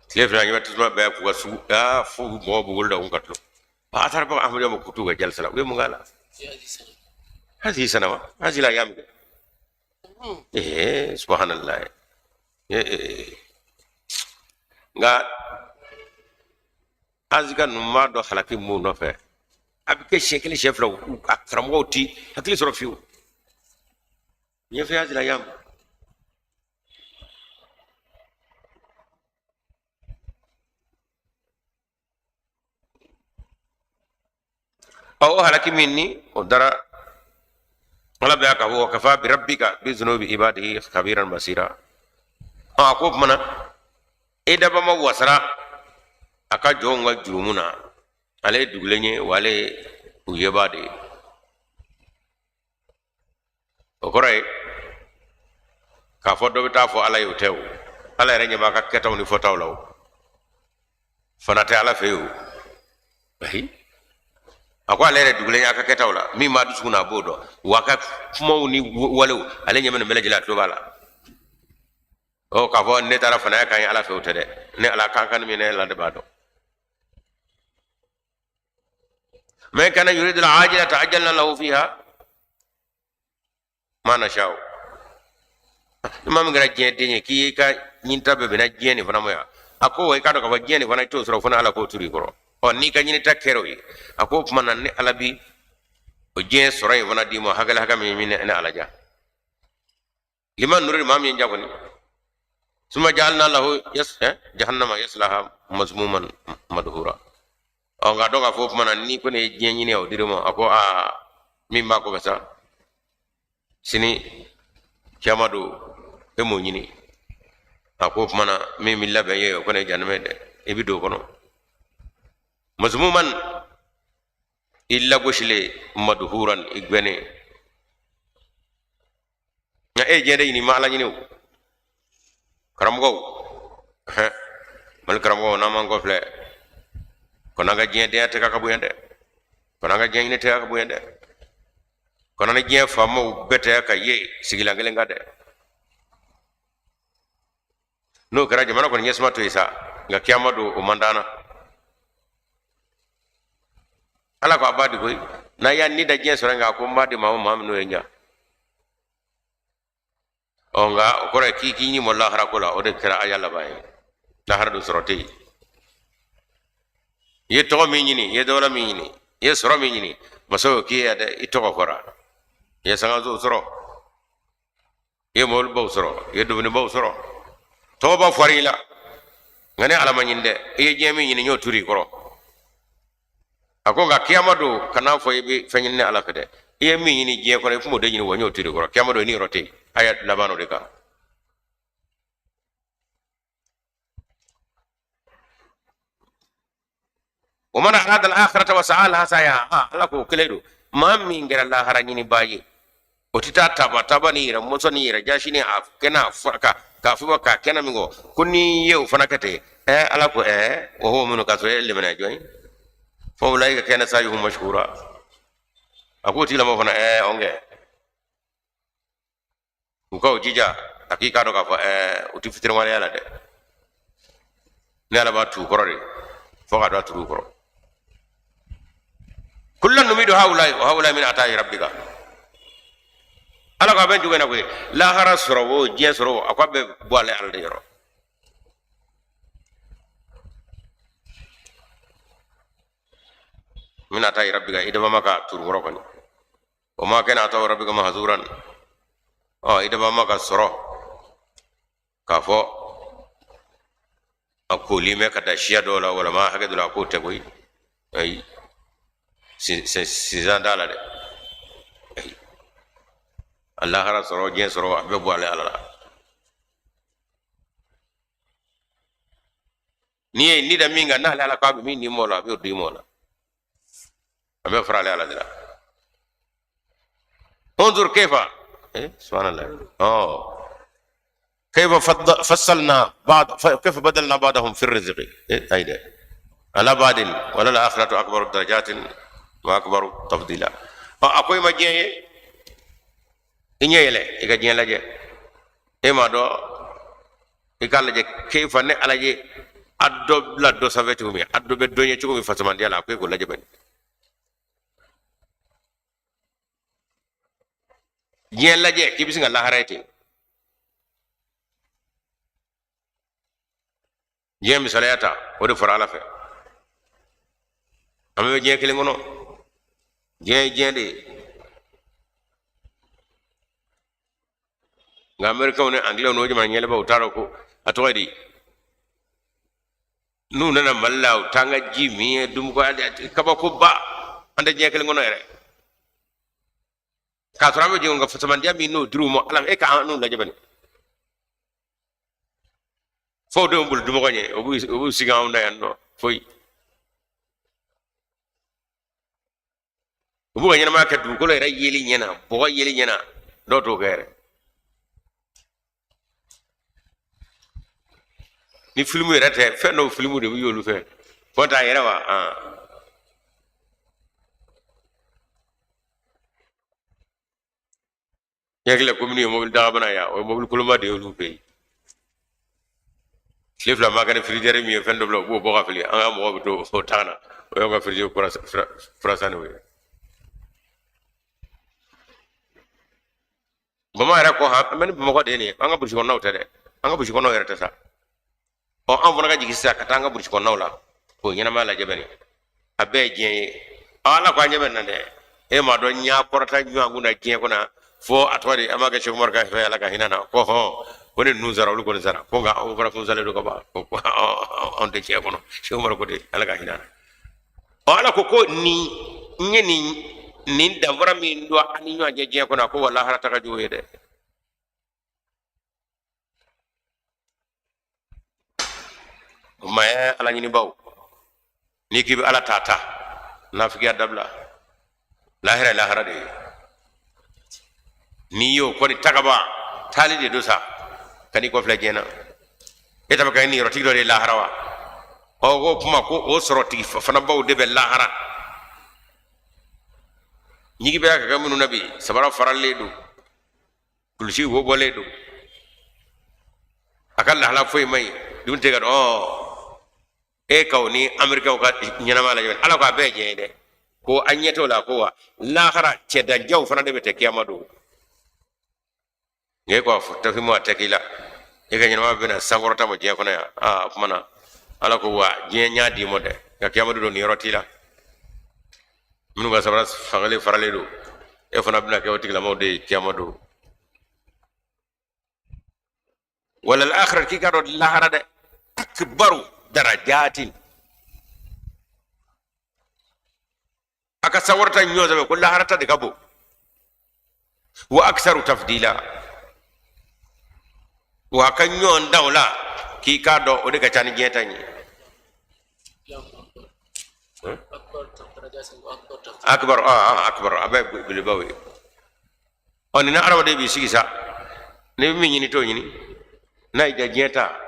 tile fila ɲɛ bɛ tasuma bɛɛ k'u ka sugu aa fo mɔgɔw b'u bolo da u ka tulo a taara baga Amadu ma k'u t'u ka jalisa la u ye mun k'a la hali sana wa hali la y'a minɛ ee subhanallah ee nka azika ninnu b'a dɔn halaki mun nɔfɛ a bɛ kɛ siɲɛ kelen siɲɛ fila a karamɔgɔw ti hakili sɔrɔ fiyewu ɲɛfɛ azila yam ɔ o halaki min ni o dara ala bɛ ka fɔ kafa bi rabbika bi zunubi ibadihi khabiran basira ɔ a ko tuma na e dabaa ma wasara a ka jɔnw ka jurumu na ale ye dugulen ye wa ale ye u yebaa de ye o kɔrɔ ye k'a fɔ dɔ bɛ taa fɔ ala ye o tɛ o ala yɛrɛ ɲɛ b'a ka kɛtaw ni fɔtaw la o fana tɛ ala fɛ yen o ayi a ko ale yɛrɛ dugulen y'a ka kɛtaw la min b'a dusukun na a b'o dɔn wa a ka kumaw ni walew ale ɲɛ bɛ nin bɛɛ lajɛlen a tulo b'a la ɔ k'a fɔ ne taara fanaya kan ye ala fɛ o tɛ dɛ ne ala kan kan min ne ala de b'a dɔn man kana yuridu al-ajilata ajjalna lahu fiha ma nasha'u ni maa min kɛra diɲɛ den ye k'i y'i ka ɲinita bɛɛ bɛnna diɲɛ nin fana ma yan a ko wa i k'a dɔn k'a fɔ diɲɛ nin fana i t'o sɔrɔ fo ni ala k'o turu i kɔrɔ ɔ n'i ka ɲinita kɛra o ye a ko o tuma na ne ala bi o diɲɛ sɔrɔ in fana d'i ma hakɛ la hakɛ min ne ala ja liman nuridu maa min ja kɔni summa ja'alna lahu jahannama yaslaha mazmuman madhura ɔ nka dɔn k'a fɔ o tuma na n'i ko ne ye diɲɛ ɲini o dir'i ma a ko aa min b'a kɔfɛ sa sini kiyama don e m'o ɲini a ko o tuma na min bɛ labɛn ye o kɔni ye jahanama ye dɛ i bɛ don o kɔnɔ mazmuman i lagosilen madhuran i gɛnnen nka e ye diɲɛ de ɲini ma ala ɲini o karamɔgɔw hɛn mali karamɔgɔw n'an m'an kɔfilɛ ko n'an ka diɲɛ denya tɛ ka bonya dɛ ko n'an ka diɲɛ ɲini tɛ ka bonya dɛ Kana ni diɲɛ faamaw bɛɛ tɛ ka ye sigilan kelen kan dɛ. N'o kɛra jamana kɔni ɲɛsuma to yen sa, nka kiyama don o man d'an na. Ala ko a b'a di koyi, n'a y'a ni da diɲɛ sɔrɔ, nka a ko n b'a di maa ma, maa minnu ye n ja. Ɔ nka o kɔrɔ ye k'i k'i ɲi mɔ lahara ko la, o de kɛra aya laban ye. Lahara don sɔrɔ tɛ yen. I ye tɔgɔ min ɲini, i ye dawula min ɲini, i ye sɔrɔ min ɲini, masa y'o k'i ye dɛ. I tɔgɔ fɔra, i ye sangasow sɔrɔ, i ye mɔbilibaw sɔrɔ, i ye dumunibaw sɔrɔ, tɔgɔba fɔra i la, nka ne Ala ma ɲini dɛ. I ye diɲɛ min ɲini, n y'o turu i kɔrɔ. A ko nka kiyama don, kan'a fɔ i bɛ fɛn ɲini ne Ala fɛ dɛ. I ye min ɲini diɲɛ kɔnɔ, i tun b'o de ɲini wa, n y'o turu i kɔrɔ. Kiyama don, i niyɔrɔ tɛ yen. Aya laban o de kan. Wa man arada al-akhirata wa sa'a laha sa'yaha, Ala k'o kelen don. Maa min kɛra lahara ɲinibaa ye, o tɛ taa taba taba ni yɛrɛ mɔsɔn ni yɛrɛ jasi ni a kɛnɛ a fara k'a fɔ k'a kɛnɛ min kɔ, ko n'i ye o fana kɛ ten, Ala ko wa huwa mu'minun, k'a sɔrɔ e ye limaniya jɔn ye, fa ulaika kana sa'yuhum mashkura. A k'o tigilamɔgɔ fana ɔn kɛ u ka o jija, a k'i k'a dɔn k'a fɔ u tɛ fitiriwaleya la dɛ. Ne Ala b'a tu kɔrɔ de fo ka don a turu kɔrɔ. Kullan numidu haulai wa haulai min ata'i rabbika. Ala ko a bɛ cogo na koyi, lahara sɔrɔ o, diɲɛ sɔrɔ o, a ko a bɛ bɔ ale Ala de yɔrɔ. Min ata'i rabbika, i daba ma ka turu kɔrɔ kɔni. Wa ma kana ata'u rabbika mahzuran. Ɔ i daba ma ka sɔrɔ k'a fɔ a koli mɛ ka da siya dɔw la walama hakɛ dɔ la, a k'o tɛ koyi. Ayi, sinsan t'a la dɛ. Ayi, a lahara sɔrɔ, diɲɛ sɔrɔ, a bɛɛ bɔ ale Ala la. N'i ye ni da min kan, n'ale Ala k'a bɛ min d'i ma o la, a b'o d'i ma o la. A bɛ fara ale Ala de la. Unzur kayfa, subhanallah, oh kayfa fassalna ba'd, kayfa badalna ba'dahum fi rizqi, ayda ala ba'din wala al akhiratu akbaru darajatin wa akbaru tafdila. A ko i ma diɲɛ ye, i ɲɛ yɛlɛ i ka diɲɛ lajɛ, e m'a dɔn, i k'a lajɛ kayfa ne Ala ye a dɔ bila dɔ sanfɛ cogo min, a dɔ bɛ dɔ ɲɛ cogo min fasamandiya la, a ko e k'o lajɛ bani. Diɲɛ lajɛ k'i bɛ sin ka lahara ye ten. Diɲɛ misaliya ta, o de fɔra Ala fɛ. An bɛɛ bɛ diɲɛ kelen kɔnɔ, diɲɛ ye diɲɛ de ye. Nka amerikɛnw ni angilɛw n'o jamana ɲɛlɛbaw, u t'a dɔn ko a tɔgɔ ye di, n'u nana Mali la, u t'an ka ji min ye dumuni kabakoba. An tɛ diɲɛ kelen kɔnɔ yɛrɛ, k'a sɔrɔ an bɛ jigin ka fasamandiya min n'o dir'u ma Ala, e ka an n'u lajɛ bani. Fo denw bolo dumɔgɔ ɲɛ, u b'u sigi anw na yan nɔ foyi. U b'u ka ɲɛnamaya kɛ dugukolo yɛrɛ yeli ɲɛna, bɔgɔ yeli ɲɛna, dɔw t'o kɛ yɛrɛ. Ni filimu yɛrɛ tɛ, fɛn dɔw filimu de bɛ y'olu fɛ, fo t'a yɛrɛ wa. N hakili la ko minnu ye mobili dagabana yan, o ye mobili kolonba de ye olu fɛ yen. Tile fila ma kɛ ni frigidaire min ye fɛn dɔ bila, u b'o bɔ ka fili. An ka mɔgɔw bɛ to o ta na, o y'anw ka frigidaire kura san n'o ye. Bama yɛrɛ kɔ han, an bɛ ni Bamakɔ de ye nin ye, an ka burusi kɔnɔnaw tɛ dɛ, an ka burusi kɔnɔnaw yɛrɛ tɛ sa. Ɔ an fana ka jigin sisan ka taa an ka burusi kɔnɔnaw la k'o ɲɛnamaya lajɛ bɛ nin, a bɛɛ ye diɲɛ ye. Ala ko an ɲɛ bɛ nin na dɛ, e m'a dɔn n y'a kɔrɔta ɲɔgɔn kun na diɲɛ kɔnɔ, fo a tɔgɔ di, an b'a kɛ Sɛki Umaru ka hɛrɛ, Ala ka hinɛ na, ko hɔn ko ni ninnu sara, olu kɔni sara, ko nka anw fana fusalen don ka ban, ko anw tɛ diɲɛ kɔnɔ. Sɛki Umaru ko ten, Ala ka hinɛ na. Ɔ Ala ko ko nin n ye nin danfara min don an ni ɲɔgɔn cɛ diɲɛ kɔnɔ, a ko wa lahara ta ka jugu ye dɛ. O ma ye ala ɲinibaw, n'i k'i bɛ ala ta ta nafigiya dabila, lahara ye lahara de ye. N'i y'o kɔni ta ka ban, taali de don sa, ka n'i kɔfilɛ diɲɛ na, e ta bɛ kɛ niyɔrɔtigi dɔ de ye lahara wa. Ɔ ko kuma ko o sɔrɔtigi fana baw de bɛ lahara. Ɲigi bɛ ka kɛ minnu na bi, sabara faralen don, kulusi wo bɔlen don, a ka lahala foyi man ɲi, dun tɛ ka dɔn. Ɔ, e ka o ni amerikɛnw ka ɲɛnamaya lajɛ, Ala ko a bɛɛ ye diɲɛ ye dɛ. Ko an ɲɛ t'o la ko wa lahara cɛdanjaw fana de bɛ tɛ kiyama don. Nka e ko a fɔ tafimu a tɛ k'i la, e ka ɲɛnamaya bɛna sankɔrɔta ma diɲɛ kɔnɔ yan. Aa, o tuma na Ala ko wa diɲɛ ɲ'a d'i ma dɛ, nka kiyama don niyɔrɔ t'i la. Minnu ka sabara fankelen faralen don, e fana bɛna kɛ o tigilamɔgɔw de ye kiyama don. Walal akhirah, k'i k'a dɔn lahara dɛ, akbaru darajatin, a ka sankɔrɔta ɲɔgɔn sɛbɛn ko lahara ta de ka bon. Wa aksaru tafdila, wa a ka ɲɔgɔn dan o la, k'i k'a dɔn o de ka ca ni diɲɛ ta ye. Akbar, akbar, a bɛɛ belebelebaw ye. Ɔ, nin na adamaden b'i sigi sa, n'i bɛ min ɲini t'o ɲini, n'a y'i diya diɲɛ ta,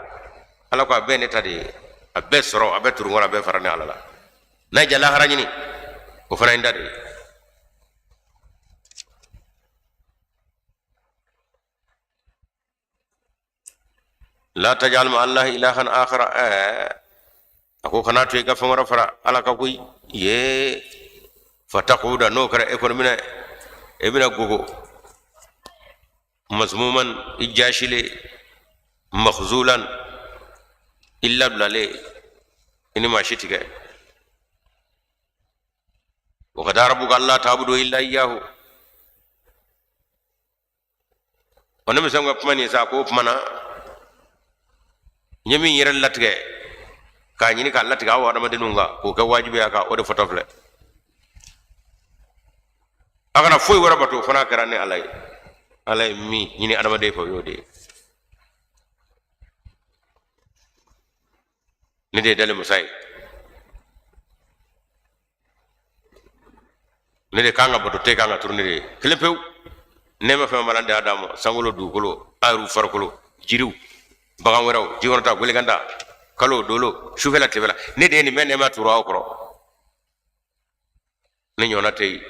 Ala ko a bɛɛ ne ta de ye, a bɛɛ sɔrɔ, a bɛɛ turu a bɛɛ fara ne Ala la. N'a y'i diya lahara ɲini, o fana ye n ta de ye. La tajal ma allahi ilahan akhara, a ko kana to i ka fɛn wɛrɛ fara Ala kan koyi. Ye fatakuda, n'o kɛra e kɔni bɛna, e bɛna gogo masmuman, i jaasilen, makhzulan, i labilalen, i ni maa si tigɛ. Wa qada rabbuka alla ta'budu illa iyyahu. Ɔ, ne bɛ ka kuma nin sa ko o tuma na n ye min yɛrɛ latigɛ k'a ɲini k'a latigɛ aw adamadenw kan k'o kɛ wajibi a kan, o de fɔtɔ filɛ. A kana foyi wɛrɛ bato fo n'a kɛra ne Ala ye. Ala ye min ɲini adamaden fɛ, o y'o de ye. Ne de ye dali masa ye, ne de kan ka bato, te kan ka turu ne de ye kelen pewu. Nɛɛma fɛn b'a la, de y'a d'a ma, sankolo, dugukolo, a yɛrɛw farikolo, jiriw, bagan wɛrɛw, jikɔnɔta, gwelekanta, kalo, dolo, sufɛla, tilefɛla, ne de ye nin bɛɛ nɛɛma turu aw kɔrɔ. Ne ɲɔgɔnna tɛ yen.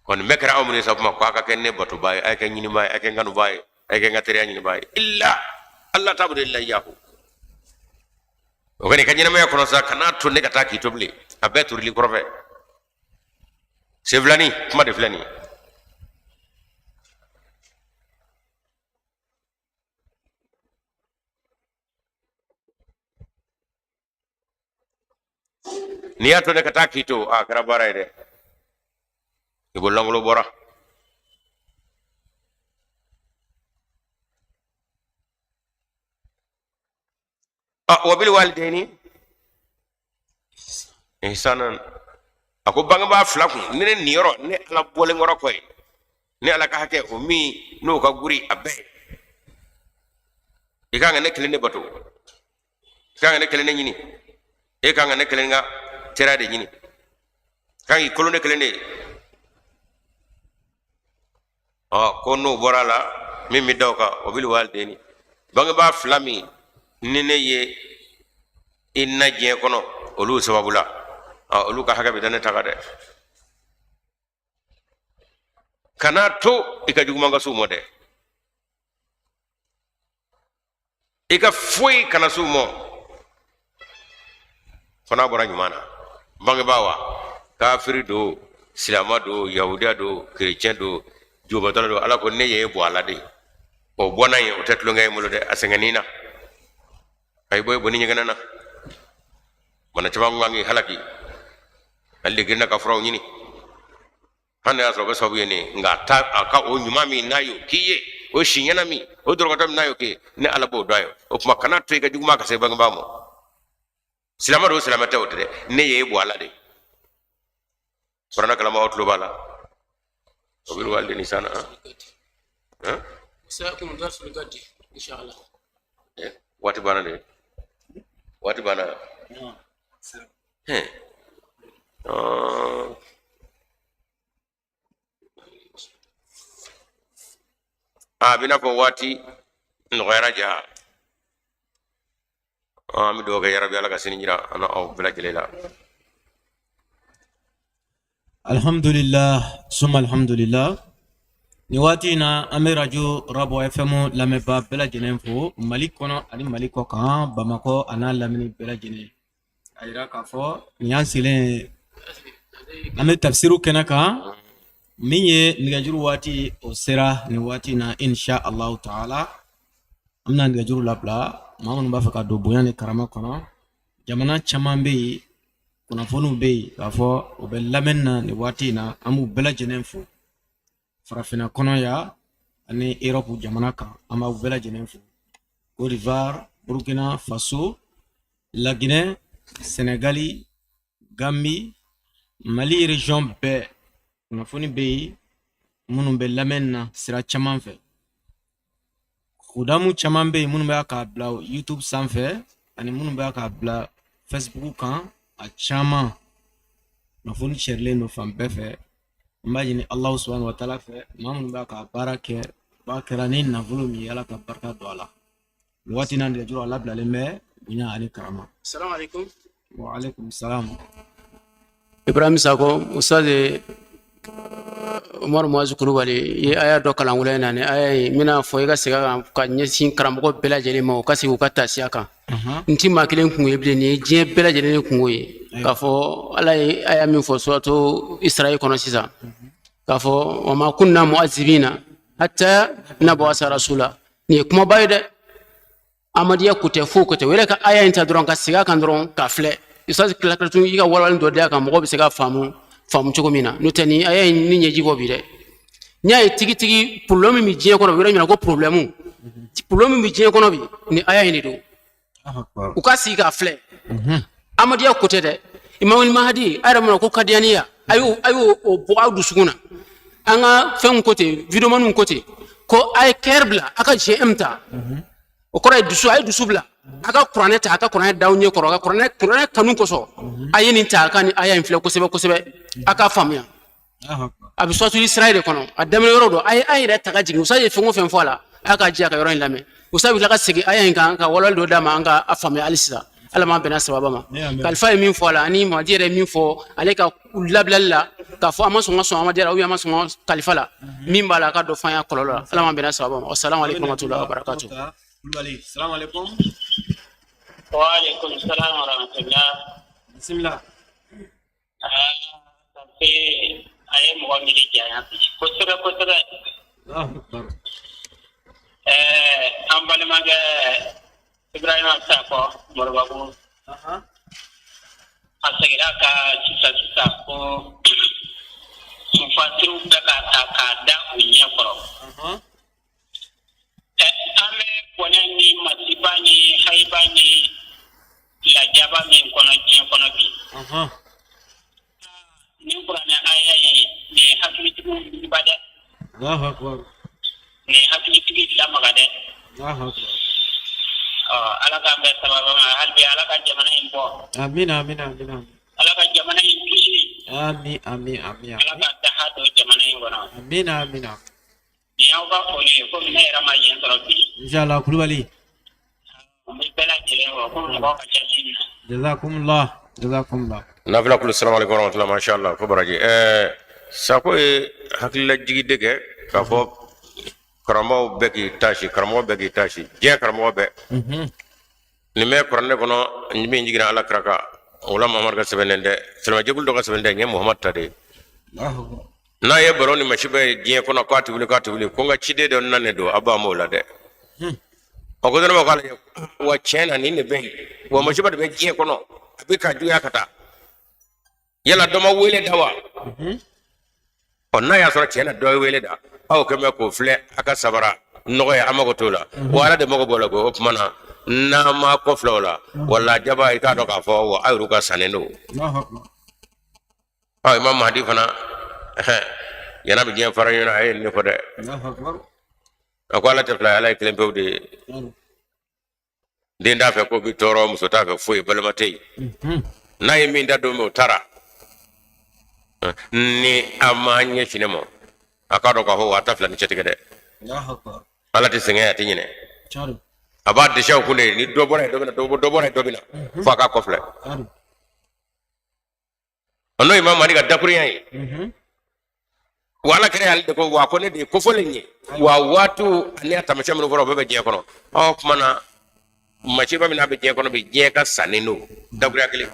Ɔ, nin bɛɛ kɛra aw minnu ye sa, kuma ko a ka kɛ ne batobaa ye, a ye kɛ ɲinibaa ye, a ye kɛ n kanubaa ye, a ye kɛ n ka teriya ɲinibaa ye. Illa alla ta'budu illa iyyahu. O kɔni ka ɲɛnamaya kɔnɔ sa, kan'a to ne ka taa k'i to bilen, a bɛɛ turuli kɔrɔfɛ senfilani kuma de filɛ nin ye. N'i y'a to ne ka taa k'i to, a kɛra baara ye dɛ, i bololankolon bɔra. Wa bil walidaini ihsanan, a ko bangebaa fila kun, ne niyɔrɔ ne Ala bɔlen kɔrɔ kɔ ye, ne Ala ka hakɛ o min n'o ka guri a bɛɛ, i kan ka ne kelen de bato, i kan ka ne kelen de ɲini, e kan ka ne kelen ka tera de ɲini, kan k'i kolo ne kelen de ye. Ɔ, ko n'o bɔra a la, min bɛ da o kan, wa bil walidaini, bangebaa fila min ni ne ye i na diɲɛ kɔnɔ olu sababu la, ɔ, olu ka hakɛ bɛ da ne ta kan dɛ. Kana to i ka juguman ka s'u ma dɛ, i ka foyi kana s'u ma fo n'a bɔra ɲuman na. Bangebaa wa, kafiri don, silama don, yahudiya don, kerecɛn don, jubatɔla don, Ala ko ne ye bɔ a la de. O bɔnna ye, o tɛ tulonkɛ ye n bolo dɛ. A sɛgɛnni na, a ye bɔ i bɔ ni ɲɛgɛnɛ na, bana caman kan k'i halaki, ale de girinna ka furaw ɲini. Hali n'a y'a sɔrɔ o bɛ sababu ye ne ye, nka a ta a ka o ɲuman min n'a y'o k'i ye, o siɲɛna min, o dɔrɔgɔtɔ min n'a y'o k'i ye, ne Ala b'o dɔn a ye. O tuma kana to i ka juguman ka se bangebaa ma. Silamɛ don, silamɛ tɛ, o tɛ dɛ, ne ye e bɔ a la de. Kuranɛ kalanbagaw tulo b'a la. Wa bil walidaini ihsana. Waati banna de, waati banna. A bɛ n'a fɔ waati nɔgɔyara ja. An bɛ dugawu kɛ yarabi, Ala ka sini jira an aw bɛɛ lajɛlen la. Alhamdulillah, summa alhamdulillah. Nin waati in na, an bɛ radio Rabɔ FM lamɛnbaa bɛɛ lajɛlen fo Mali kɔnɔ ani Mali kɔ kan, Bamakɔ a n'a lamini bɛɛ lajɛlen. A yira k'a fɔ nin y'an sigilen ye, an bɛ tafsiru kɛnɛ kan. Min ye nɛgɛjuru waati, o sera nin waati in na. Insha Allahu taala, an bɛna nɛgɛjuru labila maa minnu b'a fɛ ka don bonya ni karama kɔnɔ. Jamana caman bɛ yen, kunnafoniw bɛ yen k'a fɔ o bɛ lamɛnni na nin waati in na. An b'u bɛɛ lajɛlen fo farafinna kɔnɔ yan ani Erɔpu jamana kan. An b'aw bɛɛ lajɛlen fo: Côte d'Ivoire, Burkina Faso, Laginɛ, Senegali, Gambi, Mali région bɛɛ. Kunnafoni bɛ yen minnu bɛ lamɛnni na sira caman fɛ. Kudamu caman bɛ yen minnu bɛ k'a bila YouTube sanfɛ ani minnu bɛ k'a bila Facebook kan. A caman kunnafoni cɛrilen don fan bɛɛ fɛ. N b'a ɲini Alahu subahana wa taala fɛ, maa minnu b'a ka baara kɛ, b'a kɛra ni nafolo min ye, Ala ka barika don a la. Nin waati in na, nɛgɛjuru a labilalen bɛ bonya ani karama. Salamu alaikum. Wa alaikum salam. Ibrahim Sako, Ustaz Umar Muazu Kulubali i ye aya dɔ kalan wula in na. Ni aya in, n bɛna fɔ i ka segin a kan ka ɲɛsin karamɔgɔ bɛɛ lajɛlen ma, u ka segin u ka tasiya kan. N ti maa kelen kungo ye bilen, nin ye diɲɛ bɛɛ lajɛlen de kungo ye. K'a fɔ Ala ye aya min fɔ suratu Israël kɔnɔ sisan, k'a fɔ wa ma kunna mu'azibina hatta nab'asa rasula, nin ye kumaba ye dɛ. Amadiya ko tɛ, foyi ko tɛ. O yɛrɛ ka aya in ta dɔrɔn ka segin a kan dɔrɔn k'a filɛ, ustaz tila tun i ka walawalali dɔ d'a kan, mɔgɔ bɛ se ka faamu faamu cogo min na. N'o tɛ, nin aya in ni ɲɛji bɔ bi dɛ. N y'a ye tigitigi, problème min bɛ diɲɛ kɔnɔ, o yɔrɔ ɲɛna ko problème min bɛ diɲɛ kɔnɔ bi, nin aya in de don. U ka sigi k'a filɛ. Amadiya ko tɛ dɛ. Imamul Mahadi a yɛrɛ mana ko kadiyaniya, a y'o o bɔ aw dusukun na. An ka fɛnw ko ten, videomaniw ko ten, ko a ye kɛri bila, a ka GM ta. O kɔrɔ ye dusu, a ye dusu bila, a ka kuranɛ ta, a ka kuranɛ da aw ɲɛ kɔrɔ, a ka kuranɛ kanu kosɔn, a ye nin ta, a ka nin aya in filɛ kosɛbɛ kosɛbɛ, a k'a faamuya. A bɛ suratul Israël de kɔnɔ, a daminɛ yɔrɔ don. A ye an yɛrɛ ta ka jigin. Usa ye fɛn o fɛn fɔ a la, a k'a jija ka yɔrɔ in lamɛn. Usa bɛ tila ka segin aya in kan ka walawali dɔ d'a ma, an ka a faamuya hali sisan. Ala m'an bɛnna sababa ma. Kalifa ye min fɔ a la ani Mamadi yɛrɛ ye min fɔ ale ka labilali la, k'a fɔ an ma sɔn ka sɔn Amadi la ou bien an ma sɔn ka kalifa la, min b'a la, a ka dɔ fɔ an y'a kɔlɔlɔ la. Ala m'an bɛnna sababa ma. Wasalamu alaikum warahmatullahi wabarakatuh. Kulubali, salam alaikum. Wa alaikum salam wa rahmatullah. Bisimila. A ye mɔgɔ miiri janya bi kosɛbɛ kosɛbɛ. Allahu akbar. An balimakɛ Ibrahima Sakɔ Moribabugu, a seginna ka sisan sisan ko mufasiriw bɛ ka ta k'a da u ɲɛ kɔrɔ. An bɛ bɔnɛ ni masiba ni hayiba ni lajaba min kɔnɔ diɲɛ kɔnɔ bi, nin kuranɛ aya in, nin ye hakilitigiw wiliba dɛ. Allahu akbar. Nin ye hakilitigi lamaga dɛ. Allahu akbar. Ɔ, Ala k'an bɛn sababa ma hali bi. Ala ka jamana in bɔ. Amin, amin, amin, amin. Ala ka jamana in kisi. Amin, amin, amin. Ala ka daha don jamana in kɔnɔ. Amin, amin. Nin y'aw ka foli ye, komi ne yɛrɛ ma yen sɔrɔ bi. Inshallah, Kulubali. N bɛ bɛɛ lajɛlen fɔ ko mɔgɔ ka ca min na. Jazakumullah, jazakumullah. Nafila kulu, salamu alaikum warahmatullahi. Masha Allah, ko baraji. Sako ye hakililajigi de kɛ k'a fɔ karamɔgɔw bɛɛ k'i tasi, karamɔgɔ bɛɛ k'i tasi, diɲɛ karamɔgɔ bɛɛ. Nin bɛ kuranɛ kɔnɔ min jiginna Ala kira kan o la, Muhamadu ka sɛbɛnnen tɛ, silamɛjɛkulu dɔ ka sɛbɛn tɛ, nin ye Muhamadu ta de ye. N'a ye baro ni masiba ye diɲɛ kɔnɔ, k'a tɛ wuli, k'a tɛ wuli, ko n ka ciden dɔ nanen don, a b'a m'o la dɛ. A ko ne ma k'ale wa tiɲɛ na nin de bɛ yen wa, masiba de bɛ diɲɛ kɔnɔ, a bɛ ka juguya ka taa. Yala dɔ ma wele da wa? Ɔ, n'a y'a sɔrɔ tiɲɛ na dɔ ye wele da, aw kɛn bɛ k'o filɛ, a ka sabara nɔgɔ ye, an mago t'o la wa, Ala de mago b'o la. Ko o tuma na, n'an ma kɔ filɛ o la, wala jaba, i k'a dɔn k'a fɔ wa aw yɛrɛ ka sannen don. Ɔ, Imam Mahdi fana yan'a bɛ diɲɛ fara ɲɔgɔn na, a ye nin de fɔ dɛ. A ko Ala tɛ fila ye, Ala ye kelen pewu de ye. Den t'a fɛ ko bi tɔɔrɔ, muso t'a fɛ foyi, balima tɛ yen. N'a ye min da don min, o taara. Ni a ma ɲɛsin ne ma, a k'a dɔn k'a fɔ wa a ta fila ni cɛtigɛ dɛ. Ala tɛ sɛgɛn, a tɛ ɲinɛ, a b'a dɛsɛ o kun de. Ni dɔ bɔra yen, dɔ bɛ na, dɔ bɔra yen, dɔ bɛ na, fo a k'a kɔfilɛ. N'o ye Imam Mahdi ka dakurunya ye. Wa Ala kira y'ale de ko wa ko ne de ye kofɔlen ye, wa waatiw ani a taamasiyɛn minnu fɔra, o bɛɛ bɛ diɲɛ kɔnɔ. Ɔ tuma na masiba min n'a bɛ diɲɛ kɔnɔ bi, diɲɛ ka sannen don dakurunya kelen.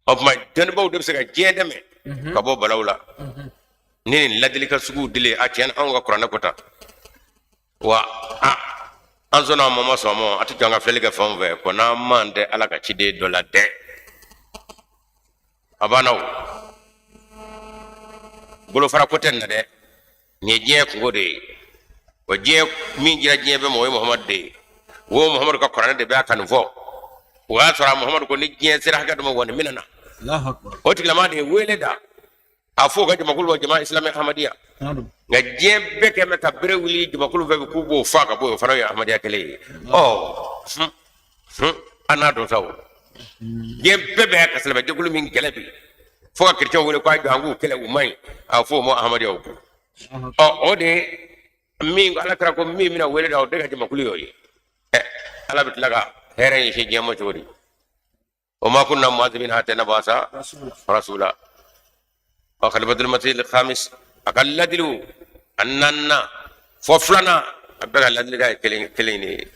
O tuma dɔnnibaaw de bɛ se ka diɲɛ dɛmɛ ka bɔ balaw la ni nin ladilikan suguw dilen. A tiɲɛ na, anw ka kuranɛ ko ta wa a an sɔnna a ma, ma sɔn a ma, a tɛ jɔ an ka filɛli kɛ fɛn o fɛn ko n'an man tɛ Ala ka ciden dɔ la dɛ, a banna. O bolofara ko tɛ nin na dɛ, nin ye diɲɛ kunko de ye. Wa diɲɛ min jira diɲɛ bɛɛ ma, o ye Muhamadu de ye. O Muhamadu ka kuranɛ de bɛ a ka nin fɔ. O y'a sɔrɔ a Muhamadu ko ni diɲɛ sera hakɛ dɔ ma, wa nin bɛna na. O tigilama de ye wele da a fɔ o ka jamakulu ma, Jama Islami Ahmadiyya. Nka diɲɛ bɛɛ kɛ bɛ ka bere wuli jamakulu fɛ k'u b'o faa ka bɔ yen, o fana ye Ahmadiyya kelen ye. Ɔ an n'a dɔn sa, o diɲɛ bɛɛ bɛ ka silamɛjɛkulu min kɛlɛ bi, fo ka kerecɛnw wele k'a jɔ an k'u kɛlɛ, u man ɲi, a fɔ o ma Ahmadiyyaw ko. Ɔ o de min Ala kira ko min bɛna wele da, o de ka jamakulu y'o ye. Ɛ Ala bɛ tila ka hɛrɛ ɲɛsin diɲɛ ma cogo di? Wa ma kunna mu'adhibina hatta nab'asa rasula. Ɔ Khalifatul Masih al-Khamis, a ka ladiliw a naaninan fɔ filanan, a bɛɛ ka ladilikan ye kelen kelen de ye.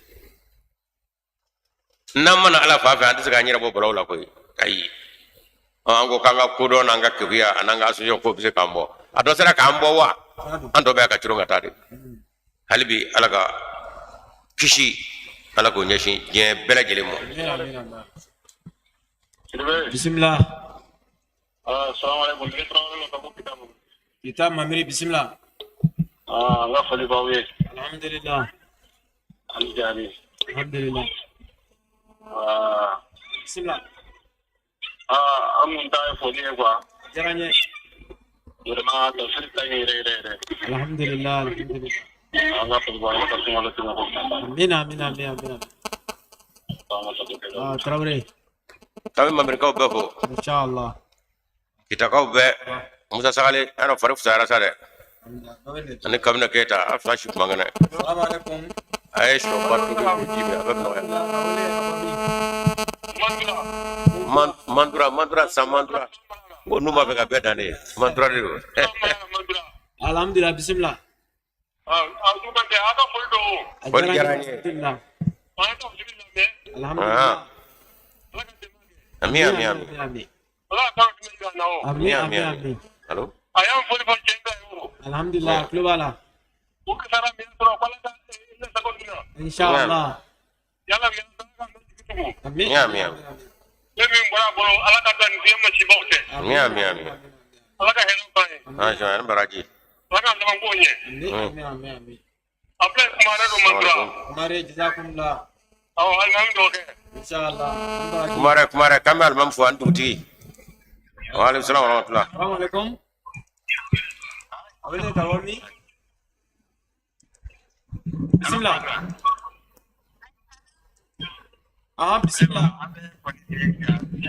N'an mana Ala fa fɛ, an tɛ se k'an yɛrɛ bɔ balaw la koyi, ayi. An ko k'an ka kodɔn n'an ka keguya an'an ka association ko bɛ se k'an bɔ, a dɔ sera k'an bɔ wa? An tɔ bɛ ka coron ka taa de. Hali bi Ala ka kisi, Ala k'o ɲɛsin diɲɛ bɛɛ lajɛlen ma. Bisimila. Kita Mamiri, bisimila. N ka foli b'aw ye. Alhamdulillah. Ani jaabi. Alhamdulillah. Bisimila. An kun ta ye foli ye quoi. Diyara n ye. Vraiment, tafsir ka ɲi yɛrɛ yɛrɛ yɛrɛ. Alhamdulillah, alhamdulillah. An ka foli b'aw ye, Ala ka sunkalo tɛmɛ ko. Amina, amina, amina, amina. Ah, Traoré. K'an bɛ Mamirikaw bɛɛ fo. Inshallah. Kitakaw bɛɛ. Musa Sagale, an yɛrɛ fari fisayara sa dɛ. Ani Kamina Keyita, a fila si kuma kɛnɛ. Salamu alaikum. A ye sɔba tobi k'o ji min, a bɛɛ bɛ nɔgɔya. Mandura, mandura, san mandura. Ko n'u b'a fɛ ka bɛɛ dan de ye. Mandura de don. Alhamdulillah, bisimila. Foli diyara n ye. Alhamdulillah. Alhamdulillah. Ami, ami, ami. Ami. Ami, ami, ami. Allo? Alhamdulillah, tulo b'a la. Inshallah. Ami, Ami, ami. Ami, ami, ami. Ah, baraji. Ami, ami, ami, ami. Kumare, jazakumullah. Inshallah. An baraji. Kumare, kumare, k'an bɛ alimami fo ani dugutigi. Wa aleykum salaam wa rahmatulah. Assalamu alaikum. A wele ka bɔ min? Bisimila. Aha, bisimila.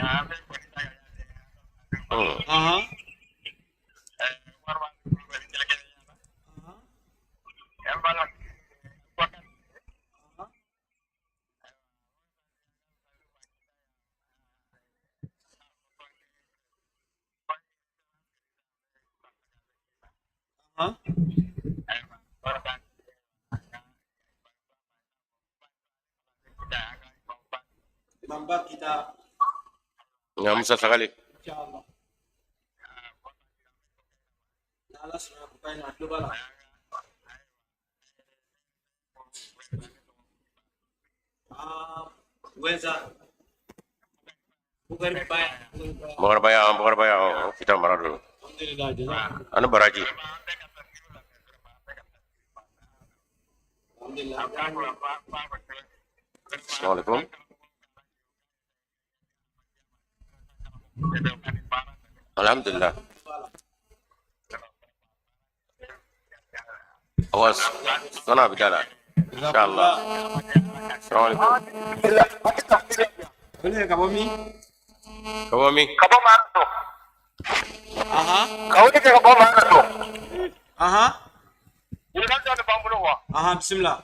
Aha. Aha. Imam Kita. Nka Musa Sagale. Inshallah. N'Ala sɔnna ko ka ɲi, a tulo b'a la. Ah, Wenza. Bukari Baya. Bakari Baya, Bakari Baya, o Kita mara don. Alhamdulillah, jazakumullah. Ani baraji. Alhamdulillah. Assalamu alaikum. Alhamdulillah. Awa sɔnna a bɛ da la. Inshallah. Assalamu alaikum. Wele ka bɔ min? Ka bɔ min? Ka bɔ Maraso. Aha. Ka wuli kɛ ka bɔ Maraso. Aha. Ɲininkali dɔ de b'an bolo wa? Aha, bisimila.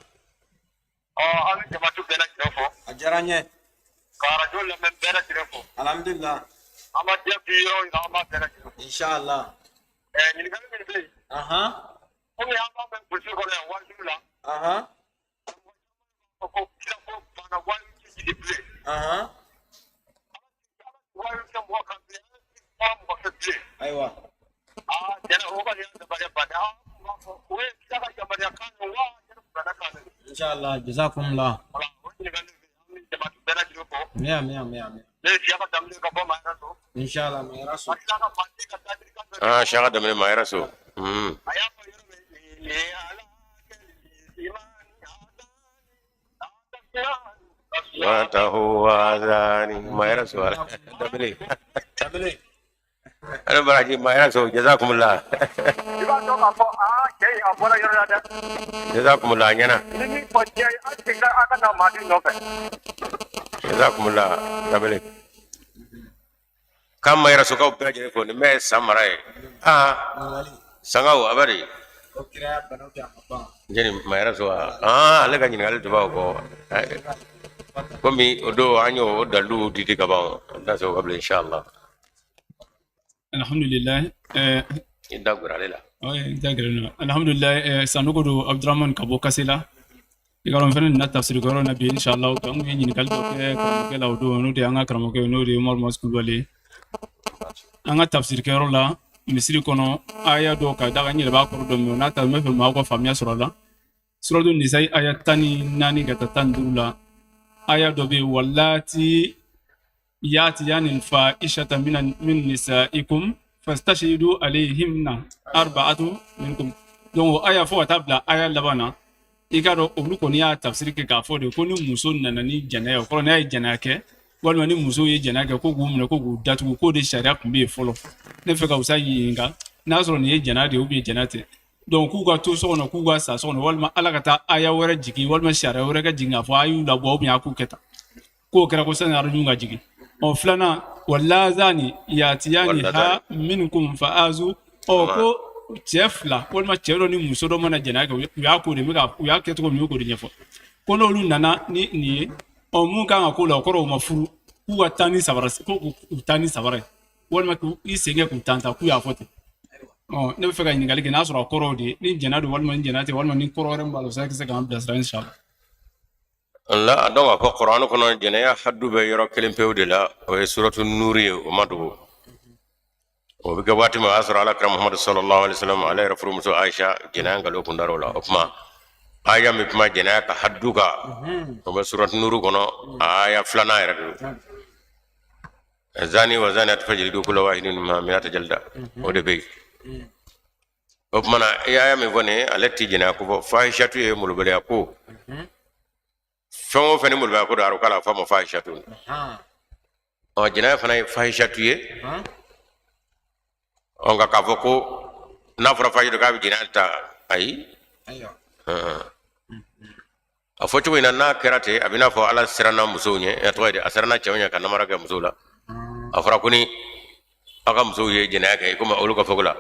Ɔ, an bɛ jamatu bɛɛ lajɛlen fo. A diyara n ye. Ka arajo lamɛn bɛɛ lajɛlen fo. Alhamdulillah. An ma diɲɛ bi yɔrɔ o yɔrɔ, an b'a bɛɛ lajɛlen fo. Inshallah. Ɲininkali min bɛ yen, komi an b'a mɛn burusi kɔnɔ yan wajibi la, ko kira ko banna wajibi tɛ jigin bilen. Wajibi tɛ mɔgɔ kan bilen, ala tɛ fara mɔgɔ fɛ bilen. Ayiwa. Aa, jɛnɛ o kɔni y'an dabaliya bannen. An b'a fɔ o ye kira ka yamaruya kan ye wa jɛnɛ kuranɛ kan de. Inshallah, jazakumullah. Voilà, o ɲininkali bɛ yen, an bɛ jama bɛɛ lajɛlen fo. Miya miya miya miya. Ne ye Siyaka Danbele ka bɔ Mayɛrɛ so. Inshallah, Mayɛrɛ so. Ka tila ka Manden ka taa kan dɔ. Ah, Siyaka Danbele Mayɛrɛ so. A y'a fɔ yɔrɔ min, ni ala Watahu wazani Mayɛrɛ so ala. Danbele. Danbele. Ala baraji Mayɛrɛ so jazakumullah. I b'a dɔn k'a fɔ aa cɛ in a bɔra yɔrɔ la dɛ. Jazakumullah a ɲɛna. Ni min fɔ diɲɛ ye, an seginna a ka na Madi nɔfɛ. Jazakumullah Danbele. K'an Mayɛrɛ sokaw bɛɛ lajɛlen fo nin bɛɛ ye san mara ye. Ah, sangaw a bɛ di. O kira banaw kɛ a ma ban. Jɛni Mayɛrɛ so wa? Ah, ale ka ɲininkali tun b'aw kɔ. Komi o don an y'o daliluw di di ka ban, an tɛna se o ka bilen inshallah. Alhamdulillah. I da gɛrɛ ale la. Ouais, da gɛrɛ na. Alhamdulillah, Sanogo don Abdurahman ka bɔ Kasela. I ka dɔn fɛnɛ nana tafsiri kɛyɔrɔ na bi inshallah. An kun ye ɲininkali dɔ kɛ karamɔgɔkɛ la o don, n'o de y'an ka karamɔgɔkɛ ye, n'o de ye Umaru Mas Kulubali ye. An ka tafsiri kɛyɔrɔ la misiri kɔnɔ, aya dɔw ka da kan, n yɛrɛ b'a kɔrɔ dɔn, mais o n'a ta n bɛ fɛ maaw ka faamuya sɔrɔ a la. Suratu Nisayi aya 14 ka taa 15 la, aya dɔ bɛ yen, walati yatiyani fa'ishata min nisaikum fastashidu alayhimna arba'atu minkum. Donc o aya fo ka taa bila aya laban na, i k'a dɔn olu kɔni y'a tafsiri kɛ k'a fɔ de ko ni muso nana ni jɛnɛya ye, o kɔrɔ n'a ye jɛnɛya kɛ walima ni muso ye jɛnɛya kɛ ko k'u minɛ ko k'u datugu, k'o de sariya tun bɛ yen fɔlɔ. Ne fɛ ka usa ɲininka n'a sɔrɔ nin ye jɛnɛya de ye ou bien jɛnɛya tɛ. Donc k'u ka to so kɔnɔ, k'u ka sa so kɔnɔ, walima ala ka taa aya wɛrɛ jigin walima sariya wɛrɛ ka jigin k'a fɔ a y'u labɔ ou bien a k'u kɛ tan, k'o kɛra ko sani arajun ka jigin. Ɔ filanan, walazani yatiyani ha minkum fa azu. Ɔ ko cɛ fila walima cɛ dɔ ni muso dɔ mana jɛnɛya kɛ, u y'a ko de u y'a kɛ cogo min, u k'o de ɲɛfɔ. Ko n'olu nana ni nin ye, ɔ mun kan ka k'o la, o kɔrɔ u ma furu, k'u ka taa ni sabara, ko k'u taa ni sabara ye walima k'u i sen kɛ k'u tan ta, k'u y'a fɔ ten. Ɔ ne bɛ fɛ ka ɲininkali kɛ n'a sɔrɔ a kɔrɔw de ye ni jɛnɛ don walima ni jɛnɛ tɛ, walima ni kɔrɔ wɛrɛ min b'a la, o se k'an bilasira inshallah. La donc a fɔ kuranɛ kɔnɔ jɛnɛya hadu bɛ yɔrɔ kelen pewu de la, o ye suratu nuru ye, o ma dogo. O bɛ kɛ waati min o y'a sɔrɔ ala kira Muhamadu sallallahu alaihi wasallam ale yɛrɛ furumuso Aisha jɛnɛya nkalon kun dar'o la. O tuma aya min kuma jɛnɛya ka hadu kan, o bɛ suratu nuru kɔnɔ, aya filanan yɛrɛ de don. Zani wa zaniyatu fajlidu kulla wahidin minhuma mi'ata jalda, o de bɛ yen. O tuma na i aya min fɔ nin ye, ale ti jɛnɛya ko fɔ. Fahishatu ye molobaliya ko. Fɛn o fɛn ni molobaliya ko don, arabukan la a fɔ a ma fahishatu. Ɔ jɛnɛya fana ye fahishatu ye. Ɔ nka k'a fɔ ko n'a fɔra fahishatu k'a bɛ jɛnɛya ta, ayi. A fɔ cogo in na, n'a kɛra ten, a bɛ n'a fɔ ala siranna musow ɲɛ, a tɔgɔ ye di, a siranna cɛw ɲɛ ka namara kɛ musow la. A fɔra ko ni aw ka musow ye jɛnɛya kɛ, komi olu ka fɔko la,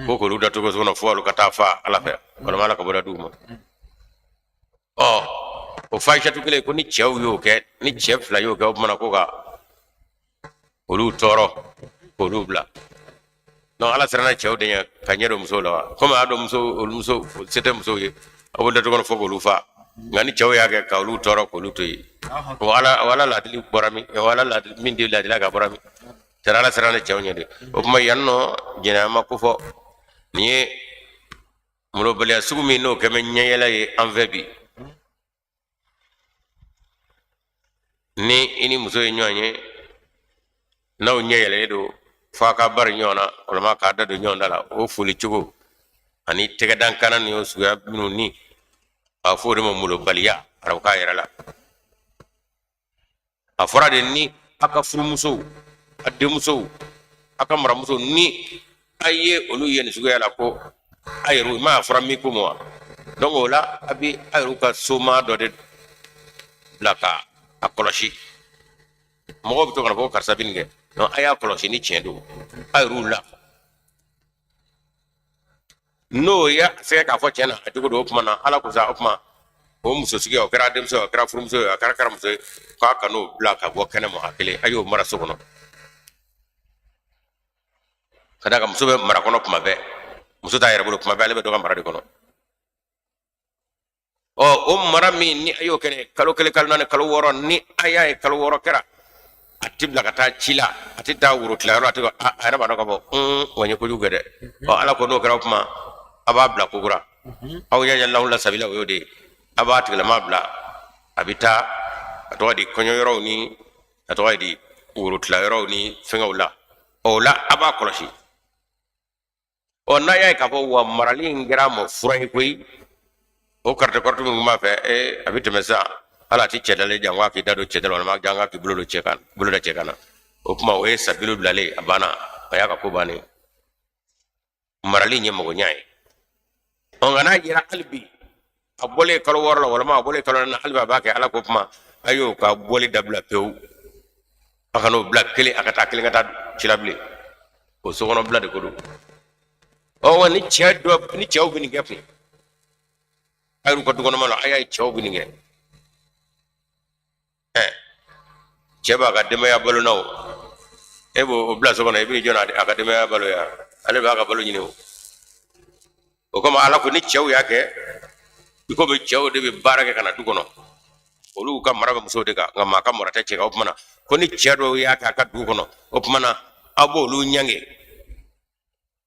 ko k'olu datugu so kɔnɔ fo olu ka taa fa ala fɛ, walima ala ka bɔda d'u ma. Ɔ o fahishatu kelen, ko ni cɛw y'o kɛ, ni cɛ fila y'o kɛ, o tuma na ko ka olu tɔɔrɔ k'olu bila. Donc ala siranna cɛw de ɲɛ ka ɲɛ don musow la wa, komi a y'a dɔn muso olu muso se tɛ musow ye, a b'o datugu kɔnɔ fo k'olu fa. Nka ni cɛw y'a kɛ ka olu tɔɔrɔ k'olu to yen, o ala ladili bɔra min, o ala ladili min di ladila ka bɔra min, tɛrɛ ala siranna cɛw ɲɛ de. O tuma yan nɔ jɛnɛya ma ko fɔ. Nin ye molobaliya sugu min n'o kɛ bɛ ɲɛyɛlɛ ye an fɛ bi. Ni i ni muso ye ɲɔgɔn ye, n'aw ɲɛ yɛlɛlen don f'a ka bari ɲɔgɔn na, walima k'a da don ɲɔgɔn da la, o foli cogo ani tɛgɛdankana ni o suguya minnu ni a fɔ o de ma molobaliya arabukan yɛrɛ la. A fɔra de ni a ka furumusow, a denmusow, a ka maramusow, ni a ye olu ye nin suguya la, ko a yɛrɛ ma a fɔra min ko ma wa. Donc o la a bɛ a yɛrɛ ka somaa dɔ de bila ka a kɔlɔsi. Mɔgɔw bɛ to ka na fɔ ko karisa bɛ nin kɛ, donc a y'a kɔlɔsi ni tiɲɛ don, a yɛrɛw la. N'o y'a sɛgɛ k'a fɔ tiɲɛ na a cogo don, o tuma na ala ko sa, o tuma o muso suguya, o kɛra denmuso ye, o kɛra furumuso ye, a kɛra karamuso ye, k'a kan'o bila ka bɔ kɛnɛ ma a kelen, a y'o mara so kɔnɔ. Ka d'a kan muso bɛ mara kɔnɔ kuma bɛɛ, muso t'a yɛrɛ bolo kuma bɛɛ, ale bɛ dɔ ka mara de kɔnɔ. Ɔ, o mara min ni a y'o kɛ ne kalo 1, kalo 4, kalo 6, ni a y'a ye kalo 6 kɛra, a tɛ bila ka taa ci la, a tɛ taa woro tilayɔrɔ, a tɛ a yɛrɛ b'a dɔn k'a fɔ wa n ye kojugu kɛ dɛ. Ɔ, Ala ko n'o kɛra, o tuma a b'a bila kokura. Aw yajalahunna sabila, o y'o de ye. A b'a tigilama bila, a bɛ taa, a tɔgɔ di, kɔɲɔyɔrɔw ni, a tɔgɔ di, woro tilayɔrɔw ni fɛngɛw la. O la a b'a kɔlɔsi. Ɔ, n'a y'a ye k'a fɔ wa marali in kɛra a ma fura ye koyi, o karate kɔrɔti min tun b'a fɛ, ee, a bɛ tɛmɛ sisan, hali a tɛ cɛ dalen janko a k'i da don cɛ da la, walima janko k'i bolo don cɛ kan, bolo da cɛ kan na. O tuma o ye sabilu bilalen, a banna, a y'a ka ko bannen. Marali in ye magoɲa ye. Ɔ, nka n'a yera hali bi a bɔlen kalo 6 la, walima a bɔlen kalo 4, hali bi a b'a kɛ, Ala ko kuma a y'o ka bɔli dabila pewu. A kan'o bila kelen, a ka taa kelen ka taa ci la bilen. O sokɔnɔ bila de ko don. Ɔ, wa ni cɛ dɔ ni cɛw bɛ nin kɛ kun, a y'u ka dukɔnɔma la, a y'a ye cɛw bɛ nin kɛ. Ɛ, cɛ b'a ka denbaya balo na, o e b'o bila so kɔnɔ, i b'i jɔ a ka denbaya balo ya, ale b'a ka balo ɲini. O kama Ala ko ni cɛw y'a kɛ, i komi cɛw de bɛ baara kɛ ka na du kɔnɔ, olu ka mara bɛ musow de kan, nka maa ka mara tɛ cɛ kan. O tuma na ko ni cɛ dɔw y'a kɛ a ka dugu kɔnɔ, o tuma na aw b'olu ɲange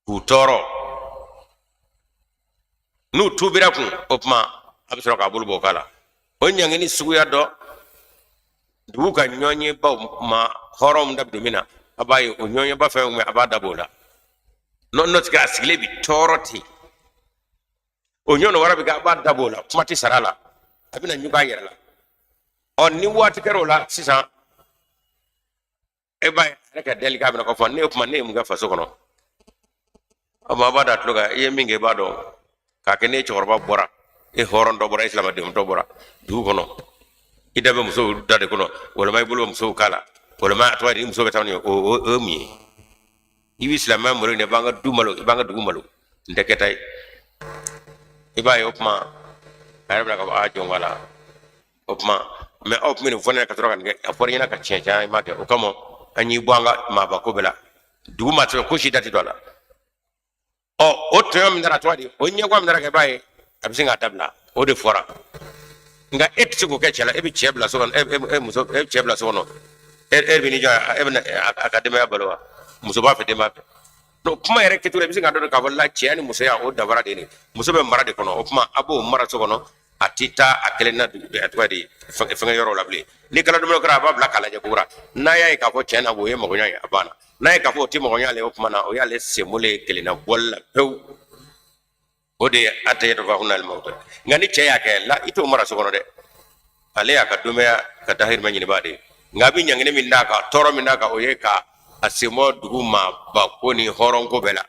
k'u tɔɔrɔ. N'u tuubira kun, o tuma a bɛ sɔrɔ k'a bolo bɔ o k'a la. O ɲangini suguya dɔ, dugu ka ɲɔgɔnyebaw ma hɔrɔnw da don min na, a b'a ye o ɲɔgɔnyeba fɛn fɛn, a b'a dabɔ o la. N'o tɛ, a sigilen bi tɔɔrɔ ten, o ɲɔgɔn wɛrɛ bɛ kɛ, a b'a dabɔ o la, kuma tɛ sara la, a bɛna ɲugun a yɛrɛ la. Ɔ, ni waati kɛra o la sisan, e b'a ye a yɛrɛ ka deli k'a bɛna k'a fɔ ne ye kuma, ne ye mun kɛ faso kɔnɔ? A ma b'a da tulo kan, i ye min kɛ i b'a dɔn k'a kɛ. Ne cɛkɔrɔba bɔra, e hɔrɔn dɔ bɔra, e silamɛden dɔ bɔra dugu kɔnɔ, i da bɛ musow da de kɔnɔ, walima i bolo bɛ musow kan la, walima a tɔgɔ ye di, muso bɛ taa ni o ye mun ye? I bɛ silamɛya malo ɲini, i b'an ka du malo, i b'an ka dugu malo, n tɛ kɛta ye. I b'a ye o tuma a yɛrɛ bɛna k'a fɔ a jɔn ko la o tuma mɛ aw tun bɛ nin fɔ ne ɲɛna ka sɔrɔ ka nin kɛ, a fɔra i ɲɛna ka tiɲɛ caman, i m'a kɛ. O kama an y'i bɔ an ka maaba ko bɛɛ la, dugu maa sɛbɛn ko si da tɛ don a la. Ɔ, o tɔɲɔ min taara tɔgɔ di, o ɲɛgwa min taara kɛ, i b'a ye a bɛ sin k'a dabila. O de fɔra. Nka e tɛ se k'o kɛ cɛ la. E bɛ cɛ bila so kɔnɔ, e muso, e bɛ cɛ bila so kɔnɔ, e bɛ n'i jɔ, e bɛ a ka denbaya balo wa? Muso b'a fɛ, den b'a fɛ. Donc kuma yɛrɛ kɛcogo la, i bɛ se k'a dɔn k'a fɔ la cɛya ni musoya o danfara de ye nin. Muso bɛ mara de kɔnɔ, o tuma a b'o mara so kɔnɔ, a tɛ taa a kelen na a tɔgɔ di, fɛngɛ yɔrɔ la bilen. Ni kalo damadɔ kɛra, a b'a bila k'a lajɛ kokura. N'a y'a ye k'a fɔ tiɲɛ na o ye magoɲa ye, a banna. N'a ye k'a fɔ o tɛ magoɲa le, o tuma na o y'ale senbolo ye kelenna bɔli la pewu. O de ye a tɛ yɛrɛ n'ale ma. Nka ni cɛ y'a kɛ la, i t'o mara so kɔnɔ dɛ. Ale y'a ka denbaya ka dahirimɛ ɲinibaa de ye. Nka a bɛ ɲangini min d'a kan, tɔɔrɔ min d'a kan, o ye ka a senbɔ dugu maaba ko ni hɔrɔn ko bɛɛ la.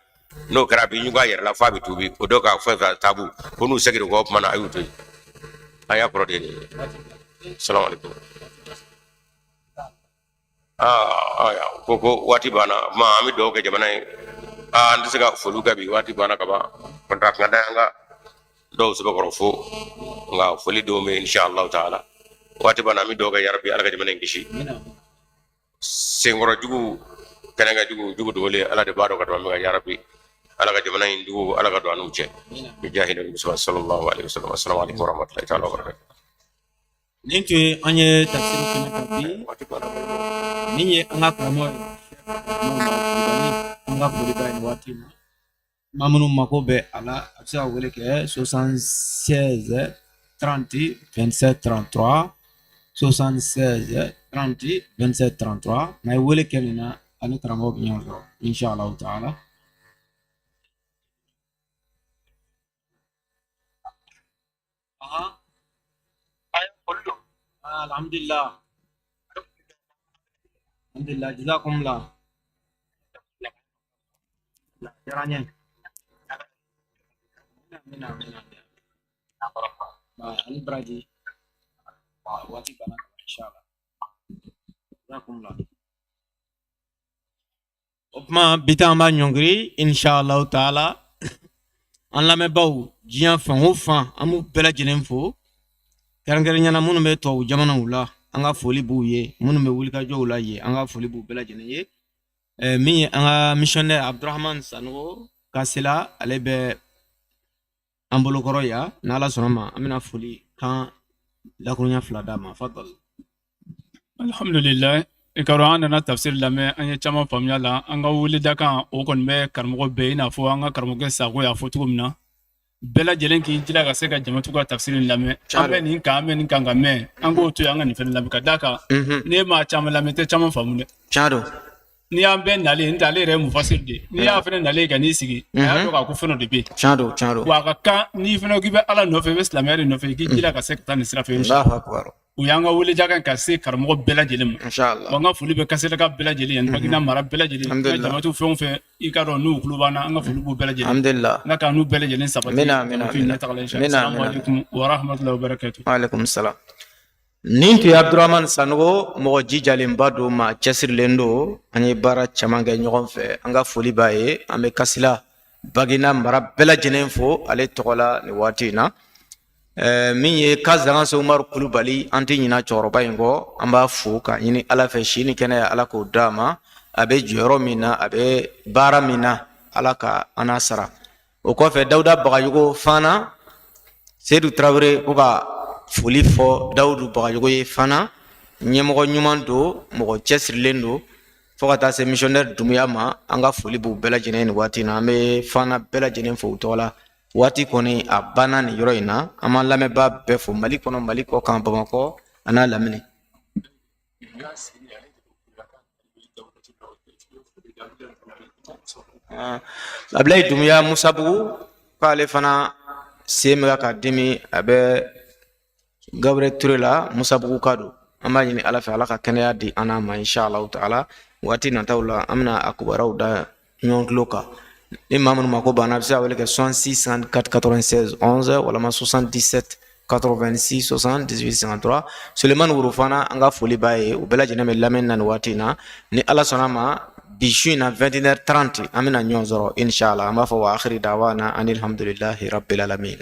N'o kɛra, a bɛ ɲugun a yɛrɛ la f'a bɛ tuubi. O dɔw ka fɛn fɛn taabu ko n'u seginna kɔ, o tuma na a y'u to yen. A y'a kɔrɔ de ye nin ye. Salamu aleykum. Aa, ko waati banna ma, an bɛ dugawu kɛ jamana ye. Aa, an tɛ se ka foliw kɛ bi, waati banna ka ban. Kɔni a kan ka an ka dɔw sɛbɛkɔrɔ fo, nka foli dɔw bɛ yen, inshallah taala. Waati banna, an bɛ dugawu kɛ, yarabi Ala ka jamana in kisi senkɔrɔ jugu, kɛnɛkan jugu, jugu dogolen, Ala de b'a dɔn ka tɛmɛ min kan. Yarabi Ala ka jamana in jugu, Ala ka don an n'u cɛ. Bi jahi nabi sallallahu alaihi wasallam. Assalamu alaikum warahmatullahi taala wabarakatuh. Nin tun ye an ye tafsiri kɛnɛ kan bi. Nin ye an ka karamɔgɔ ye, an ka foli b'a ye nin waati in na. Maa minnu mako bɛ a la, a bɛ se ka wele kɛ 76 30 27 33, 76 30 27 33. N'a ye wele kɛ nin na, ani karamɔgɔ bɛ ɲɔgɔn sɔrɔ, inshallah taala. Alhamdulillah. Alhamdulillah. Jazakumullah. Diyara n ye. Amina, amina, amina. Ani baraji. Waati banna inshallah. Jazakumullah. O tuma bi ta an b'a ɲɔngiri, inshallah taala. An lamɛnbaaw diɲɛ fan o fan, an b'u bɛɛ lajɛlen fo, kɛrɛnkɛrɛnnenya la minnu bɛ tubabu jamanaw la, an ka foli b'u ye. Minnu bɛ wulikajɔw la yen, an ka foli b'u bɛɛ lajɛlen ye. Min ye an ka missionnaire Abdurahman Sanogo Kasela, ale bɛ an bolokɔrɔ yan. N'Ala sɔnna ma, an bɛna foli kan dakuruɲɛ fila d'a ma. Fadal. Alhamdulillah, i ka dɔn an nana tafsir lamɛn, an ye caman faamuya la. An ka weledakan o kɔni bɛ karamɔgɔ bɛɛ, i n'a fɔ an ka karamɔgɔkɛ Sako y'a fɔ cogo min na, bɛɛ lajɛlen k'i jija ka se ka jamatu ka tafsir in lamɛn. An bɛ nin kan, an bɛ nin kan ka mɛn, an k'o to yen, an ka nin fɛnɛ lamɛn, ka d'a kan n'e m'a caman lamɛn, i tɛ caman faamu dɛ. Tiɲɛ don. N'i y'an bɛɛ nalen, n tɛ ale yɛrɛ ye mufasiri de ye, n'i y'a fɛnɛ nalen ka n'i sigi, a y'a dɔn k'a ko fɛn dɔ de bɛ yen. Tiɲɛ don, tiɲɛ don. Wa a ka kan n'i fɛnɛ k'i bɛ Ala nɔfɛ, i bɛ silamɛya de nɔfɛ, i k'i jija ka se ka taa nin sira fɛ. Allahu akbar. O y'an ka welejakan ka se karamɔgɔ bɛɛ lajɛlen ma. Inshallah. Wa n ka foli bɛ Kaselaka bɛɛ lajɛlen ani Baginda mara bɛɛ lajɛlen, n ka jamatu fɛn o fɛn i ka dɔn n'u tulo b'an na, an ka foli b'u bɛɛ lajɛlen. Alhamdulillah. Ala k'an n'u bɛɛ lajɛlen sabati. Amina, amina, jamatu in ɲɛtaga la, inshallah. Amina, Assalamu amina. alaikum wa rahmatullahi wa barakatuh. Wa alaikum salam. Nin tun ye Abdurahman Sanogo, mɔgɔ jijalenba don, maa cɛsirilen don. An ye baara caman kɛ ɲɔgɔn fɛ, an ka foli b'a ye. An bɛ Kasila Baginda mara bɛɛ lajɛlen fo ale tɔgɔ la nin waati in na. Min ye Kazanse Umaru Kulubali, an tɛ ɲina cɛkɔrɔba in kɔ. An b'a fo k'a ɲini Ala fɛ, si ni kɛnɛya Ala k'o d'a ma. A bɛ jɔyɔrɔ min na, a bɛ baara min na, Ala ka an n'a sara. O kɔfɛ, Dawuda Bagayogo fana, Seyidu Tarawele ko ka foli fɔ Dawudu Bagayogo ye fana. Ɲɛmɔgɔ ɲuman don, mɔgɔ cɛsirilen don, fo ka taa se missionnaire Dumuya ma. An ka foli b'u bɛɛ lajɛlen nin waati in na. An bɛ fana bɛɛ lajɛlen fo u tɔgɔ la. Waati kɔni a banna nin yɔrɔ in na. An b'an lamɛnbaa bɛɛ fo, Mali kɔnɔ, Mali kɔ kan, Bamakɔ a n'a lamini. Abilayi Dumuya Musabugu k'ale fana sen bɛ ka dimi, a bɛ Gabriel Ture la, Musabugu ka don. An b'a ɲini Ala fɛ, Ala ka kɛnɛya di an n'a ma, inshallah taala. Waati nataw la, an bɛna a kibaruyaw da ɲɔgɔn tulo kan. Ni maa minnu mako banna, a bɛ se ka wele kɛ 66 54 96 11 walama 77 86 78 53. Sulemani Woro fana, an ka foli b'a ye. U bɛɛ lajɛlen bɛ lamɛnni na nin waati in na. Ni Ala sɔnna ma, bi su in na 21h30, an bɛna ɲɔgɔn sɔrɔ inshallah. An b'a fɔ wa akhiri dawana anilhamdulillahi rabbil alamin.